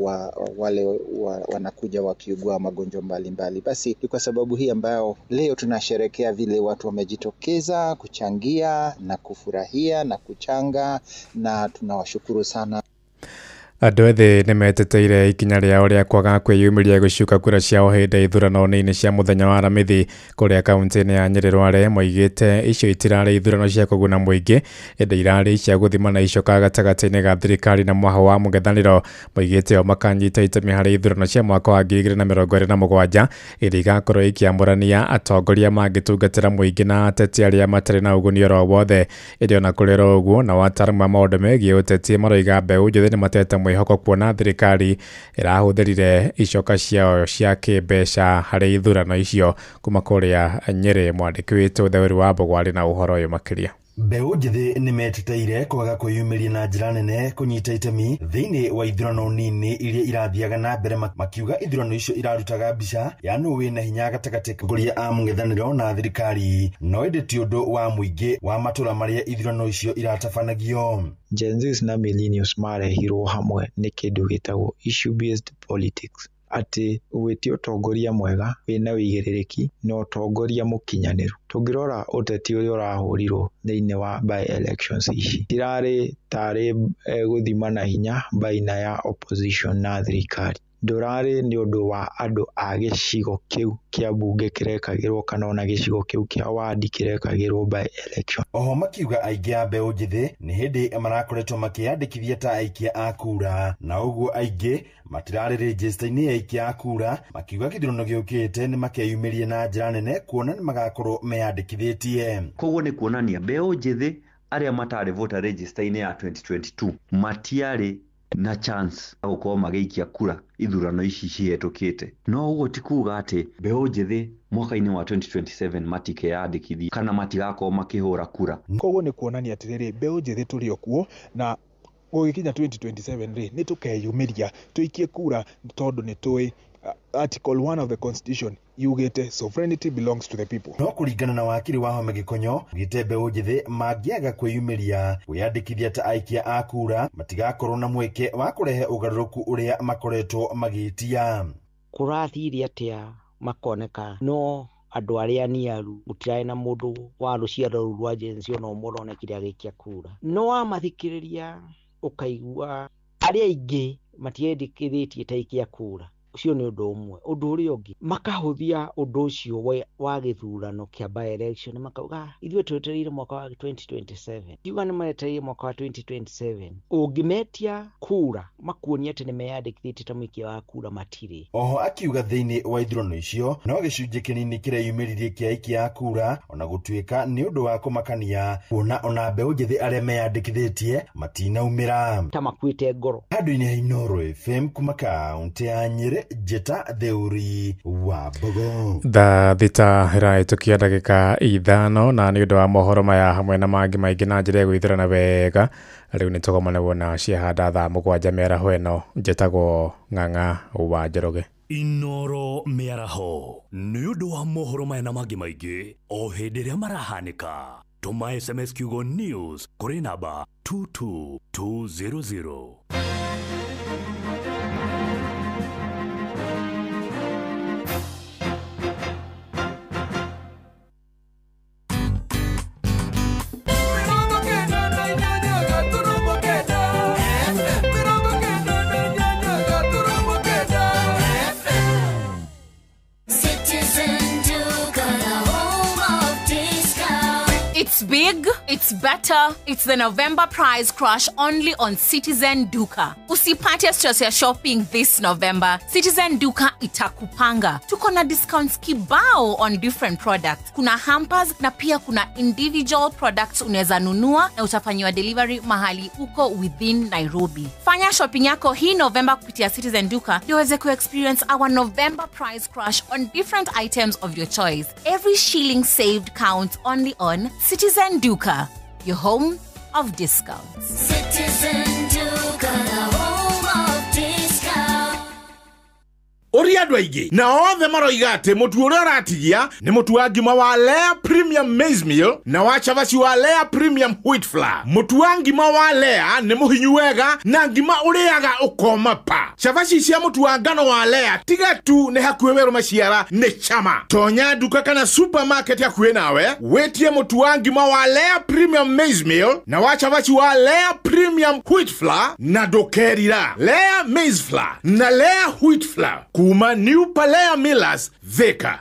wale wanakuja wakiugua magonjwa mbalimbali. Basi ni kwa sababu hii ambayo leo tunasherehekea vile watu wamejitokeza kuchangia na kufurahia na kuchanga, na tunawashukuru sana. Andũ ethĩ nĩmeteteire ikinya rĩao rĩa kwaga kwĩyumĩria gũcuka kura ciao hĩndĩ ya ithurano-inĩ cia mũthenya wa Aramithi kũrĩa kaunti-inĩ ya Nyĩrĩ Rware. Moigĩte icio itirarĩ ithurano cia kũguna mũingĩ, ĩndĩ irarĩ cia gũthimana icoka gatagatĩ-inĩ ga thirikari na mwaho wa mũng'ethanĩro. Moigĩte o makanyita itemi harĩ ithurano cia mwaka wa 2027 iria igakorwo ikĩamũrania atongoria mangĩtungatĩra mũingĩ na ateti arĩa matarĩ na ũguni oro wothe. Ĩndĩ ona kũrĩ oro ũguo, nao ataaramu a maũndũ megiĩ ũteti maroiga mbeũ njĩthĩ nĩmatete mwĩhoko kuona thirikari ĩrahũthĩrire icoka ciao cia kĩmbeca harĩ ithurano icio. Kuma kũrĩa Nyĩrĩ, mwandĩki witũ Theuri wa Mbũgũ arĩ na ũhoro ũyũ makĩria. Mbeũ njĩthĩ nĩmeteteire kwaga kwĩyumĩria na njĩra nene kũnyita itemi thĩinĩ wa ithurano nini iria irathiaga na mbere, makiuga ithurano icio irarutaga mbica ya nũ wĩna hinya gatagatĩ ka a mũng'ethanĩro na thirikari, no ĩndĩ ti ũndũ wa mũingĩ wa matũra marĩa ithurano icio iratabanagio. Gen Zs na millennials marehirwo hamwe nĩ kĩndũ gĩtagwo issue based politics, atĩ gwĩtia ũtongoria mwega wĩna wĩigĩrĩrĩki na ũtongoria mũkinyanĩru. Tũngĩrora ũteti ũrĩa ũrahũrirwo thĩinĩ wa by elections ici, tirarĩ tarĩ gũthimana hinya baina ya opposition na thirikari, Ndũrarĩ nĩ ũndũ wa andũ a gĩcigo kĩu kĩa mbunge kĩrekagĩrwo kana ona gĩcigo kĩu kĩa wadi kĩrekagĩrwo by election. Oho makiuga aingĩ a mbeũ njĩthĩ nĩ hĩndĩ marakoretwo makĩyandĩkithia ta aikia a kura, na ũguo aingĩ matirarĩ rĩnjĩsta-inĩ ya aikia a kura, makiuga gĩthurano gĩũkĩte nĩ makeyumĩria na njĩra nene kuona nĩ magakorwo meyandĩkithĩtie. Koguo nĩ kuonania mbeũ njĩthĩ arĩa matarĩ voter register-inĩ ya 2022 matiarĩ na chance ya gũkorwo magĩikia kura ithurano ici cihetũkĩte. No ũguo ti kuga atĩ mbeũ njĩthĩ mwaka-inĩ wa 2027 matikeyandĩkithia kana matigakorwo makĩhũra kura. Koguo nĩ kuonania atĩrĩrĩ, mbeũ njĩthĩ tũrĩ o kuo na gũgĩkinya 2027 rĩ, nĩ tũkeyumĩria tũikie kura tondũ nĩ tũĩ Article 1 of the Constitution yugĩte sovereignty belongs to the people. No kũringana na wakiri wa Wahome Gĩkonyo, gĩte mbeũ njĩthĩ mangĩaga kwĩyumĩria kwĩyandĩkithia ta aikia a kura matigakorwo na mweke wa kũrehe ũgarũrũku ũrĩa makoretwo magĩtia. Kũrathire atĩa makoneka no andũ arĩa aniaru gũtirarĩ na mũndũ wa rũciaro rũu rwa Gen Z ona ũmwe ũronekire agĩikia kura. No wamathikĩrĩria ũkaigua arĩa aingĩ matiendĩkithĩtie ta aikia kura. Ũcio nĩ ũndũ ũmwe. Ũndũ ũrĩa ũngĩ, makahũthia ũndũ ũcio wa gĩthurano kĩa by election, makauga ithuĩ twetereire mwaka wa 2027. Kiuga nĩ maretereire mwaka wa 2027. Ũngĩmetia kura makuonia atĩ nĩ meyandĩkithĩtie ta mũikia wa kura, matirĩ. Oho akiuga thĩinĩ wa ithurano icio no gĩcunjĩ kĩnini kĩreyumĩririe kĩa aikia a kura, ona gũtuĩka nĩ ũndũ wa kũmakania kuona ona mbeũ njĩthĩ arĩa meyandĩkithĩtie matinaumĩra ta makuĩte ngoro. Handũ-inĩ ha Inooro FM kuma kaũntĩ ya Nyĩrĩ, Njĩta Theuri wa Mbogo. Thaa 6 ĩrahĩtũkia ndagĩka 5, na nĩ ũndũ wa mohoro maya hamwe na mangĩ maingĩ na njĩra ya gwĩthurana wega, rĩu nĩ tũgomane na ciahanda thaa 7 mĩaraho ĩno. Njĩtagwo Ng'ang'a wa Njoroge. Inooro mĩaraho nĩ ũndũ wa mohoro maya na mangĩ maingĩ o hĩndĩ ĩrĩa marahanĩka. Tũma SMS kiugo news kũrĩ namba 22200. It's big, it's better, it's the November price crash only on Citizen Duka. Usipate stress ya shopping this November. Citizen Duka itakupanga. Tuko na discounts kibao on different products. Kuna hampers na pia kuna individual products unaweza nunua na utafanyiwa delivery mahali uko within Nairobi. Fanya shopping yako hii November kupitia Citizen Duka ndio uweze ku-experience our November price crash on different items of your choice. Every shilling saved counts only on Citizen Duka, your home of discounts. Citizen Duka, the home of discounts. Ũria andũ aingĩ na othe maroiga atĩ mũtu ũrĩa ũratigia nĩ mũtu wa ngima wa Lea Premium Maize Meal na wa cabaci wa Lea Premium Wheat Flour. Mũtu wa ngima wa Lea nĩ mũhinyu wega na ngima ũrĩaga ũkoma pa. Cabaci cia mũtu wa ngano wa Lea tiga tu nĩ hakuhĩ werũ maciara nĩ chama. Tonya nduka kana supermarket hakuhĩ nawe wĩtie mũtu wa ngima wa Lea Premium Maize Meal na wa cabaci wa Lea Premium Wheat Flour na ndũkerira. Lea Maize Flour na Lea Wheat Flour kuma New Palea Millers, Thika.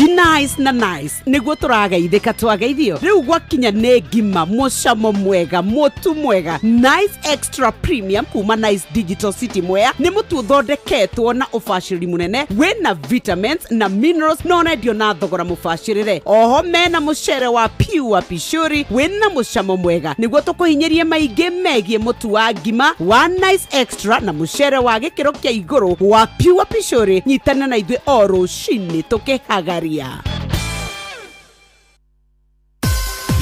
Nice na nice niguo turageithika twageithio riu gwakinya nĩ ngima mũcamo mwega mũtu mwega Nice Extra Premium kuma Nice Digital City Mwea nĩ mũtu ũthondeketwo na ũbacĩrĩri mũnene wĩna vitamins na minerals na ũrendio na thogora mũbacĩrĩre. Oho mena mũcere wa pure pishuri wĩna mũcamo mwega nĩguo tũkũhinyĩrie maingĩ megiĩ mũtu wa ngima wa Nice Extra na mũcere wa gĩkĩro kĩa igũrũ wa pure pishuri. Nyitana na ithuĩ o rũcinĩ tũkĩhagaria.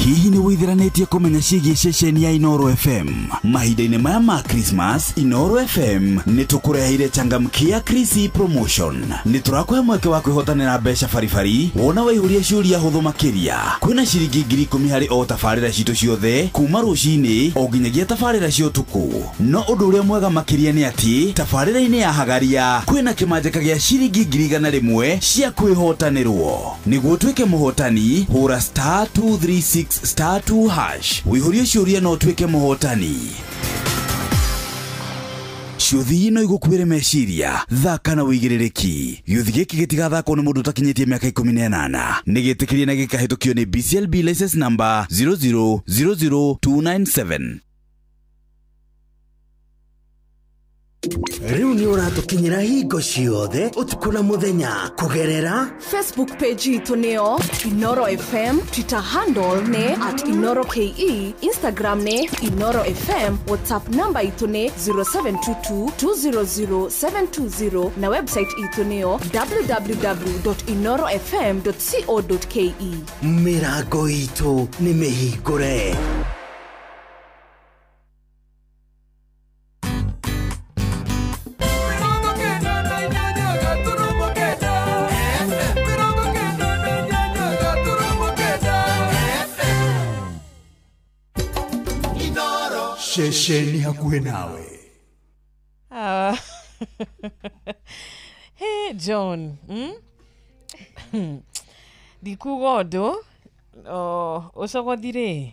Hihi nĩ wĩthiranĩtie kũmenya ciĩgiĩ ceceni ya Inooro FM? Mahinda-inĩ maya ma Christmas, Inooro FM nĩ tũkũreheire changamkia Krisi promotion. Nĩ tũrakũhe mweke wa kwĩhotanĩra mbeca baribari wona waihũria ciũria hũthũ makĩria. Kwĩna ciringi 10,000 harĩ o tabarĩra citũ ciothe kuma rũcinĩ o nginyagia tabarĩra cia ũtukũ. No ũndũ ũrĩa mwega makĩria nĩ atĩ tabarĩra-inĩ ya Hagaria kwĩna kĩmanjĩka gĩa ciringi 101,000 cia kwĩhotanĩrwo. Nĩguo ũtuĩke mũhotani, hũra *236 *2# wĩihũrie ciũria na ũtuĩke mũhotani. Ciũthi no igũkuĩre meciria, thaka na wĩigĩrĩrĩki. Gĩũthi gĩkĩ gĩtigathakwo nĩ mũndũ ũtakinyĩtie mĩaka 18. Nĩ gĩtĩkĩrie na gĩkahĩtũkio nĩ BCLB license number 0000297. Rĩu nĩ ũratũkinyĩra hingo ciothe ũtukũ na mũthenya kũgerera Facebook page itũ nĩyo Inoro FM, Twitter handle nĩ @InoroKE, Instagram nĩ Inoro FM, WhatsApp namba itũ nĩ 0722 200 720 na website itũ nĩyo www.inorofm.co.ke. Mĩrango itũ nĩ mĩhingũre. Ceceni hakuhĩ nawe. Hey John, ndikuga ũndũ ũcogothire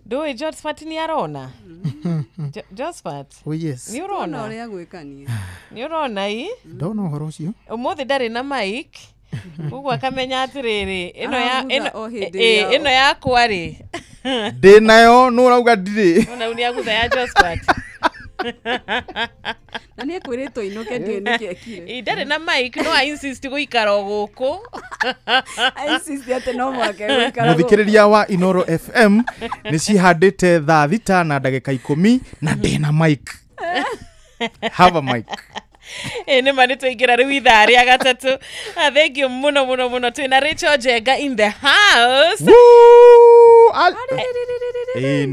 ndũĩ Josphat nĩ arona. Josphat, oh yes, nĩ ũrona ũrĩa gwĩkania, nĩ ũrona i ndona ũhoro ũcio ũmũthĩ ndarĩ na mic koguo akamenya atĩrĩrĩ ĩno yakwa rĩ ndĩ nayo nũ ũrauga ndirĩ ona nĩ agutha ya Josphat na nĩ ekwĩrĩtwo inũke ndiũĩ nĩkĩ ekire. Ndarĩ na mic no I insist gũikara o gũkũ. I insist atĩ no mũhaka gũikara gũkũ. Mũthikĩrĩria wa Inoro FM nĩ cihandĩte thaa 6 na ndagĩka 10 na ndĩ na mic. Have a mic. Nĩ ma nĩ twaingĩra rĩu ithaa rĩa gatatũ. Thank you mũno mũno mũno. Twĩna Rachel Njenga in the house.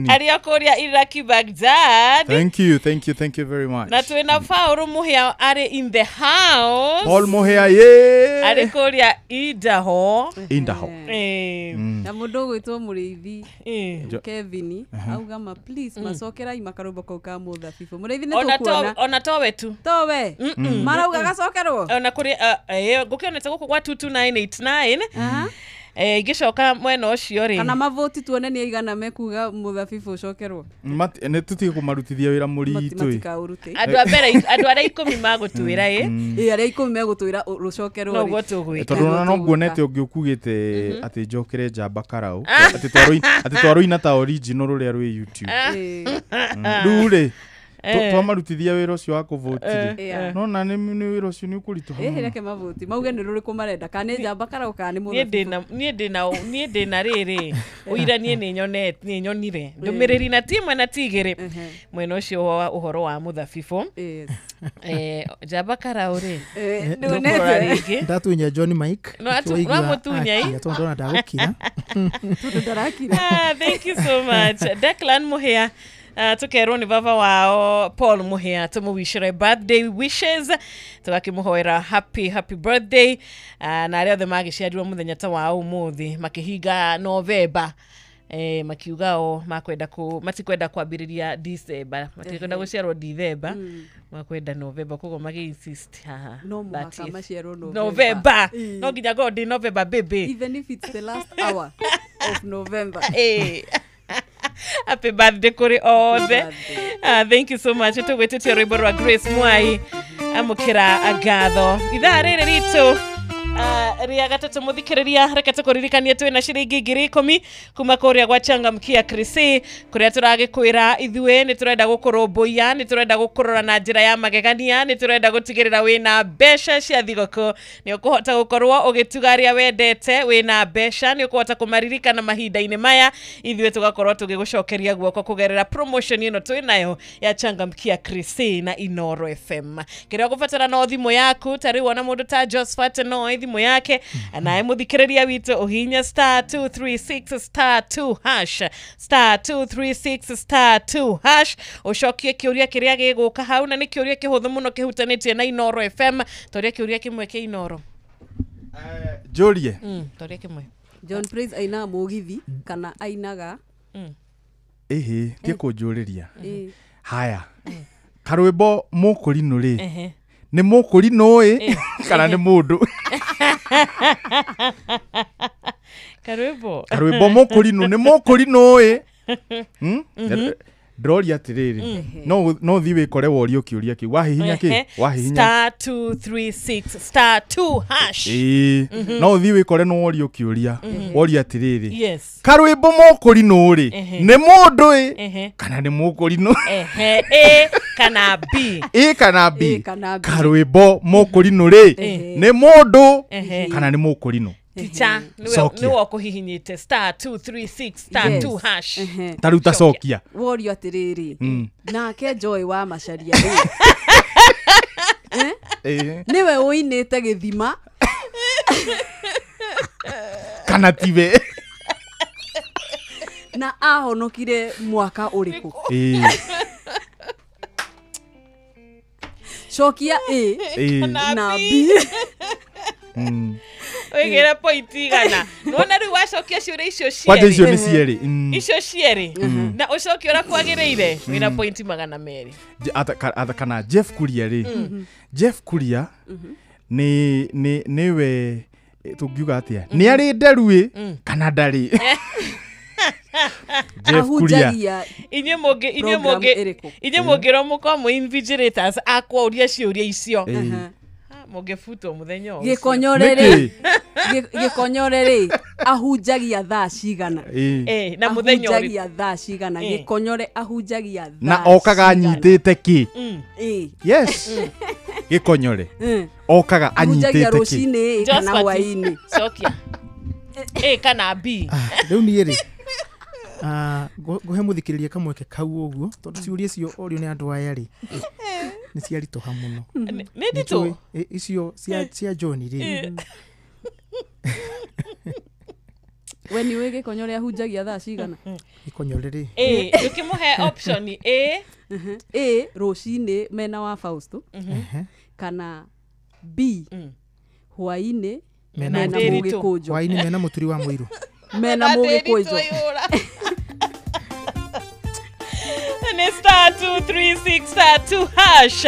Arĩa kũrĩa Iraqi Baghdad. Thank you, thank you, thank you very much. Na twĩna Paul Muhia arĩ in the house. Paul Muhia ye arĩ kũrĩa Idaho. Idaho. Na mũndũ ũgwĩtwo Mũrĩithi Kevin auga ma please macokerai makarũmbo kau ka mũthabibũ. Mũrĩithi nĩ tũkuona. Ona towe tu. Towe. Marauga gacokerwo. Ona kũrĩ ngũkĩonete gũkũ gwa 22989. Ingĩcoka mwena ũcio rĩ kana mavoti tuone nĩ aigana mekuga mũthabibũ ũcokerwo. Nĩ tũtige kũmarutithia wĩra mũritũ. Andũ a mbere andũ arĩa 10 magũtwĩra ĩ arĩa 10 megũtwĩra rũcokerwo rĩ noguo tũgwĩka. Tondũ ona no nguonete ũngĩ ũkugĩte atĩ njokere njamba karau atĩ twarũina ta original rũrĩa rwĩ YouTube. Rĩu rĩ twamarutithia wĩra ũcio wa kũvoti rĩ nona nĩ wĩra ũcio nĩ ũkũritũha. Reke mavoti mauge nĩ rũrĩkũ marenda kana nĩ njamba karau kana nĩ mũthabibũ. Niĩ ndĩna rĩrĩ ũira niĩ nĩ nyonire ndũmĩrĩri na ti ĩmwe na ti igĩrĩ mwena ũcio wa ũhoro wa mũthabibũ. Njamba karau rĩ tũkũrora rĩngĩ. Ndatunya John Mike. Nwamũtunya i tondũ ndona ndagũkira. Tondũ ndarakira. Thank you so much Declan Muhia. Tukerwo nĩ baba wao Paul Muhia tũmũwicĩre birthday wishes tũgakĩmũhoera happy happy birthday na arĩa othe magĩciarirwo mũthenya ta wa ũmũthĩ makĩhinga November makiuga o makwenda matikwenda kwambĩrĩria December matikwenda gũciarwo December makwenda November koguo magĩ insist haha no mũhaka maciarwo November no nginya ngorwo ndĩ November baby even if it's the last hour of November. Happy birthday kuri othe. Thank you so much. Tũgwĩtĩtie rwĩmbo rwa Grace Mwai amũkĩra ngatho ithaa rĩrĩ ritũ rĩa gatatũ mũthikĩrĩria reke tũkũririkanie twĩna ciringi 10,000 kuma kũrĩa gwa Changamkia Krisi kũrĩa tũragĩkwĩra ithuĩ nĩ tũrenda gũkũrũmbũiya nĩ tũrenda gũkũrora na njĩra ya magegania nĩ tũrenda gũtigĩrĩra wĩna mbeca cia thigũkũ nĩ ũkũhota gũkorwo ũgĩtuga arĩa wendete wĩna mbeca nĩ ũkũhota kũmaririkana mahinda-inĩ maya ithuĩ tũgakorwo tũgĩgũcokeria guoko kũgerera promotion ĩno twĩnayo ya Changamkia Krisi na Inoro FM. Kĩrĩa ũgũbatara no thimũ yaku ta rĩu ona mũndũ ta Josphat no thimũ yake naye mũthikĩrĩria witũ ũhihinya *236*2# *236*2# ũcokie kĩũria kĩrĩa gĩgũka hau na nĩ kĩũria kĩhũthũ mũno kĩhutanĩtie na Inoro FM. Toria kĩũria kĩmwe kĩa Inoro. Njũrie toria kĩmwe. John Praise ainaga mũgithi kana ainaga ĩhĩ tie kũnjũrĩria. Haya karwĩmbo mũkũrinũ rĩ nĩ mũkũrinũ ĩ kana nĩ mũndũ? Karwĩmbo karwĩmbo mũkũrinũ nĩ mũkũrinũ ĩ Ndĩroria atĩrĩrĩ, no ũthiĩ wĩkore worio kĩũria kĩu. Wahihinya kĩ? Wahihinya star 236 star 2 hash. Ĩĩ. No ũthiĩ wĩkore no worio kĩũria. Worio atĩrĩrĩ. Yes. Karwĩmbo mũkũrinũ rĩ, nĩ mũndũ ĩ kana nĩ mũkũrinũ? Ehe, A kana B. A kana B. Karwĩmbo mũkũrinũ rĩ, nĩ mũndũ kana nĩ mũkũrinũ? Ticha, niwe ũkũhihinyĩte star 236 star 2 hash. Ta rĩu ta cokia. Worio atĩrĩrĩ, nake Joy wa Macharia rĩ, nĩwe ũinĩte gĩthima kana tiwe? Na ahonokire mwaka ũrĩkũ? Cokia A na B. Wĩgĩre point igana. Nĩwona rĩu wacokia ciũria icio cierĩ. Kwanja icio nĩ cierĩ. Icio cierĩ. Na ũcokie ũrĩa kwagĩrĩire, wĩna point 200. Ata kana Jeff Kuria rĩ. Jeff Kuria nĩ nĩwe tũngiuga atĩa? Nĩ arĩ nderu ĩ kana ndarĩ? Jeff Kuria. Inyuĩ mũngĩrwo mũkorwo mwĩ invigilators a kũũria ciũria icio. Mũngĩbutwo mũthenya ũcio. Gĩkonyore rĩ, ahunjagia thaa cigana? Na mũthenya ũrĩkũ? Ahunjagia thaa cigana? Gĩkonyore ahunjagia thaa na okaga anyitĩte kĩ? Yes. Gĩkonyore okaga anyitĩte kĩ? Rũcinĩ kana hwaĩ-inĩ? Cokia. A kana B. Rĩu niĩ rĩ, ngũhe mũthikĩrĩria kamweke kau ũguo tondũ ciũria icio orio nĩ andũ aya rĩ nĩ ciaritũha mũno. Nĩ nditũ? Icio cia John rĩ. We nĩ ũĩ Gĩkonyore ahunjagia thaa cigana? Gĩkonyore rĩ, ũkĩmũhe option A. A rũcinĩ mena wa Fausto, kana B hwaĩ-inĩ mena Mũgĩkũnjũ. Hwaĩ-inĩ mena Mũturi wa Mũirũ. Mena Mũgĩkũnjũ. Ni star 236 star 2 hash.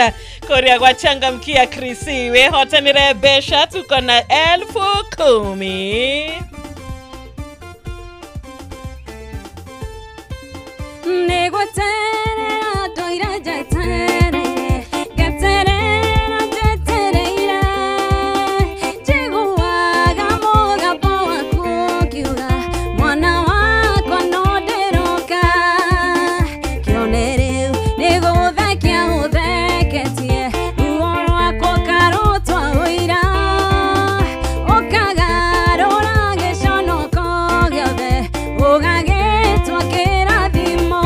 Korea kwa changamkia Krisi wehotanire besha tuko na 10,000. Negwaterera doira jatere gaterera jatereira jiguaga mũgambo waku ũkiuga mwana wakwa no ndĩroka kĩone rĩu nĩgũthekia ũtheketie ruo rwakwa ũkarutwa ũira ũkagarũra gĩconoko gĩothe ũgagĩtwa kĩrathimo.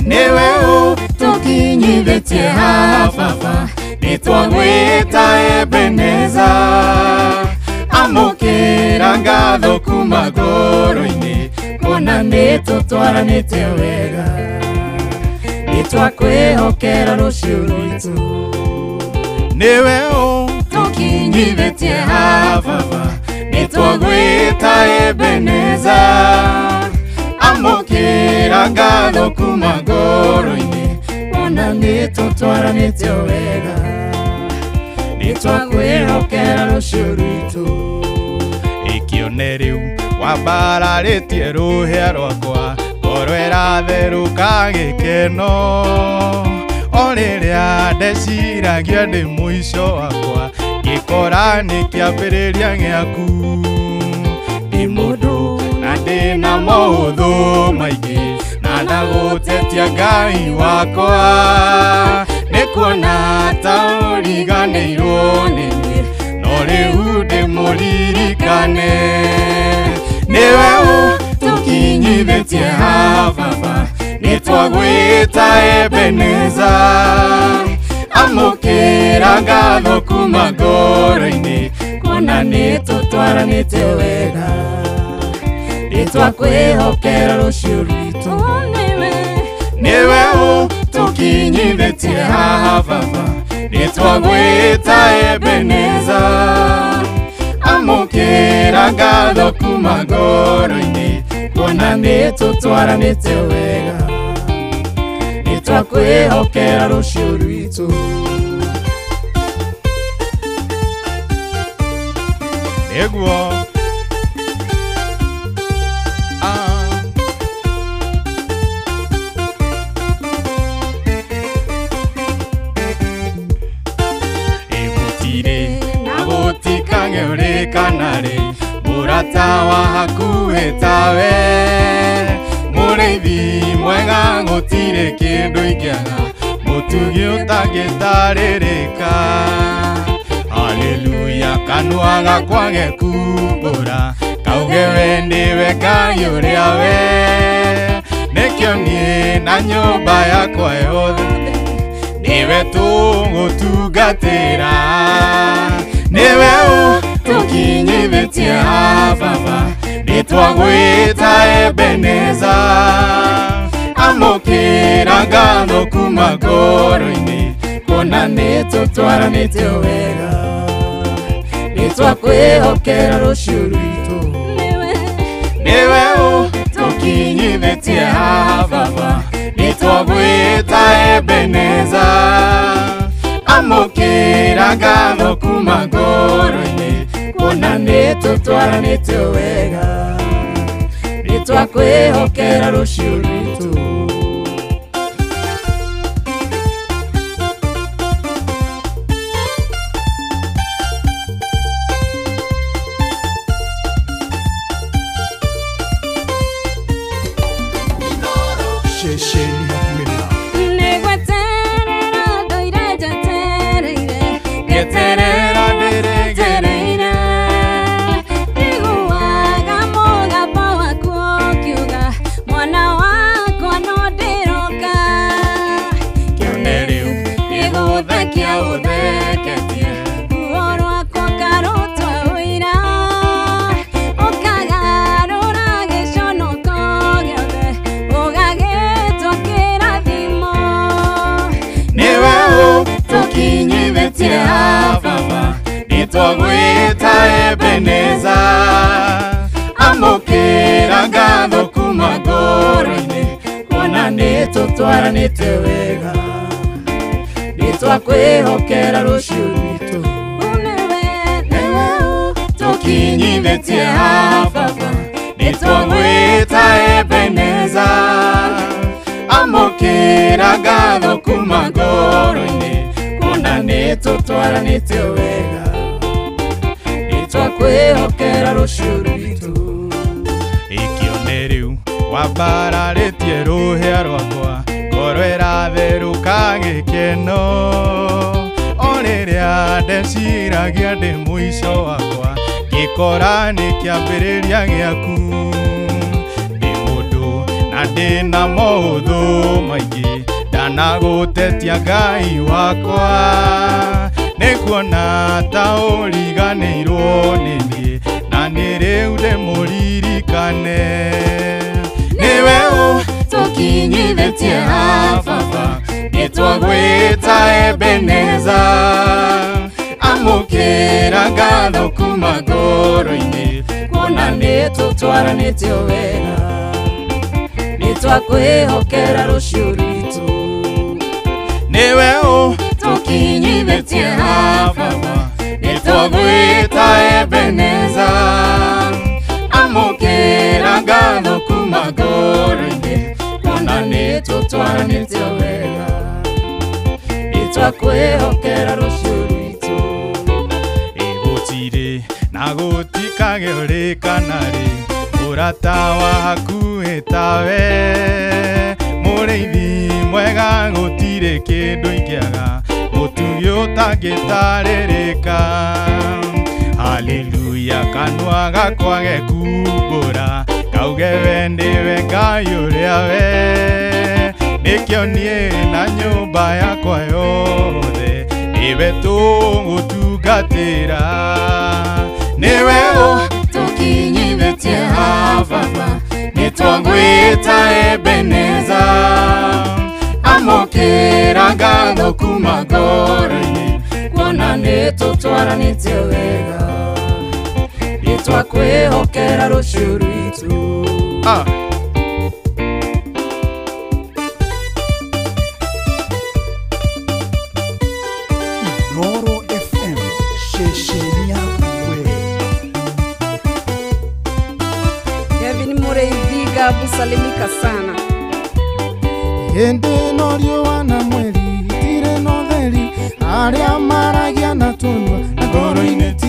Niwe ũtũkinyithĩtie haha baba, nĩtwagwĩta Ebeneza. Amũkĩra ngatho kuma ngoro-inĩ, kuona nĩtũtwaranĩte wega, nĩtwakwĩhokera rũciũ rwitũ. Niwe ũtũkinyithĩtie haha baba, nĩtwagwĩta Ebeneza. Amũkĩra ngatho kuma ngoro-inĩ, kuona nĩtũtwaranĩte wega, nĩtwakwĩhokera rũciũ rwitũ. Ĩkĩone rĩu wambararĩtie rũhĩa rwakwa, ngoro ĩratherũka gĩkeno. O rĩrĩa ndeciragia ndĩ mũico wakwa, ngĩkora nĩ kĩambĩrĩria gĩaku. Ndĩ mũndũ na ndĩna maũthũ maingĩ, na ndagũtetia Ngai wakwa, nĩ kuona ta ũriganĩirwo nĩ niĩ, no rĩu ndĩmũririkane. Nĩwe ũtũkinyithĩtie haha baba, nĩtwagwĩta Ebeneza. Amũkĩra ngatho kuma ngoro-inĩ, kuona nĩtũtwaranĩte wega, nĩtwakwĩhokera rũciũ rwitũ. Nĩwe ũtũkinyithĩtie haha baba, nĩtwagwĩta Ebeneza. Amũkĩra ngatho kuma ngoro-inĩ, kuona nĩtũtwaranĩte wega, nĩtwakwĩhokera rũciũ rwitũ. Nĩguo gũtikage ũrĩkanarĩ mũrata wa hakuhĩ tawe mũrĩithi mwega gũtirĩ kĩndũ ingĩaga mũtugi ũtangĩtarĩrĩka haleluya kanua gakwa gekumbũra kauge we nĩwe Ngai ũrĩa we nĩkĩo niĩ na nyũmba yakwa yothe niwe tũgũtungatĩra niwe ũtũkinyithĩtie Baba nĩtwagwĩta Ebeneza amũkĩra ngatho kuma ngoro-inĩ kuona nĩtũtwaranĩte wega nĩtwakwĩhokera rũciũ rwitũ niwe ũtũkinyithĩtie Baba nĩtwagwĩta Ebeneza amũkĩra ngatho kuma ngoro-inĩ kuona nĩtũtwaranĩte wega nĩtwakwĩhokera rũciũ rwitũ. Nĩtwagwĩta Ebeneza amũkĩra ngatho kuma ngoro-inĩ kuona nĩtũtwaranĩte wega nĩtwakwĩhokera rũciũ rwitũ nĩwe ũtũkinyithĩtie Baba nĩtwagwĩta Ebeneza amũkĩra ngatho kuma ngoro-inĩ kuona nĩtũtwaranĩte wega nĩtwakwĩhokera rũciũ rwitũ. Ĩkĩone rĩu wambararĩtie rũhĩa rwakwa ngoro ĩratherũka gĩkeno o rĩrĩa ndeciragia ndĩ mũico wakwa ngĩkora nĩ kĩambĩrĩria gĩaku ndĩ mũndũ na ndĩna maũthũ maingĩ ndanagũtetia Ngai wakwa nĩkuona ta ũriganĩirwo nĩ niĩ na nĩ rĩu ndĩmũririkane nĩwe ũtũkinyithĩtie Baba nĩtwagwĩta Ebeneza amũkĩra ngatho kuma ngoro-inĩ kuona nĩtũtwaranĩte wega nĩtwakwĩhokera rũciũ rwitũ nĩwe ũtũkinyithĩtie Baba nĩtwagwĩta Ebeneza amũkĩra ngatho kuma ngoro-inĩ kuona nĩtũtwaranĩte wega nĩtwakwĩhokera rũciũ rwitũ. Ĩgũtirĩ na gũtikage ũrĩkanarĩ mũrata wa hakuhĩ tawe mũrĩithi mwega gũtirĩ kĩndũ ingĩaga mũtugi ũtangĩtarĩrĩka haleluya kanua gakwa gekumbũra kauge we nĩwe Ngai ũrĩa we nĩkĩo niĩ na nyũmba yakwa yothe nĩwe tũgũtungatĩra nĩwe ũtũkinyithĩtie Baba nĩtwagwĩta Ebeneza amũkĩra ngatho kuma ngoro-inĩ kuona nĩtũtwaranĩte wega nĩtwakwĩhokera rũciũ rwitũ. Inooro FM ceceni yaku we. Kevin Mũrĩithi Gabu salimika sana. Hĩndĩ ĩno riũa na mweri itirĩ na ũtheri arĩa maragia na tũnua na ngoro-inĩ ti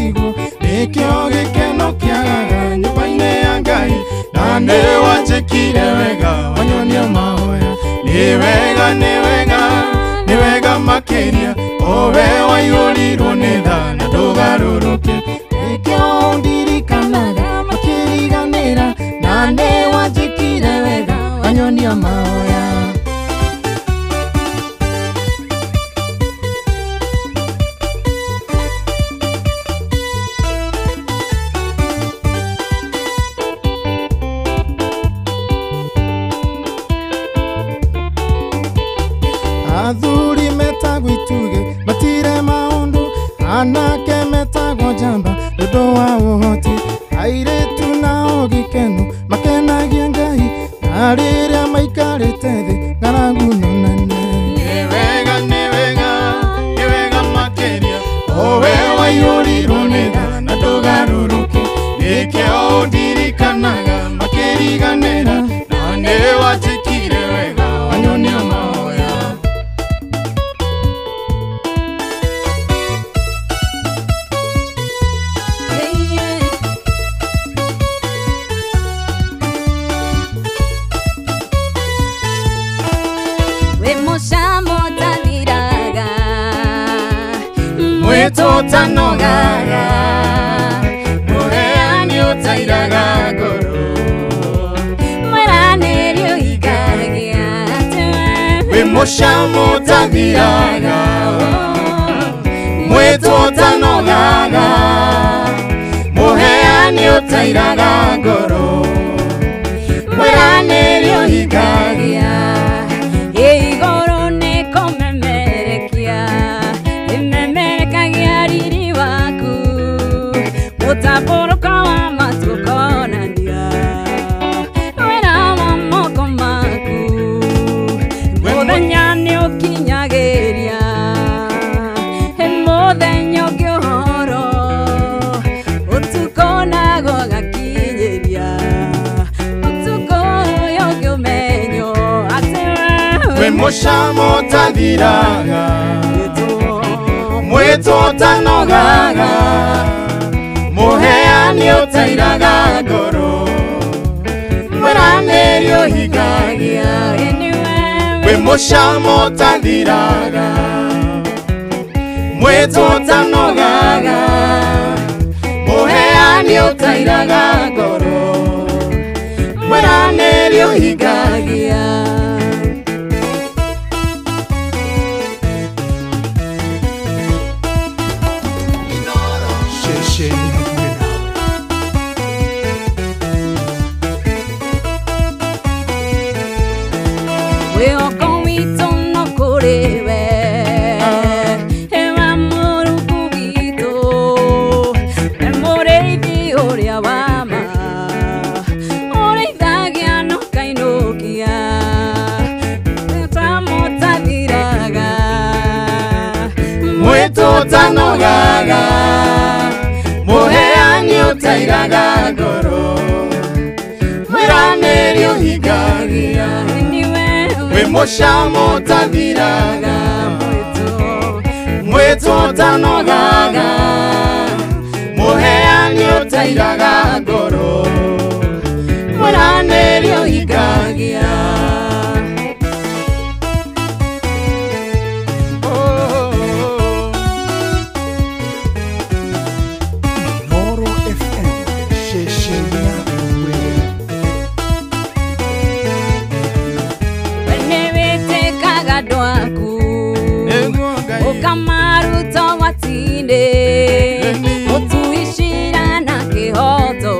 wega nĩ wega nĩ wega makĩria owe waiyũrirwo nĩ tha na ndũgarũrũke nĩkĩo ndirikanaga makĩriganĩra na nĩ wanjĩkire wega wanyonia mahoya. Athuri metagwo ituge matire maundu, anake metagwo njamba nĩũndũ wa ũhoti, airĩtu nao gĩkeno makenagia Ngai na rĩrĩa maikarĩte thĩ ng'aragu no nene. Nĩ wega nĩ wega nĩ wega makĩria owe waiyũrirwo nĩ tha na ndũgarũrũke nĩkĩo ndirikanaga makĩriganĩra na nĩ wanjĩkire wega wanyonia mahoya. Mwĩtũ ũtanogaga mũheani ũtairaga ngoro mwĩranĩri ũhingagia wĩ mũcamo ũtathiraga mwĩtũ ũtanogaga mũheani ũtairaga ngoro mwĩranĩri ũhingagia. Igũrũ nĩ kũmemerekia ĩmemerekagia riri waku mũtambũrũko wa matu ũkonania wĩra wa moko maku mũthenya nĩ ũkinyagĩria mũthenya ũngĩ ũhoro ũtukũ naguo ũgakinyĩria ũtukũ ũyũ ũngĩ ũmenyo atĩ wĩ mũcamo ũtathiraga mwĩtũ ũtanogaga mũheani ũtairaga ngoro mwĩranĩri ũhingagia wĩ mũcamo ũtathiraga mwĩtũ ũtanogaga mũheani ũtairaga ngoro mwĩranĩri ũhingagia. Wĩhoko witũ no kũrĩ we ewa Mũrungu witũ we mũrĩithi ũrĩa wa ma ũrĩithagia na ũkainũkia ũtamũtathiraga mwĩtũ ũtanogaga mũheani ũtairaga ngoro mwĩranĩri ũhingagia wĩ mũcamo ũtathiraga mwĩtũ ũtanogaga mũheani ũtairaga ngoro mwĩranĩri ũhingagia. Inooro FM ceceni yaku we nĩwĩtĩkaga andũ aku ũkamaruta ũgwati-inĩ ũtuicira na kĩhoto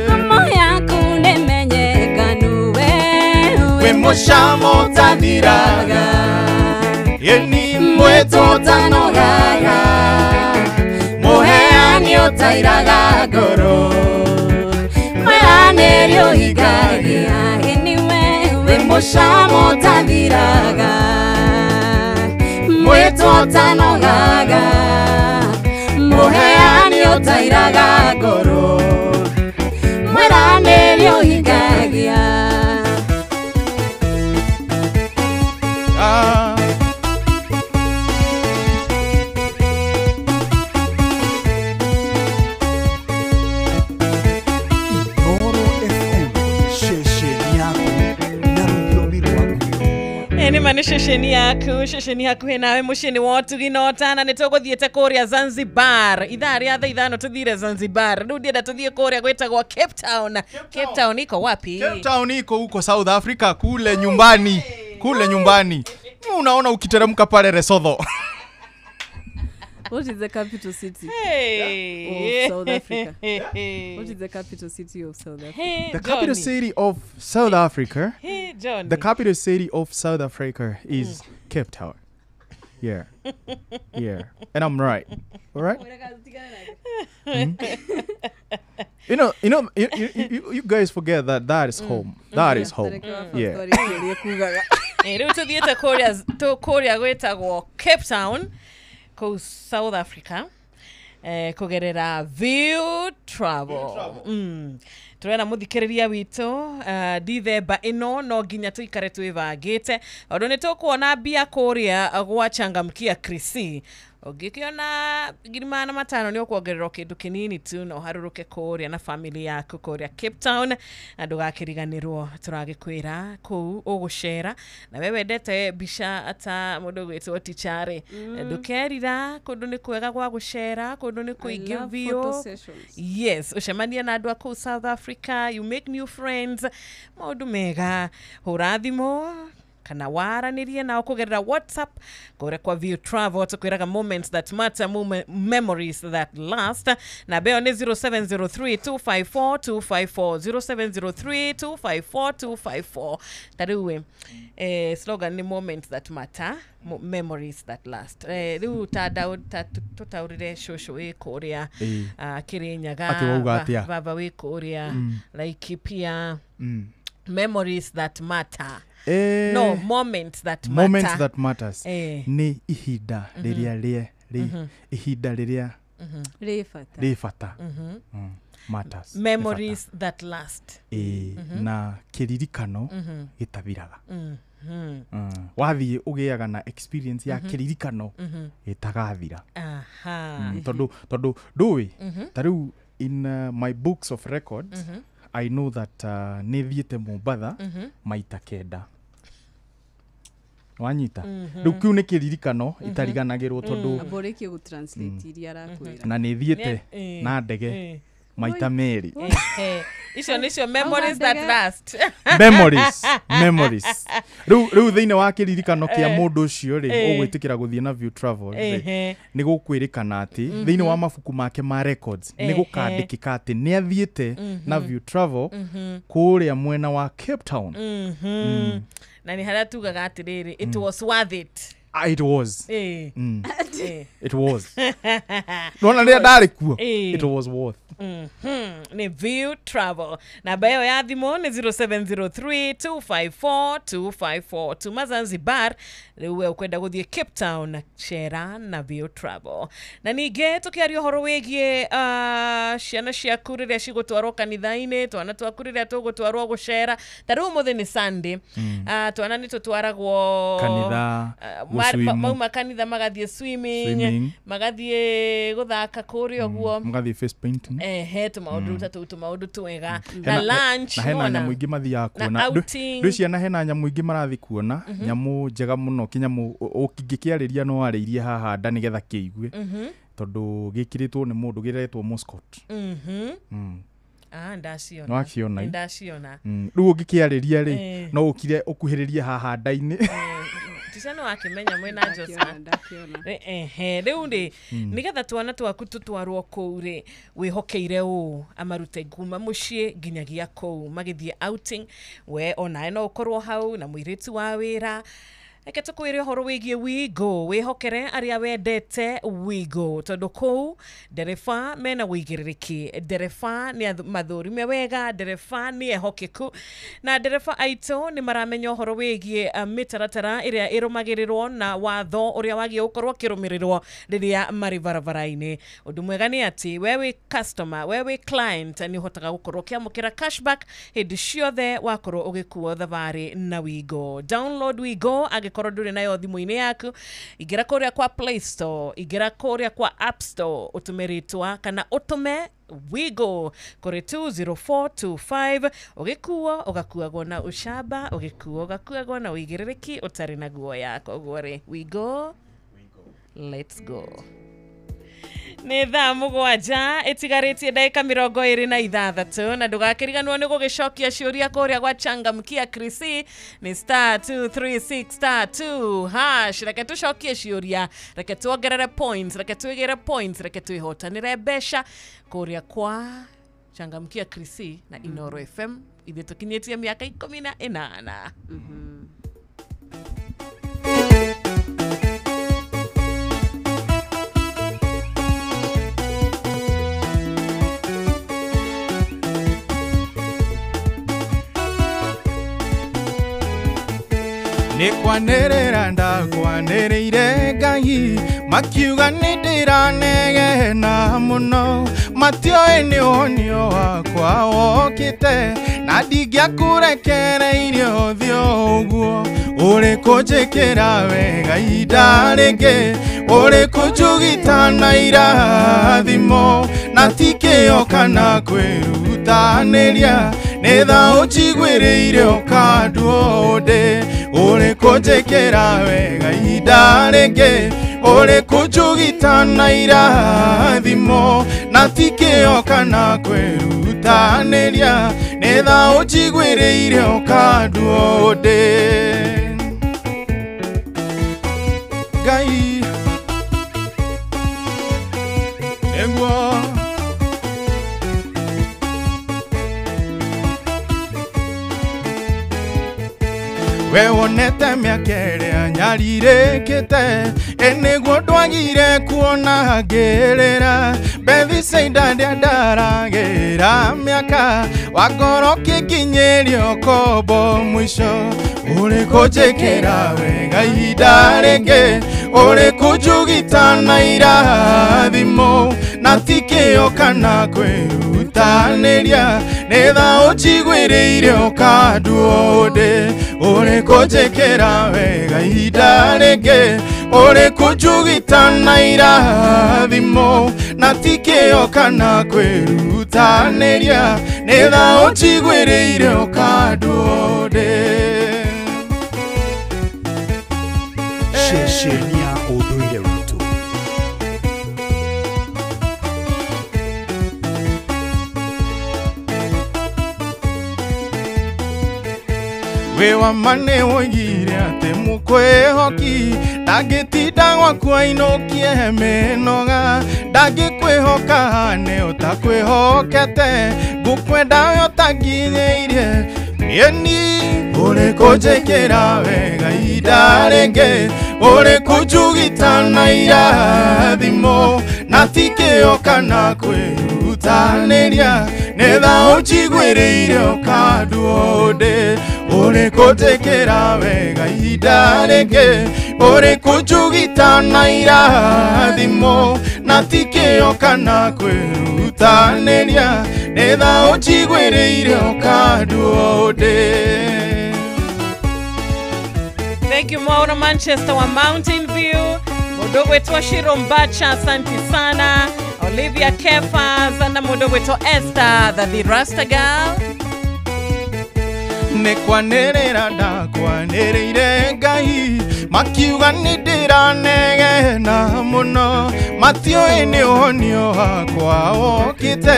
ngumo yaku nĩmenyekanu we wĩ mũcamo ũtathiraga ĩni mwĩtũ ũtanogaga mũheani ũtairaga ngoro mwĩranĩri ũhingagia wĩ mũcamo ũtathiraga mwĩtũ ũtanogaga mũheani ũtairaga ngoro mwĩranĩri ũhingagia. Inooro FM ceceni yaku na rũthiomi rwaku. Nĩ ceceni yaku, ceceni hakuhĩ nawe mũciĩ-inĩ wa ũtugi na ũtana. Nĩ tũgũthiĩte kũrĩa Zanzibar ithaa rĩa thaa 5, tũthire Zanzibar. Rĩu ndienda tũthiĩ kũrĩa gwĩtagwo Cape Town. Cape Town iko wapi? Cape Town iko huko South Africa, kule nyumbani, kule nyumbani. Unaona ukiteremka pale Lesotho. What is the capital city Hey. of South Africa? What is the capital city of South Africa? Hey, The capital Johnny. city of South Africa. Hey, Johnny. The capital city of South Africa is Cape Town. Yeah. Yeah. And I'm right. All right? You guys forget that that is home. That is home. Yeah. Rĩu tũthiĩte kũrĩa gwĩtagwo Cape Town kũu South Africa, kũgerera View Travel. Tũrera mũthikĩrĩria witũ, Dithemba ĩno no nginya tũikare twĩbangĩte tondũ nĩ tũkuona mbia kũrĩa gwa Changamkia Krisi. Ũngĩkĩona 500,000 nĩ ũkuongererwo kĩndũ kĩnini tu na ũharũrũke kũrĩa na family yaku kũrĩa Cape Town, na ndũgakĩriganĩrwo tũragĩkwĩra kũu ũgũcera na we wendete mbica ta mũndũ ũgwĩtwo ticharĩ, ndũkerira kũndũ nĩ kwega gwa gũcera, kũndũ nĩ kũingĩ Love biũ. Photo sessions. Yes, ũcemanie na andũ a kũu South Africa, you make new friends, maũndũ mega. Hũra thimũ kana waranĩrie nao kũgerera WhatsApp kũrĩa kwa View Travel. Tũkwĩraga moments that matter, memories that last. Namba ĩyo nĩ 0703 254 254, 0703 254 254. Ta rĩu ĩ, slogan nĩ moments that matter, memories that last. Rĩu ta tũtaũrĩre cũcũ wĩ kũrĩa Kĩrĩnyaga, Atĩ wauga atĩa? Baba wĩ kũrĩa Laikipia, memories that matter, no, moments that matter. Moments that matters. Nĩ ihinda rĩrĩa ihinda rĩrĩa Rĩ bata. Rĩ bata. Matters. Memories that last. Na kĩririkano gĩtathiraga. Wathiĩ ũgĩaga na experience ya kĩririkano gĩtagathira. Tondũ ndũĩ ta rĩu in my books of records, I know that nĩ thiĩte Mombatha maita 9. Wanyita rĩu kĩu nĩ kĩririkano itariganagĩrwo tondũ Amba ũrĩkie gũ-translate iria arakwĩra. Na nĩ thiĩte na ndege maita 2. Icio nĩcio memories that ndege. last. Memories rĩu thĩinĩ wa kĩririkano kĩa mũndũ ũcio rĩ, ũgwĩtĩkĩra gũthiĩ na View Travel rĩ, nĩ gũkwĩrĩkana atĩ thĩinĩ wa mabuku make ma records nĩ gũkandĩkĩka atĩ nĩ athiĩte na View Travel kũrĩa mwena wa Cape Town. Na nĩ harĩa tugaga atĩrĩrĩ, it was worth it. Ah, it was. It was. Nona rĩrĩa ndarĩ kuo, it was worth. Nĩ View Travel. Namba ĩyo ya thimũ nĩ 0703 254 254. Tuma Zanzibar rĩu we ũkwenda gũthiĩ Cape Town, cera na View Travel. Na ningĩ tũkĩaria ũhoro wĩgiĩ ciana ciaku rĩrĩa cigũtwarwo kanitha-inĩ, twana twaku rĩrĩa tũgũtwarwo gũcera. Ta rĩu ũmũthĩ nĩ Sunday, twana nĩ tũtwaragwo Kanitha, gũ-swim. Mauma kanitha magathiĩ swimming, Swimming. Magathiĩ gũthaka kũrĩa ũguo. Mũgathiĩ face painting. Ehe, tũmaũndũ ta tũu, tũmaũndũ twega na lunch. Na hena Nĩwona? Nyamũ ingĩ mathiaga Na kuona. Outing. Ndwĩ ciana hena nyamũ ingĩ marathiĩ kuona, nyamũ njega mũno, kĩnyamũ ũngĩkĩarĩria no warĩirie haha nda nĩgetha kĩigue, tondũ gĩkĩrĩtwo nĩ mũndũ gĩretwo mascot. Ah, ndaciona. Nĩwakiona, Nĩ ĩ? ndaciona. Rĩu ũngĩkĩarĩria rĩ, no ũkire ũkuhĩrĩrie haha nda-inĩ. Ticha nĩ wakĩmenya mwĩna Josa. Ehe, rĩu rĩ, nĩgetha twana twaku tũtwarwo kũu rĩ, wĩhokeire ũũ amarute kuma mũciĩ nginyagia kũu magĩthiĩ outing, we onawe no ũkorwo hau na mũirĩtu wa wĩra. Reke tũkwĩre ũhoro wĩgiĩ Wigo. Wĩhokere arĩa wendete Wigo, tondũ kũu ndereba mena wĩigĩrĩrĩki, ndereba nĩ mathũrime wega, ndereba nĩ ehokeku, na ndereba aitũ nĩ maramenya ũhoro wĩgiĩ mĩtaratara ĩrĩa ĩrũmagĩrĩrwo na watho ũrĩa wagĩrĩire gũkorwo ũkĩrũmĩrĩrwo rĩrĩa marĩ barabara-inĩ. Ũndũ mwega nĩ atĩ we wĩ customer, we wĩ client, nĩ ũhotaga gũkorwo ũkĩamũkĩra cashback hĩndĩ ciothe wakorwo ũgĩkuo thabarĩ na Wigo. Download Wigo angĩkorwo Angĩkorwo ndũrĩ nayo thimũ-inĩ yaku, ingĩra kũrĩa kwa Play Store, ingĩra kũrĩa kwa App Store, ũtũme rĩtwa kana ũtũme Wigo kũrĩ 20425. Ũgĩkuo ũgakuagwo na ũcamba, ũgĩkuo ũgakuagwo na ũigĩrĩrĩki ũtarĩ na guoya. Koguo rĩ, Wigo, let's go. Nĩ thaa 7 ĩtigarĩtie ndagĩka 26, na ndũgakĩriganĩrwo nĩ gũgĩcokia ciũria kũrĩa gwa Changamkia Krisi nĩ star 236 star 2 hash. Reke tũcokie ciũria, reke tuongerere points, reke twĩgĩre points, reke twĩhotanĩre mbeca kũrĩa kwa Changamkia Krisi na Inoro FM. Ithuĩ tũkinyĩtie mĩaka 18. Nĩ kwanĩrĩra ndakwanĩrĩire Ngai, makiuga nĩ ndĩranegena mũno, matioĩ nĩ ũhonio wakwa wokĩte, na ndingĩakũrekereirie ũthiũ ũguo. Ũrĩ kũnjĩkĩra wega ihinda rĩngĩ, ũrĩ kũnjugita na irathimo, na ti kĩo kana kwĩrutanĩria, nĩ tha ũnjiguĩrĩire ũkanduo ndĩ. Ũrĩ kũnjĩkĩra wega ihinda rĩngĩ, ũrĩ kũnjugita na irathimo, na ti kĩo kana kwĩrutanĩria, nĩ tha ũnjiguĩrĩire ũkanduo ndĩ. Ngai nĩguo we wonete mĩaka ĩrĩa nyarirĩkĩte, ĩ nĩguo ndwagire kuona ngĩrĩra, Bethisaida ndĩa ndaragĩra mĩaka, wakorwo ũkĩnginyĩria ũkombo mũico. Ũrĩ kũnjĩkĩra wega ihinda rĩngĩ, ũrĩ kũnjugita na irathimo, na ti kĩo kana kwĩrutanĩria, nĩ tha ũnjiguĩrĩire ũkanduo ndĩ. Ũrĩ kũnjĩkĩra wega ihinda rĩngĩ, ũrĩ kũnjugita na irathimo, na ti kĩo kana kwĩrutanĩria, nĩ tha ũnjiguĩrĩire ũkanduo ndĩ. Ceceni ya ũndũire witũ. Wĩ wa ma nĩ woigire atĩ mũkwĩhoki ndangĩtinda gwaku ainũkie mĩnoga, ndangĩkwĩhoka nĩ ũtakwĩhokete, ngũkwenda we ũtanginyĩirie niĩ. Ũrĩ kũnjĩkĩra wega ihinda rĩngĩ, ũrĩ kũnjugita na irathimo, na ti kĩo kana kwĩrutanĩria, nĩ tha ũnjiguĩrĩire ũkanduo ndĩ. Ũrĩ kũnjĩkĩra wega ihinda rĩngĩ, ũrĩ kũnjugita na irathimo, na ti kĩo kana kwĩrutanĩria, nĩ tha ũnjiguĩrĩire ũkanduo ndĩ. Thank you Maura Manchester wa Mountain View, mũndũ ũgwĩtwo Shiro Mbacha, asante sana. Olivia Kefas na mũndũ ũgwĩtwo Esther the Rasta Girl. Nĩ kwanĩrĩra ndakwanĩrĩire Ngai, makiuga nĩ ndĩranegena mũno, matioĩ nĩ ũhonio wakwa wokĩte,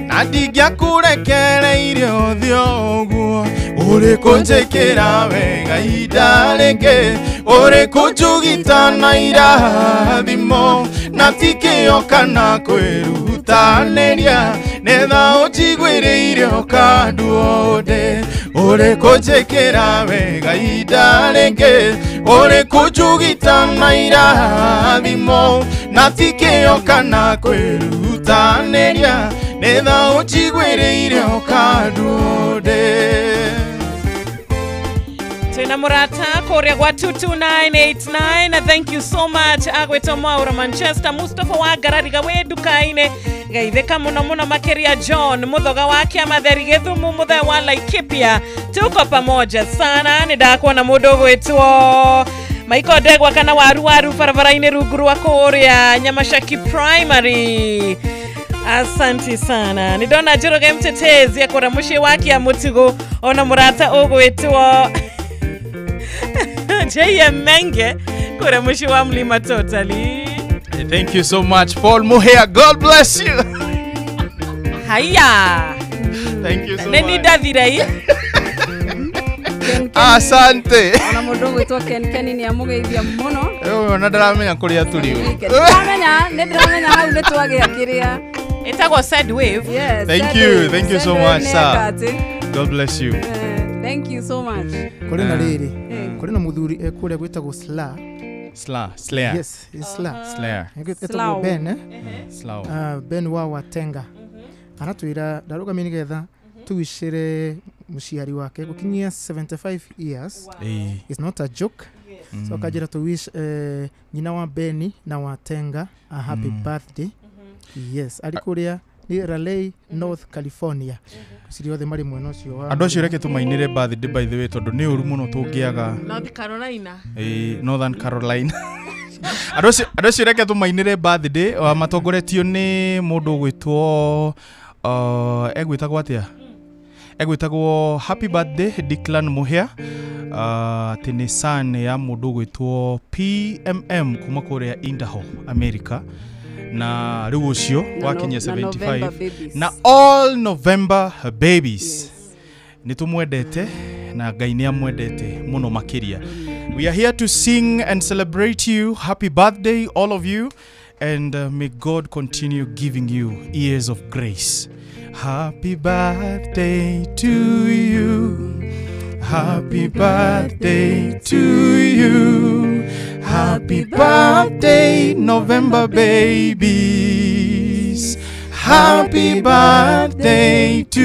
na ndingĩakũrekereirie ũthiũ ũguo. Ũrĩ kũnjĩkĩra wega ihinda rĩngĩ, ũrĩ kũnjugita na irathimo, na ti kĩo kana kwĩrutanĩria, nĩ tha ũnjiguĩrĩire ũkanduo ndĩ. Ũrĩ kũnjĩkĩra wega ihinda rĩngĩ, ũrĩ kũnjugita na irathimo, na ti kĩo kana kwĩrutanĩria, nĩ tha ũnjiguĩrĩire ũkanduo ndĩ. Twina murata kũrĩa gwa 22989. Thank you so much agwĩtwo Mwaura Manchester, Mustafa wa Ngarariga wĩ nduka-inĩ, geithĩka mũno mũno makĩria John Muthoga wa Kĩamatheri Gĩthumu, Mũthee wa Laikipia, tuko pamoja sana. Nĩ ndakuona mũndũ ũgwĩtwo Maiko Ndegwa kana waru waru barabara-inĩ rungu rwa kũrĩa Nyamashaki Primary. Asante sana. Nĩ ndona Njoroge Mtetezi akora mũciĩ wa Kĩamũtugũ ona mũrata ũgwĩtwo JM Menge kũrĩa mũciĩ wa Mlima Totally. Thank you so much, Paul Muhea. God bless you. Haya. Thank you so Nĩ much. ndathire. Asante. Ona mũndũ ũgwĩtwo Ken Ken nĩ amũgeithia mũno. Ona ndaramenya kũrĩa tũrĩ. Ndĩramenya, nĩ ndĩramenya hau nĩ twagĩa kĩrĩa. Ĩtagwo Sad Wave. Yes. Thank you. Thank you so much, sir. God bless you. Thank you so much. Kũrĩ na rĩrĩ. Kũrĩ na mũthuri ekũrĩa gwĩtagwo Sla. Slayer. Yes, it's Sla. Slayer. Ĩtagwo Ben. Slow. Ben wa Watenga. Aratwĩra ndarũgamie nĩgetha tuwicĩre mũciari wake gũkinyia 75 years. It's not a joke. So akajĩra to wish nyina wa Beni na Watenga a happy birthday. Yes, arĩ kũrĩa nĩ Raleigh, North California. Ciri othe marĩ mwena ũcio wa Andũ acio reke tũmainĩre birthday by the way tondũ nĩ ũru mũno tũngĩaga North Carolina. Northern Carolina. Andũ acio reke tũmainĩre birthday matongoretio nĩ mũndũ ũgwĩtwo egwĩtagwo atĩa? Egwĩtagwo happy birthday Declan Muhea. Atĩ nĩ son ya mũndũ ũgwĩtwo PMM kuma kũrĩa Idaho, America. Na rĩu ũcio wakinyia 75 na all November babies. Nĩ tũmwendete na Ngai nĩ amwendete mũno makĩria. We are here to sing and celebrate you. Happy birthday, all of you, and may God continue giving you years of grace. Happy birthday to you. Happy birthday to you. Happy birthday, November babies. Happy birthday to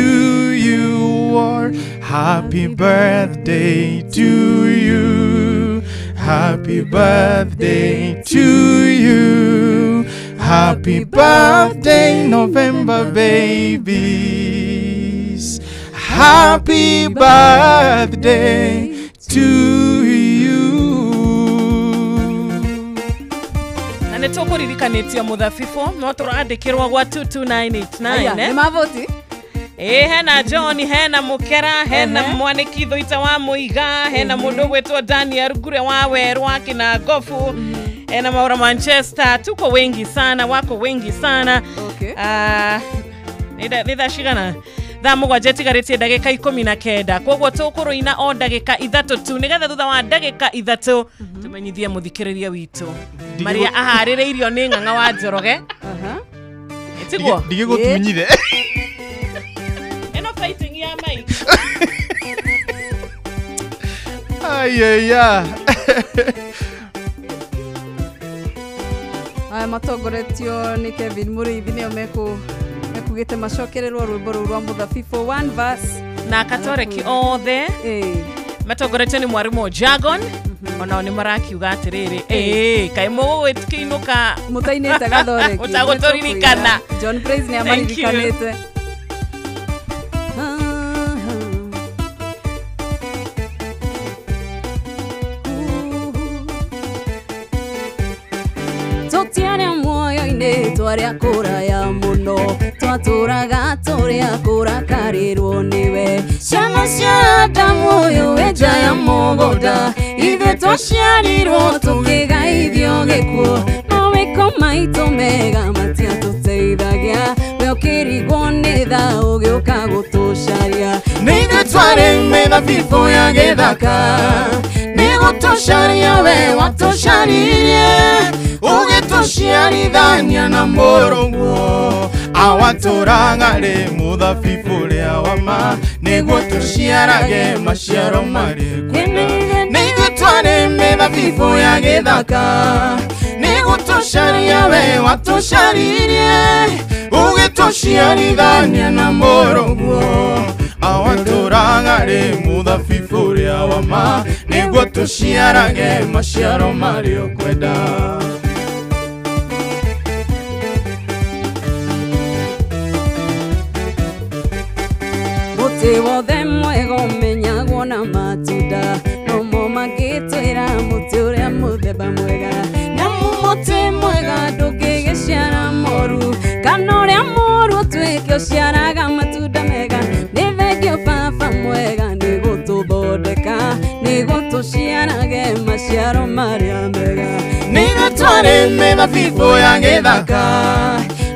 you. Or happy birthday to you. Happy birthday to you. Happy birthday, November babies. Happy birthday to you. Na nĩ tũkũririkanĩtio mũthabibũ no tũrandĩkĩrwo gwa 22989. Nĩ mavoti. Hena John, hena Mukera, hena Mwaniki Thuita wa Muiga, hena mũndũ ũgwĩtwo Daniel Ngure wa Werũ wa Kĩnangobu, hena Maura Manchester. Tuko wengi sana, wako wengi sana. Okay. Nĩ thaa cigana? Thaa mũgwanja ĩtigarĩtie ndagĩka 19. Koguo tũkũrũina o ndagĩka 3 tu nĩgetha thutha wa ndagĩka 3 tũmenyithie mũthikĩrĩria witũ Maria aharĩrĩirio nĩ Ng'ang'a wa Njoroge. Tiguo? Ndigĩgũtunyire. Ĩno fighting ya mic. Ayaya. Aya matongoretio nĩ Kevin Mũrĩithi nĩo mekugĩte macokererwo rwĩmbo rũu rwa mũthabibũ one verse na katoreki othe matongoretio nĩ mwarimũ Jagon. Onao nĩ marakiuga atĩrĩrĩ kaĩ mũgũgĩtinũka mũtainĩte gathoreki ũtagũtũririkana. John Praise nĩ amaririkanĩte. Tũtiarĩ muoyo-inĩ twarĩa kũraya mũno twatũraga tũrĩa kũrakarĩrwo nĩwe ciana cia Adamu ũyũ wĩ nja ya mũgũnda ithuĩ twaciarirwo tũkĩgaithio gĩkuũ mawĩko maitũ mega matiatũteithagia we ũkĩrigwo nĩ tha ũgĩũka gũtũcaria. Nĩ ithuĩ twarĩ mĩthabibũ ya gĩthaka nĩ gũtũcaria we watũcaririe ũgĩtũciarithania na mũrũguo awatũraga rĩ mũthabibũ ũrĩa wa ma nĩguo tũciarage maciaro marĩ kwenda. Nĩ ithuĩ twarĩ mĩthabibũ ya gĩthaka nĩ gũtũcaria we watũcaririe ũgĩtũciarithania na mũrũguo awatũraga rĩ mũthabibũ ũrĩa wa ma nĩguo tũciarage maciaro marĩ ũkwenda. Mũtĩ wothe mwega ũmenyagwo na matunda nomo mangĩtwĩra mũtĩ ũrĩa Nĩkĩo ciaraga matunda mega. Nĩ thengio baba mwega nĩ gũtũthondeka, nĩguo tũciarage maciaro marĩa mega. Nĩguo twarĩ mĩthabibũ ya gĩthaka,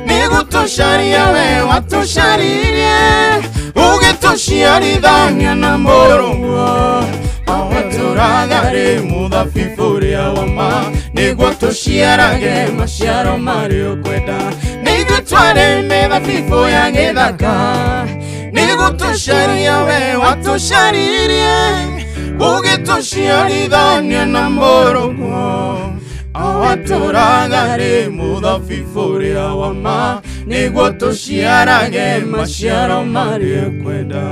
nĩguo tũcaria we watũcaririe, ũgĩtũciarithania na mũrũguo. Awatũraga rĩ mũthabibũ ũrĩa wa ma, nĩguo tũciarage maciaro marĩa ũkwenda. Nĩguo twarĩ mĩthabibũ ya gĩthaka, nĩguo tũcaria we watũcaririe, ũgĩtũciarithania na mũrũguo. Awatũraga rĩ mũthabibũ ũrĩa wa ma, nĩguo tũciarage maciaro marĩa ũkwenda.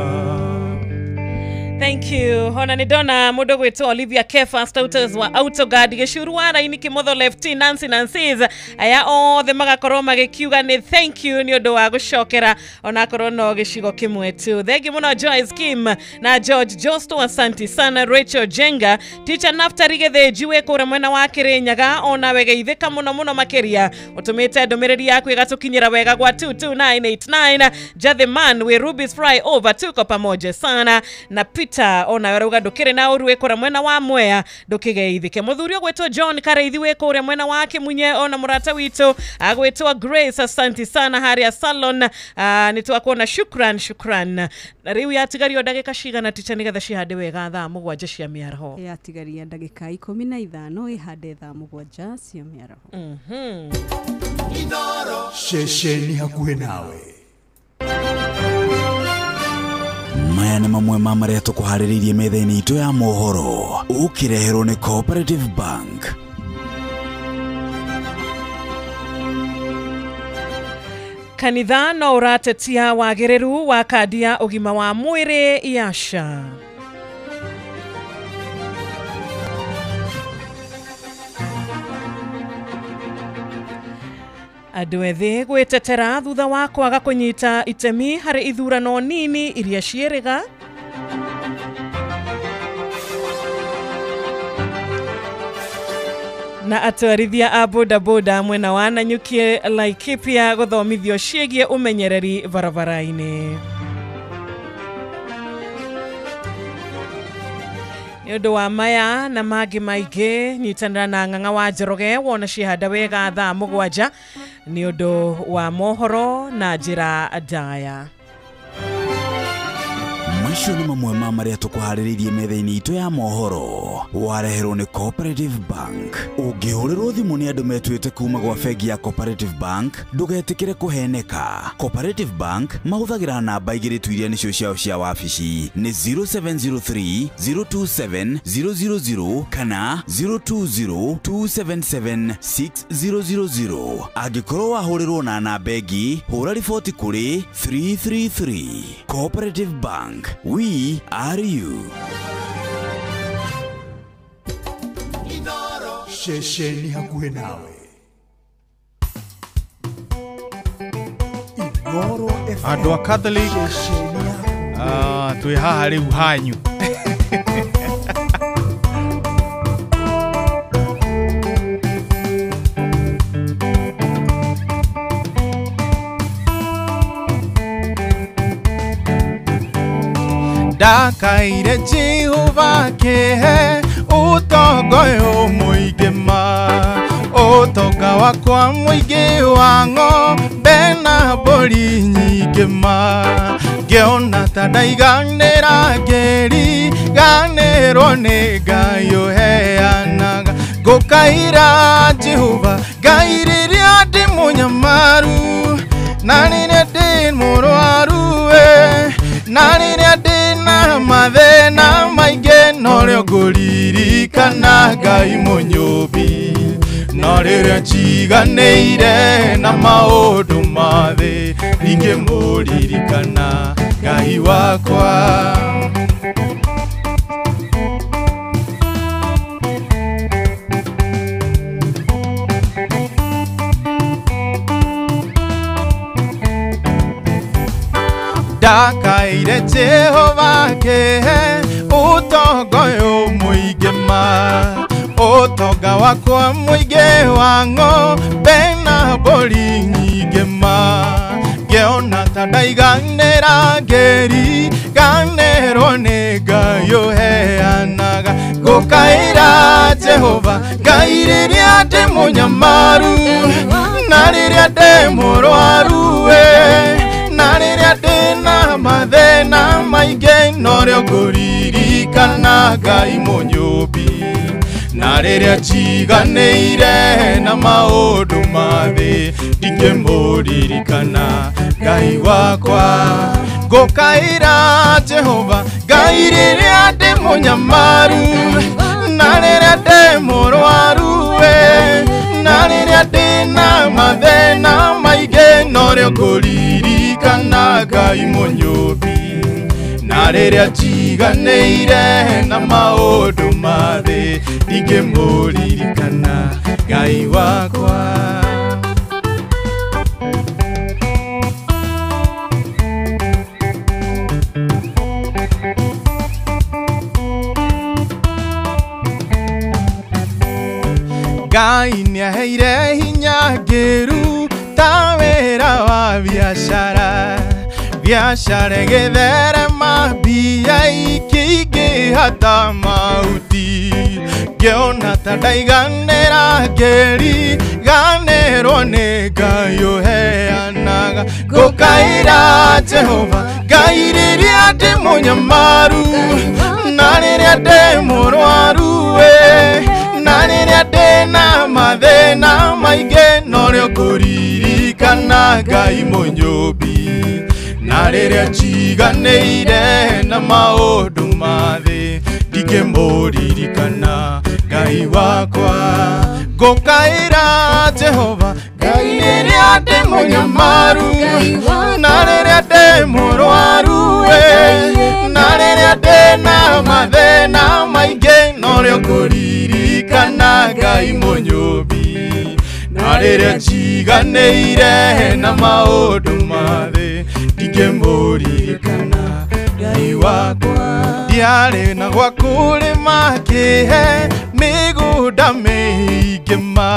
Thank you. Hona nĩ ndona mũndũ gwĩtwo Olivia Kefa Status wa Autoguard gĩcuru wa raini Kĩmotho Lefty Nancy Nancy's aya othe magakorwo magĩkiuga nĩ thank you nĩ ũndũ wa gũcokera onakorwo no gĩcigo kĩmwe tu. Thengi mũno Joyce Kim na George Josto, asanti sana. Rachel Jenga, Teacher Naftali Gĩthĩnji wĩ kũrĩa mwena wa Kĩrĩnyaga, ona we geithĩka mũno mũno makĩria ũtũmĩte ndũmĩrĩri yaku ĩgatũkinyĩra wega gwa 22989. Jathe Man wĩ Ruby's Fry over, tuko pamoja sana. Na Peter ona werauga ndukire na ũru wĩ kũrĩa mwena wa Mwea, ndũkĩgeithĩke. Mũthuri ũgwĩtwo John Kareithi wĩ kũrĩa mwena wa Kĩmunye, ona mũrata witũ agwĩtwo Grace, asanti sana harĩa salon. Nĩ twakuona, shukran shukran. Na rĩu yatigario ndagĩka cigana ticha nĩgetha cihande wega thaa 7 cia mĩaraho? Yatigaria ndagĩka 15 ihande thaa 7 cia mĩaraho. Ceceni hakuhĩ nawe. Maya nĩ mamwe ma marĩa tũkũharĩrĩirie metha-inĩ itũ ya mohoro, ũkĩreherwo nĩ Cooperative Bank. Kanitha no ũratetia wagĩrĩru wa kandi ya ũgima wa mwĩrĩ ya SHA. Andũ ethĩ gwĩtetera thutha wa kwaga kũnyita itemi harĩ ithurano nini iria ciĩrĩga. Na atwarithia a bodaboda mwena wa Nanyuki Laikipia gũthomithio ciĩgiĩ ũmenyereri barabara-inĩ. Nĩ ũndũ wa maya na mangĩ maingĩ, nyitanĩra na Ng'ang'a wa Njoroge wona cihanda wega thaa 7 nĩ ũndũ wa mohoro na njĩra ndaya. Macio nĩ mamwe ma marĩa tũkũharĩrĩirie metha-inĩ itũ ya mohoro, wareherwo nĩ Cooperative Bank. Ũngĩhũrĩrwo thimũ nĩ andũ metuĩte kuma gwa bengi ya Cooperative Bank, ndũgetĩkĩre kũheneka. Cooperative Bank mahũthagĩra namba 2 tu iria nĩcio ciao cia wabici, nĩ 0703 027 000 kana 020 277 6000. Angĩkorwo wahũrĩrwo na namba ĩngĩ, hũra riboti kũrĩ 333. Cooperative Bank, we are you. Ceceni hakuhĩ nawe. Inoro FM. Andũ a Catholic, twĩ haha rĩu hanyu. Ndakaire Jehova kĩhe ũtonga ũyũ mũingĩ ma, ũtonga wakwa mũingĩ wa ng'ombe na mbũri nyingĩ ma. Ngĩona ta ndaiganĩra ngĩriganĩrwo nĩ Ngai ũheanaga. Ngũkaĩra Jehova Ngai rĩrĩa ndĩ mũnyamaru, na rĩrĩa ndĩ mũrwaru, na rĩrĩa ndĩ na mathĩna maingĩ, norĩo ngũririkana Ngai mũnyũmbi. No rĩrĩa njiganĩire na maũndũ ma thĩ, ndingĩmũririkana Ngai wakwa. Ndakaire Jehova kĩhe ũtonga ũyũ mũingĩ ma, ũtonga wakwa mũingĩ wa ng'ombe na mbũri nyingĩ ma. Ngĩona ta ta ndaiganĩra ngĩriganĩrwo nĩ Ngai ũheanaga ngũkaĩra Jehova Ngai rĩrĩa ndĩ mũnyamaru na rĩrĩa ndĩ mũrwaru we na rĩrĩa ndĩ na mathĩna maingĩ norĩo ngũririkana Ngai mũnyũmbi na rĩrĩa njiganĩire na maũndũ ma thĩ ndingĩmũririkana Ngai wakwa ngũkaĩra Jehova Ngai rĩrĩa ndĩ mũnyamaru na rĩrĩa ndĩ mũrwaru we na rĩrĩa ndĩ na mathĩna maingĩ norĩo ngũririkana Ngai mũnyũmbi na rĩrĩa njiganĩire na maũndũ ma thĩ ndingĩmũririkana Ngai wakwa. Ngai nĩaheire hinya ngĩruta wĩra wa biacara biacara ĩgĩtherema mbia ikĩingĩha ta mahuti ngĩona ta ndaiganĩra ngĩriganĩrwo nĩ Ngai ũheanaga ngũkaĩra Jehova Ngai rĩrĩa ndĩ mũnyamaru na rĩrĩa ndĩ mũrwaru we na rĩrĩa ndĩ na mathĩna maingĩ norĩo ngũririkana Ngai mũnyũmbi na rĩrĩa njiganĩire na maũndũ ma thĩ ndingĩmũririkana Ngai wakwa ngũkaĩra Jehova Ngai rĩrĩa ndĩ mũnyamaru na rĩrĩa ndĩ mũrwaru we na rĩrĩa ndĩ na mathĩna maingĩ norĩo ngũririkana Ngai mũnyũmbi na rĩrĩa njiganĩire na maũndũ ma thĩ ndingĩmũririkana Ngai wakwa. Ndiarĩ na gwa kũrĩma kĩhe mĩgũnda mĩingĩ ma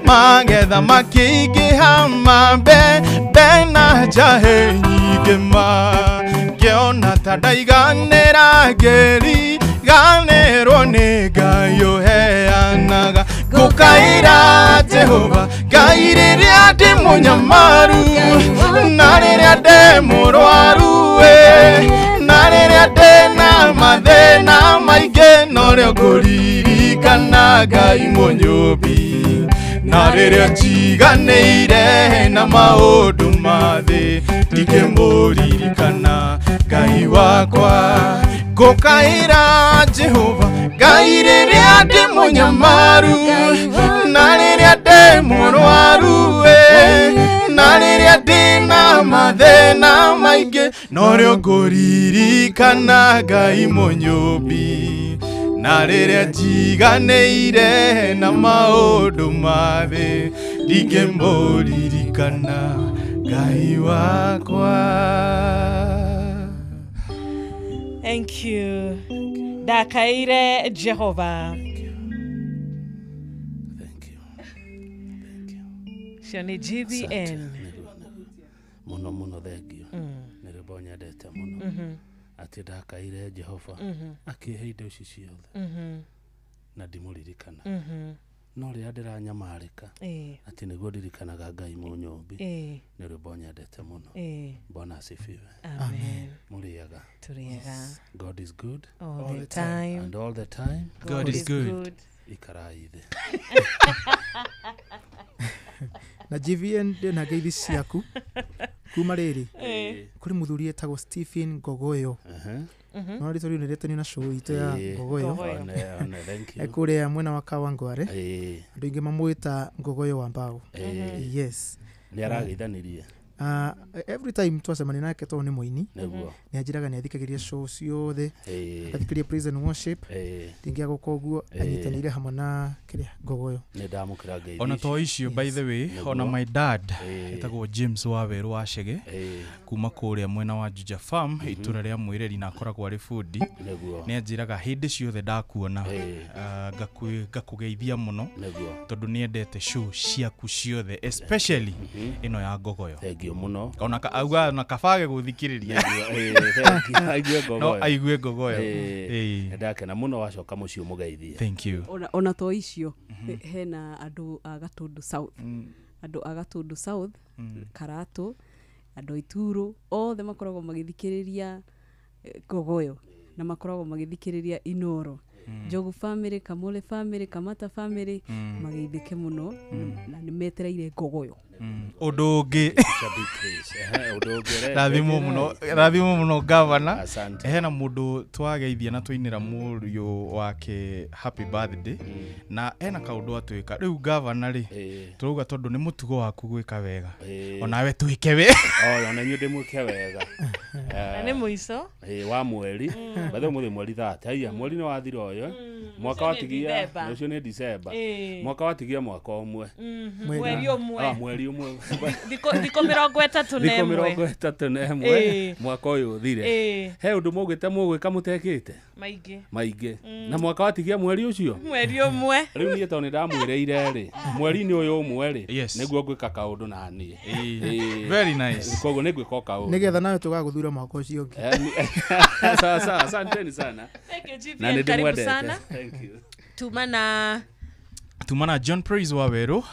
magetha makĩingĩha mambembe na njahĩ nyingĩ ma ngĩona ta ndaiganĩra ngĩriganĩrwo nĩ Ngai ũheanaga ngũkaĩra Jehova Ngai rĩrĩa ndĩ mũnyamaru na rĩrĩa ndĩ mũrwaru we na rĩrĩa ndĩ na mathĩna maingĩ norĩo ngũririkana Ngai mũnyũmbi na rĩrĩa njiganĩire na maũndũ ma thĩ ndingĩmũririkana Ngai wakwa ngũkaĩra Jehova Ngai rĩrĩa ndĩ mũnyamaru na rĩrĩa ndĩ mũrwaru we na rĩrĩa ndĩ na mathĩna maingĩ norĩo ngũririkana Ngai mũnyũmbi na rĩrĩa njiganĩire na maũndũ ma thĩ ndingĩmũririkana Ngai wakwa. Thank you. Ndakaire Jehova. Thank you. Thank you. Cio nĩ GVN. Mũno mũno thank you. Nĩ rwĩmbo nyendete mũno. Atĩ ndakaire Jehova akĩhe indo ici ciothe na ndimũririkana. No rĩrĩa ndĩranyamarĩka atĩ nĩguo ndirikanaga Ngai mũnyũmbi. Nĩ rwĩmbo nyendete mũno. Bwana asifiwe. Amen. Mũrĩega. Tũrĩega. God is good all the time. And all the time God is good. Ikarai thĩ. Na GVN ndĩ na ngeithi ciaku kuma rĩrĩ kũrĩ mũthuri etagwo Stephen Ngogoyo. No rĩtwa rĩu nĩ rĩetanio na show itũ ya Ngogoyo. Kũrĩa mwena wa Kawangware. Andũ aingĩ mamwĩta Ngogoyo wa Mbao. Yes. Nĩ arageithanirie. Every time twacemania nake tondũ nĩ mũini nĩ anjĩraga nĩ athikagĩria show ciothe athikĩria praise and worship ndingĩaga gũka ũguo anyitanĩire hamwe na kĩrĩa Ngogoyo. Nĩ ndamũkĩra ngeithi ona to icio by the way ona my dad etagwo James Waweru wa Chege kuma kũrĩa mwena wa Juja Farm itũra rĩa Mwĩreri na akoragwo arĩ bundi nĩ anjĩraga hĩndĩ ciothe ndakuona ngakũgeithia mũno tondũ nĩ endete show ciaku ciothe especially ĩno ya Ngogoyo. Thank you mũno. Ona auga na kabage gũthikĩrĩria. Aigue ngogoyo. No aigue ngogoyo. Ndakena mũno wacoka mũciĩ ũmũgeithie. Thank you. Ona to icio hena andũ a Gatundu South. Andũ a Gatundu South, Karatu, andũ Ituro, othe makoragwo magĩthikĩrĩria ngogoyo na makoragwo magĩthikĩrĩria Inoro. Njogu family, Kamole family, Kamata family mageithĩke mũno na nĩ metereire ngogoyo. Ũndũ ũngĩ rathimo mũno gavana. Hena mũndũ twageithia na twainĩra mũriũ wake happy birthday na hena kaũndũ atwĩka rĩu gavana rĩ tũrauga tondũ nĩ mũtugo waku gwĩka wega onawe twĩke wega. Ona inyuĩ ndĩmwĩke wega. Na nĩ mũico wa mweri bathe mũthĩ mweri 30 haiya mweri nĩ wathira ũyũ mwaka watigia ũcio nĩ December mwaka watigia mwaka ũmwe mweri ũmwe mweri ũmwe thikũ 31 thikũ 31 mwaka ũyũ ũthire. He ũndũ mũgĩte mũgwĩka mũtekĩte maingĩ na mwaka watigia mweri ũcio mweri ũmwe rĩu niĩ tondũ nĩndamwĩrĩire rĩ mweri-inĩ ũyũ ũmwe rĩ nĩguo ngwĩka kaũndũ na niĩ. Very nice. Koguo nĩngwĩka o kaũndũ nĩgetha nawe tũgagũthura mwaka ũcio ũngĩ. Sawa sawa, asanteni sana. Thank you GVN, karibu sana. Thank you. Tumana John Praise wa Weru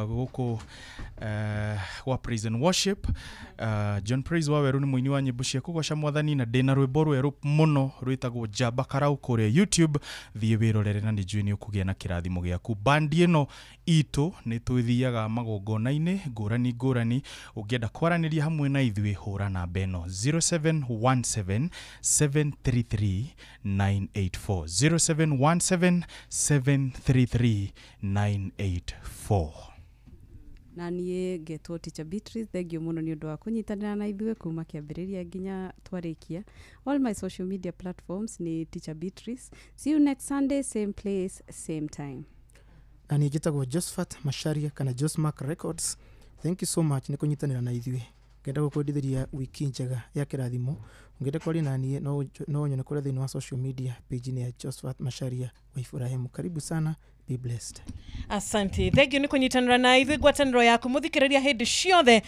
gũkũ wa Praise and Worship. John Praise wa Weru nĩ mũini wa nyĩmbo cia kũgoca mwathani na ndĩna rwĩmbo rwerũ mũno rwĩtagwo Njamba Karau kũrĩa YouTube. Thiĩ wĩrorere na nĩnjũĩ nĩ ũkũgĩa na kĩrathimo gĩaku. Bandi ĩno itũ nĩ twĩthiaga magongona-inĩ ngũrani ngũrani. Ũngĩenda kwaranĩria hamwe na ithuĩ hũra namba ĩno 0717 733 984 0717 733 984. Na niĩ ngetwo Teacher Beatrice, thank you mũno nĩ ũndũ wa kũnyitanĩra na ithuĩ kuma kĩambĩrĩria nginya twarĩkia. All my social media platforms nĩ Teacher Beatrice. See you next Sunday, same place, same time. Na niĩ njĩtagwo Josephat Macharia kana Josmark Records. Thank you so much nĩ kũnyitanĩra na ithuĩ. Ngenda gũkwendithĩria wiki njega ya kĩrathimo. Ũngĩenda kwaria na niĩ no nyone kũrĩa thĩinĩ wa social media page-inĩ ya Josephat Macharia wa Ibrahim. Karibu sana. Be blessed. Asante. Thank you nĩ kũnyitanĩra na ithuĩ ngwatanĩro yaku mũthikĩrĩria hĩndĩ ciothe.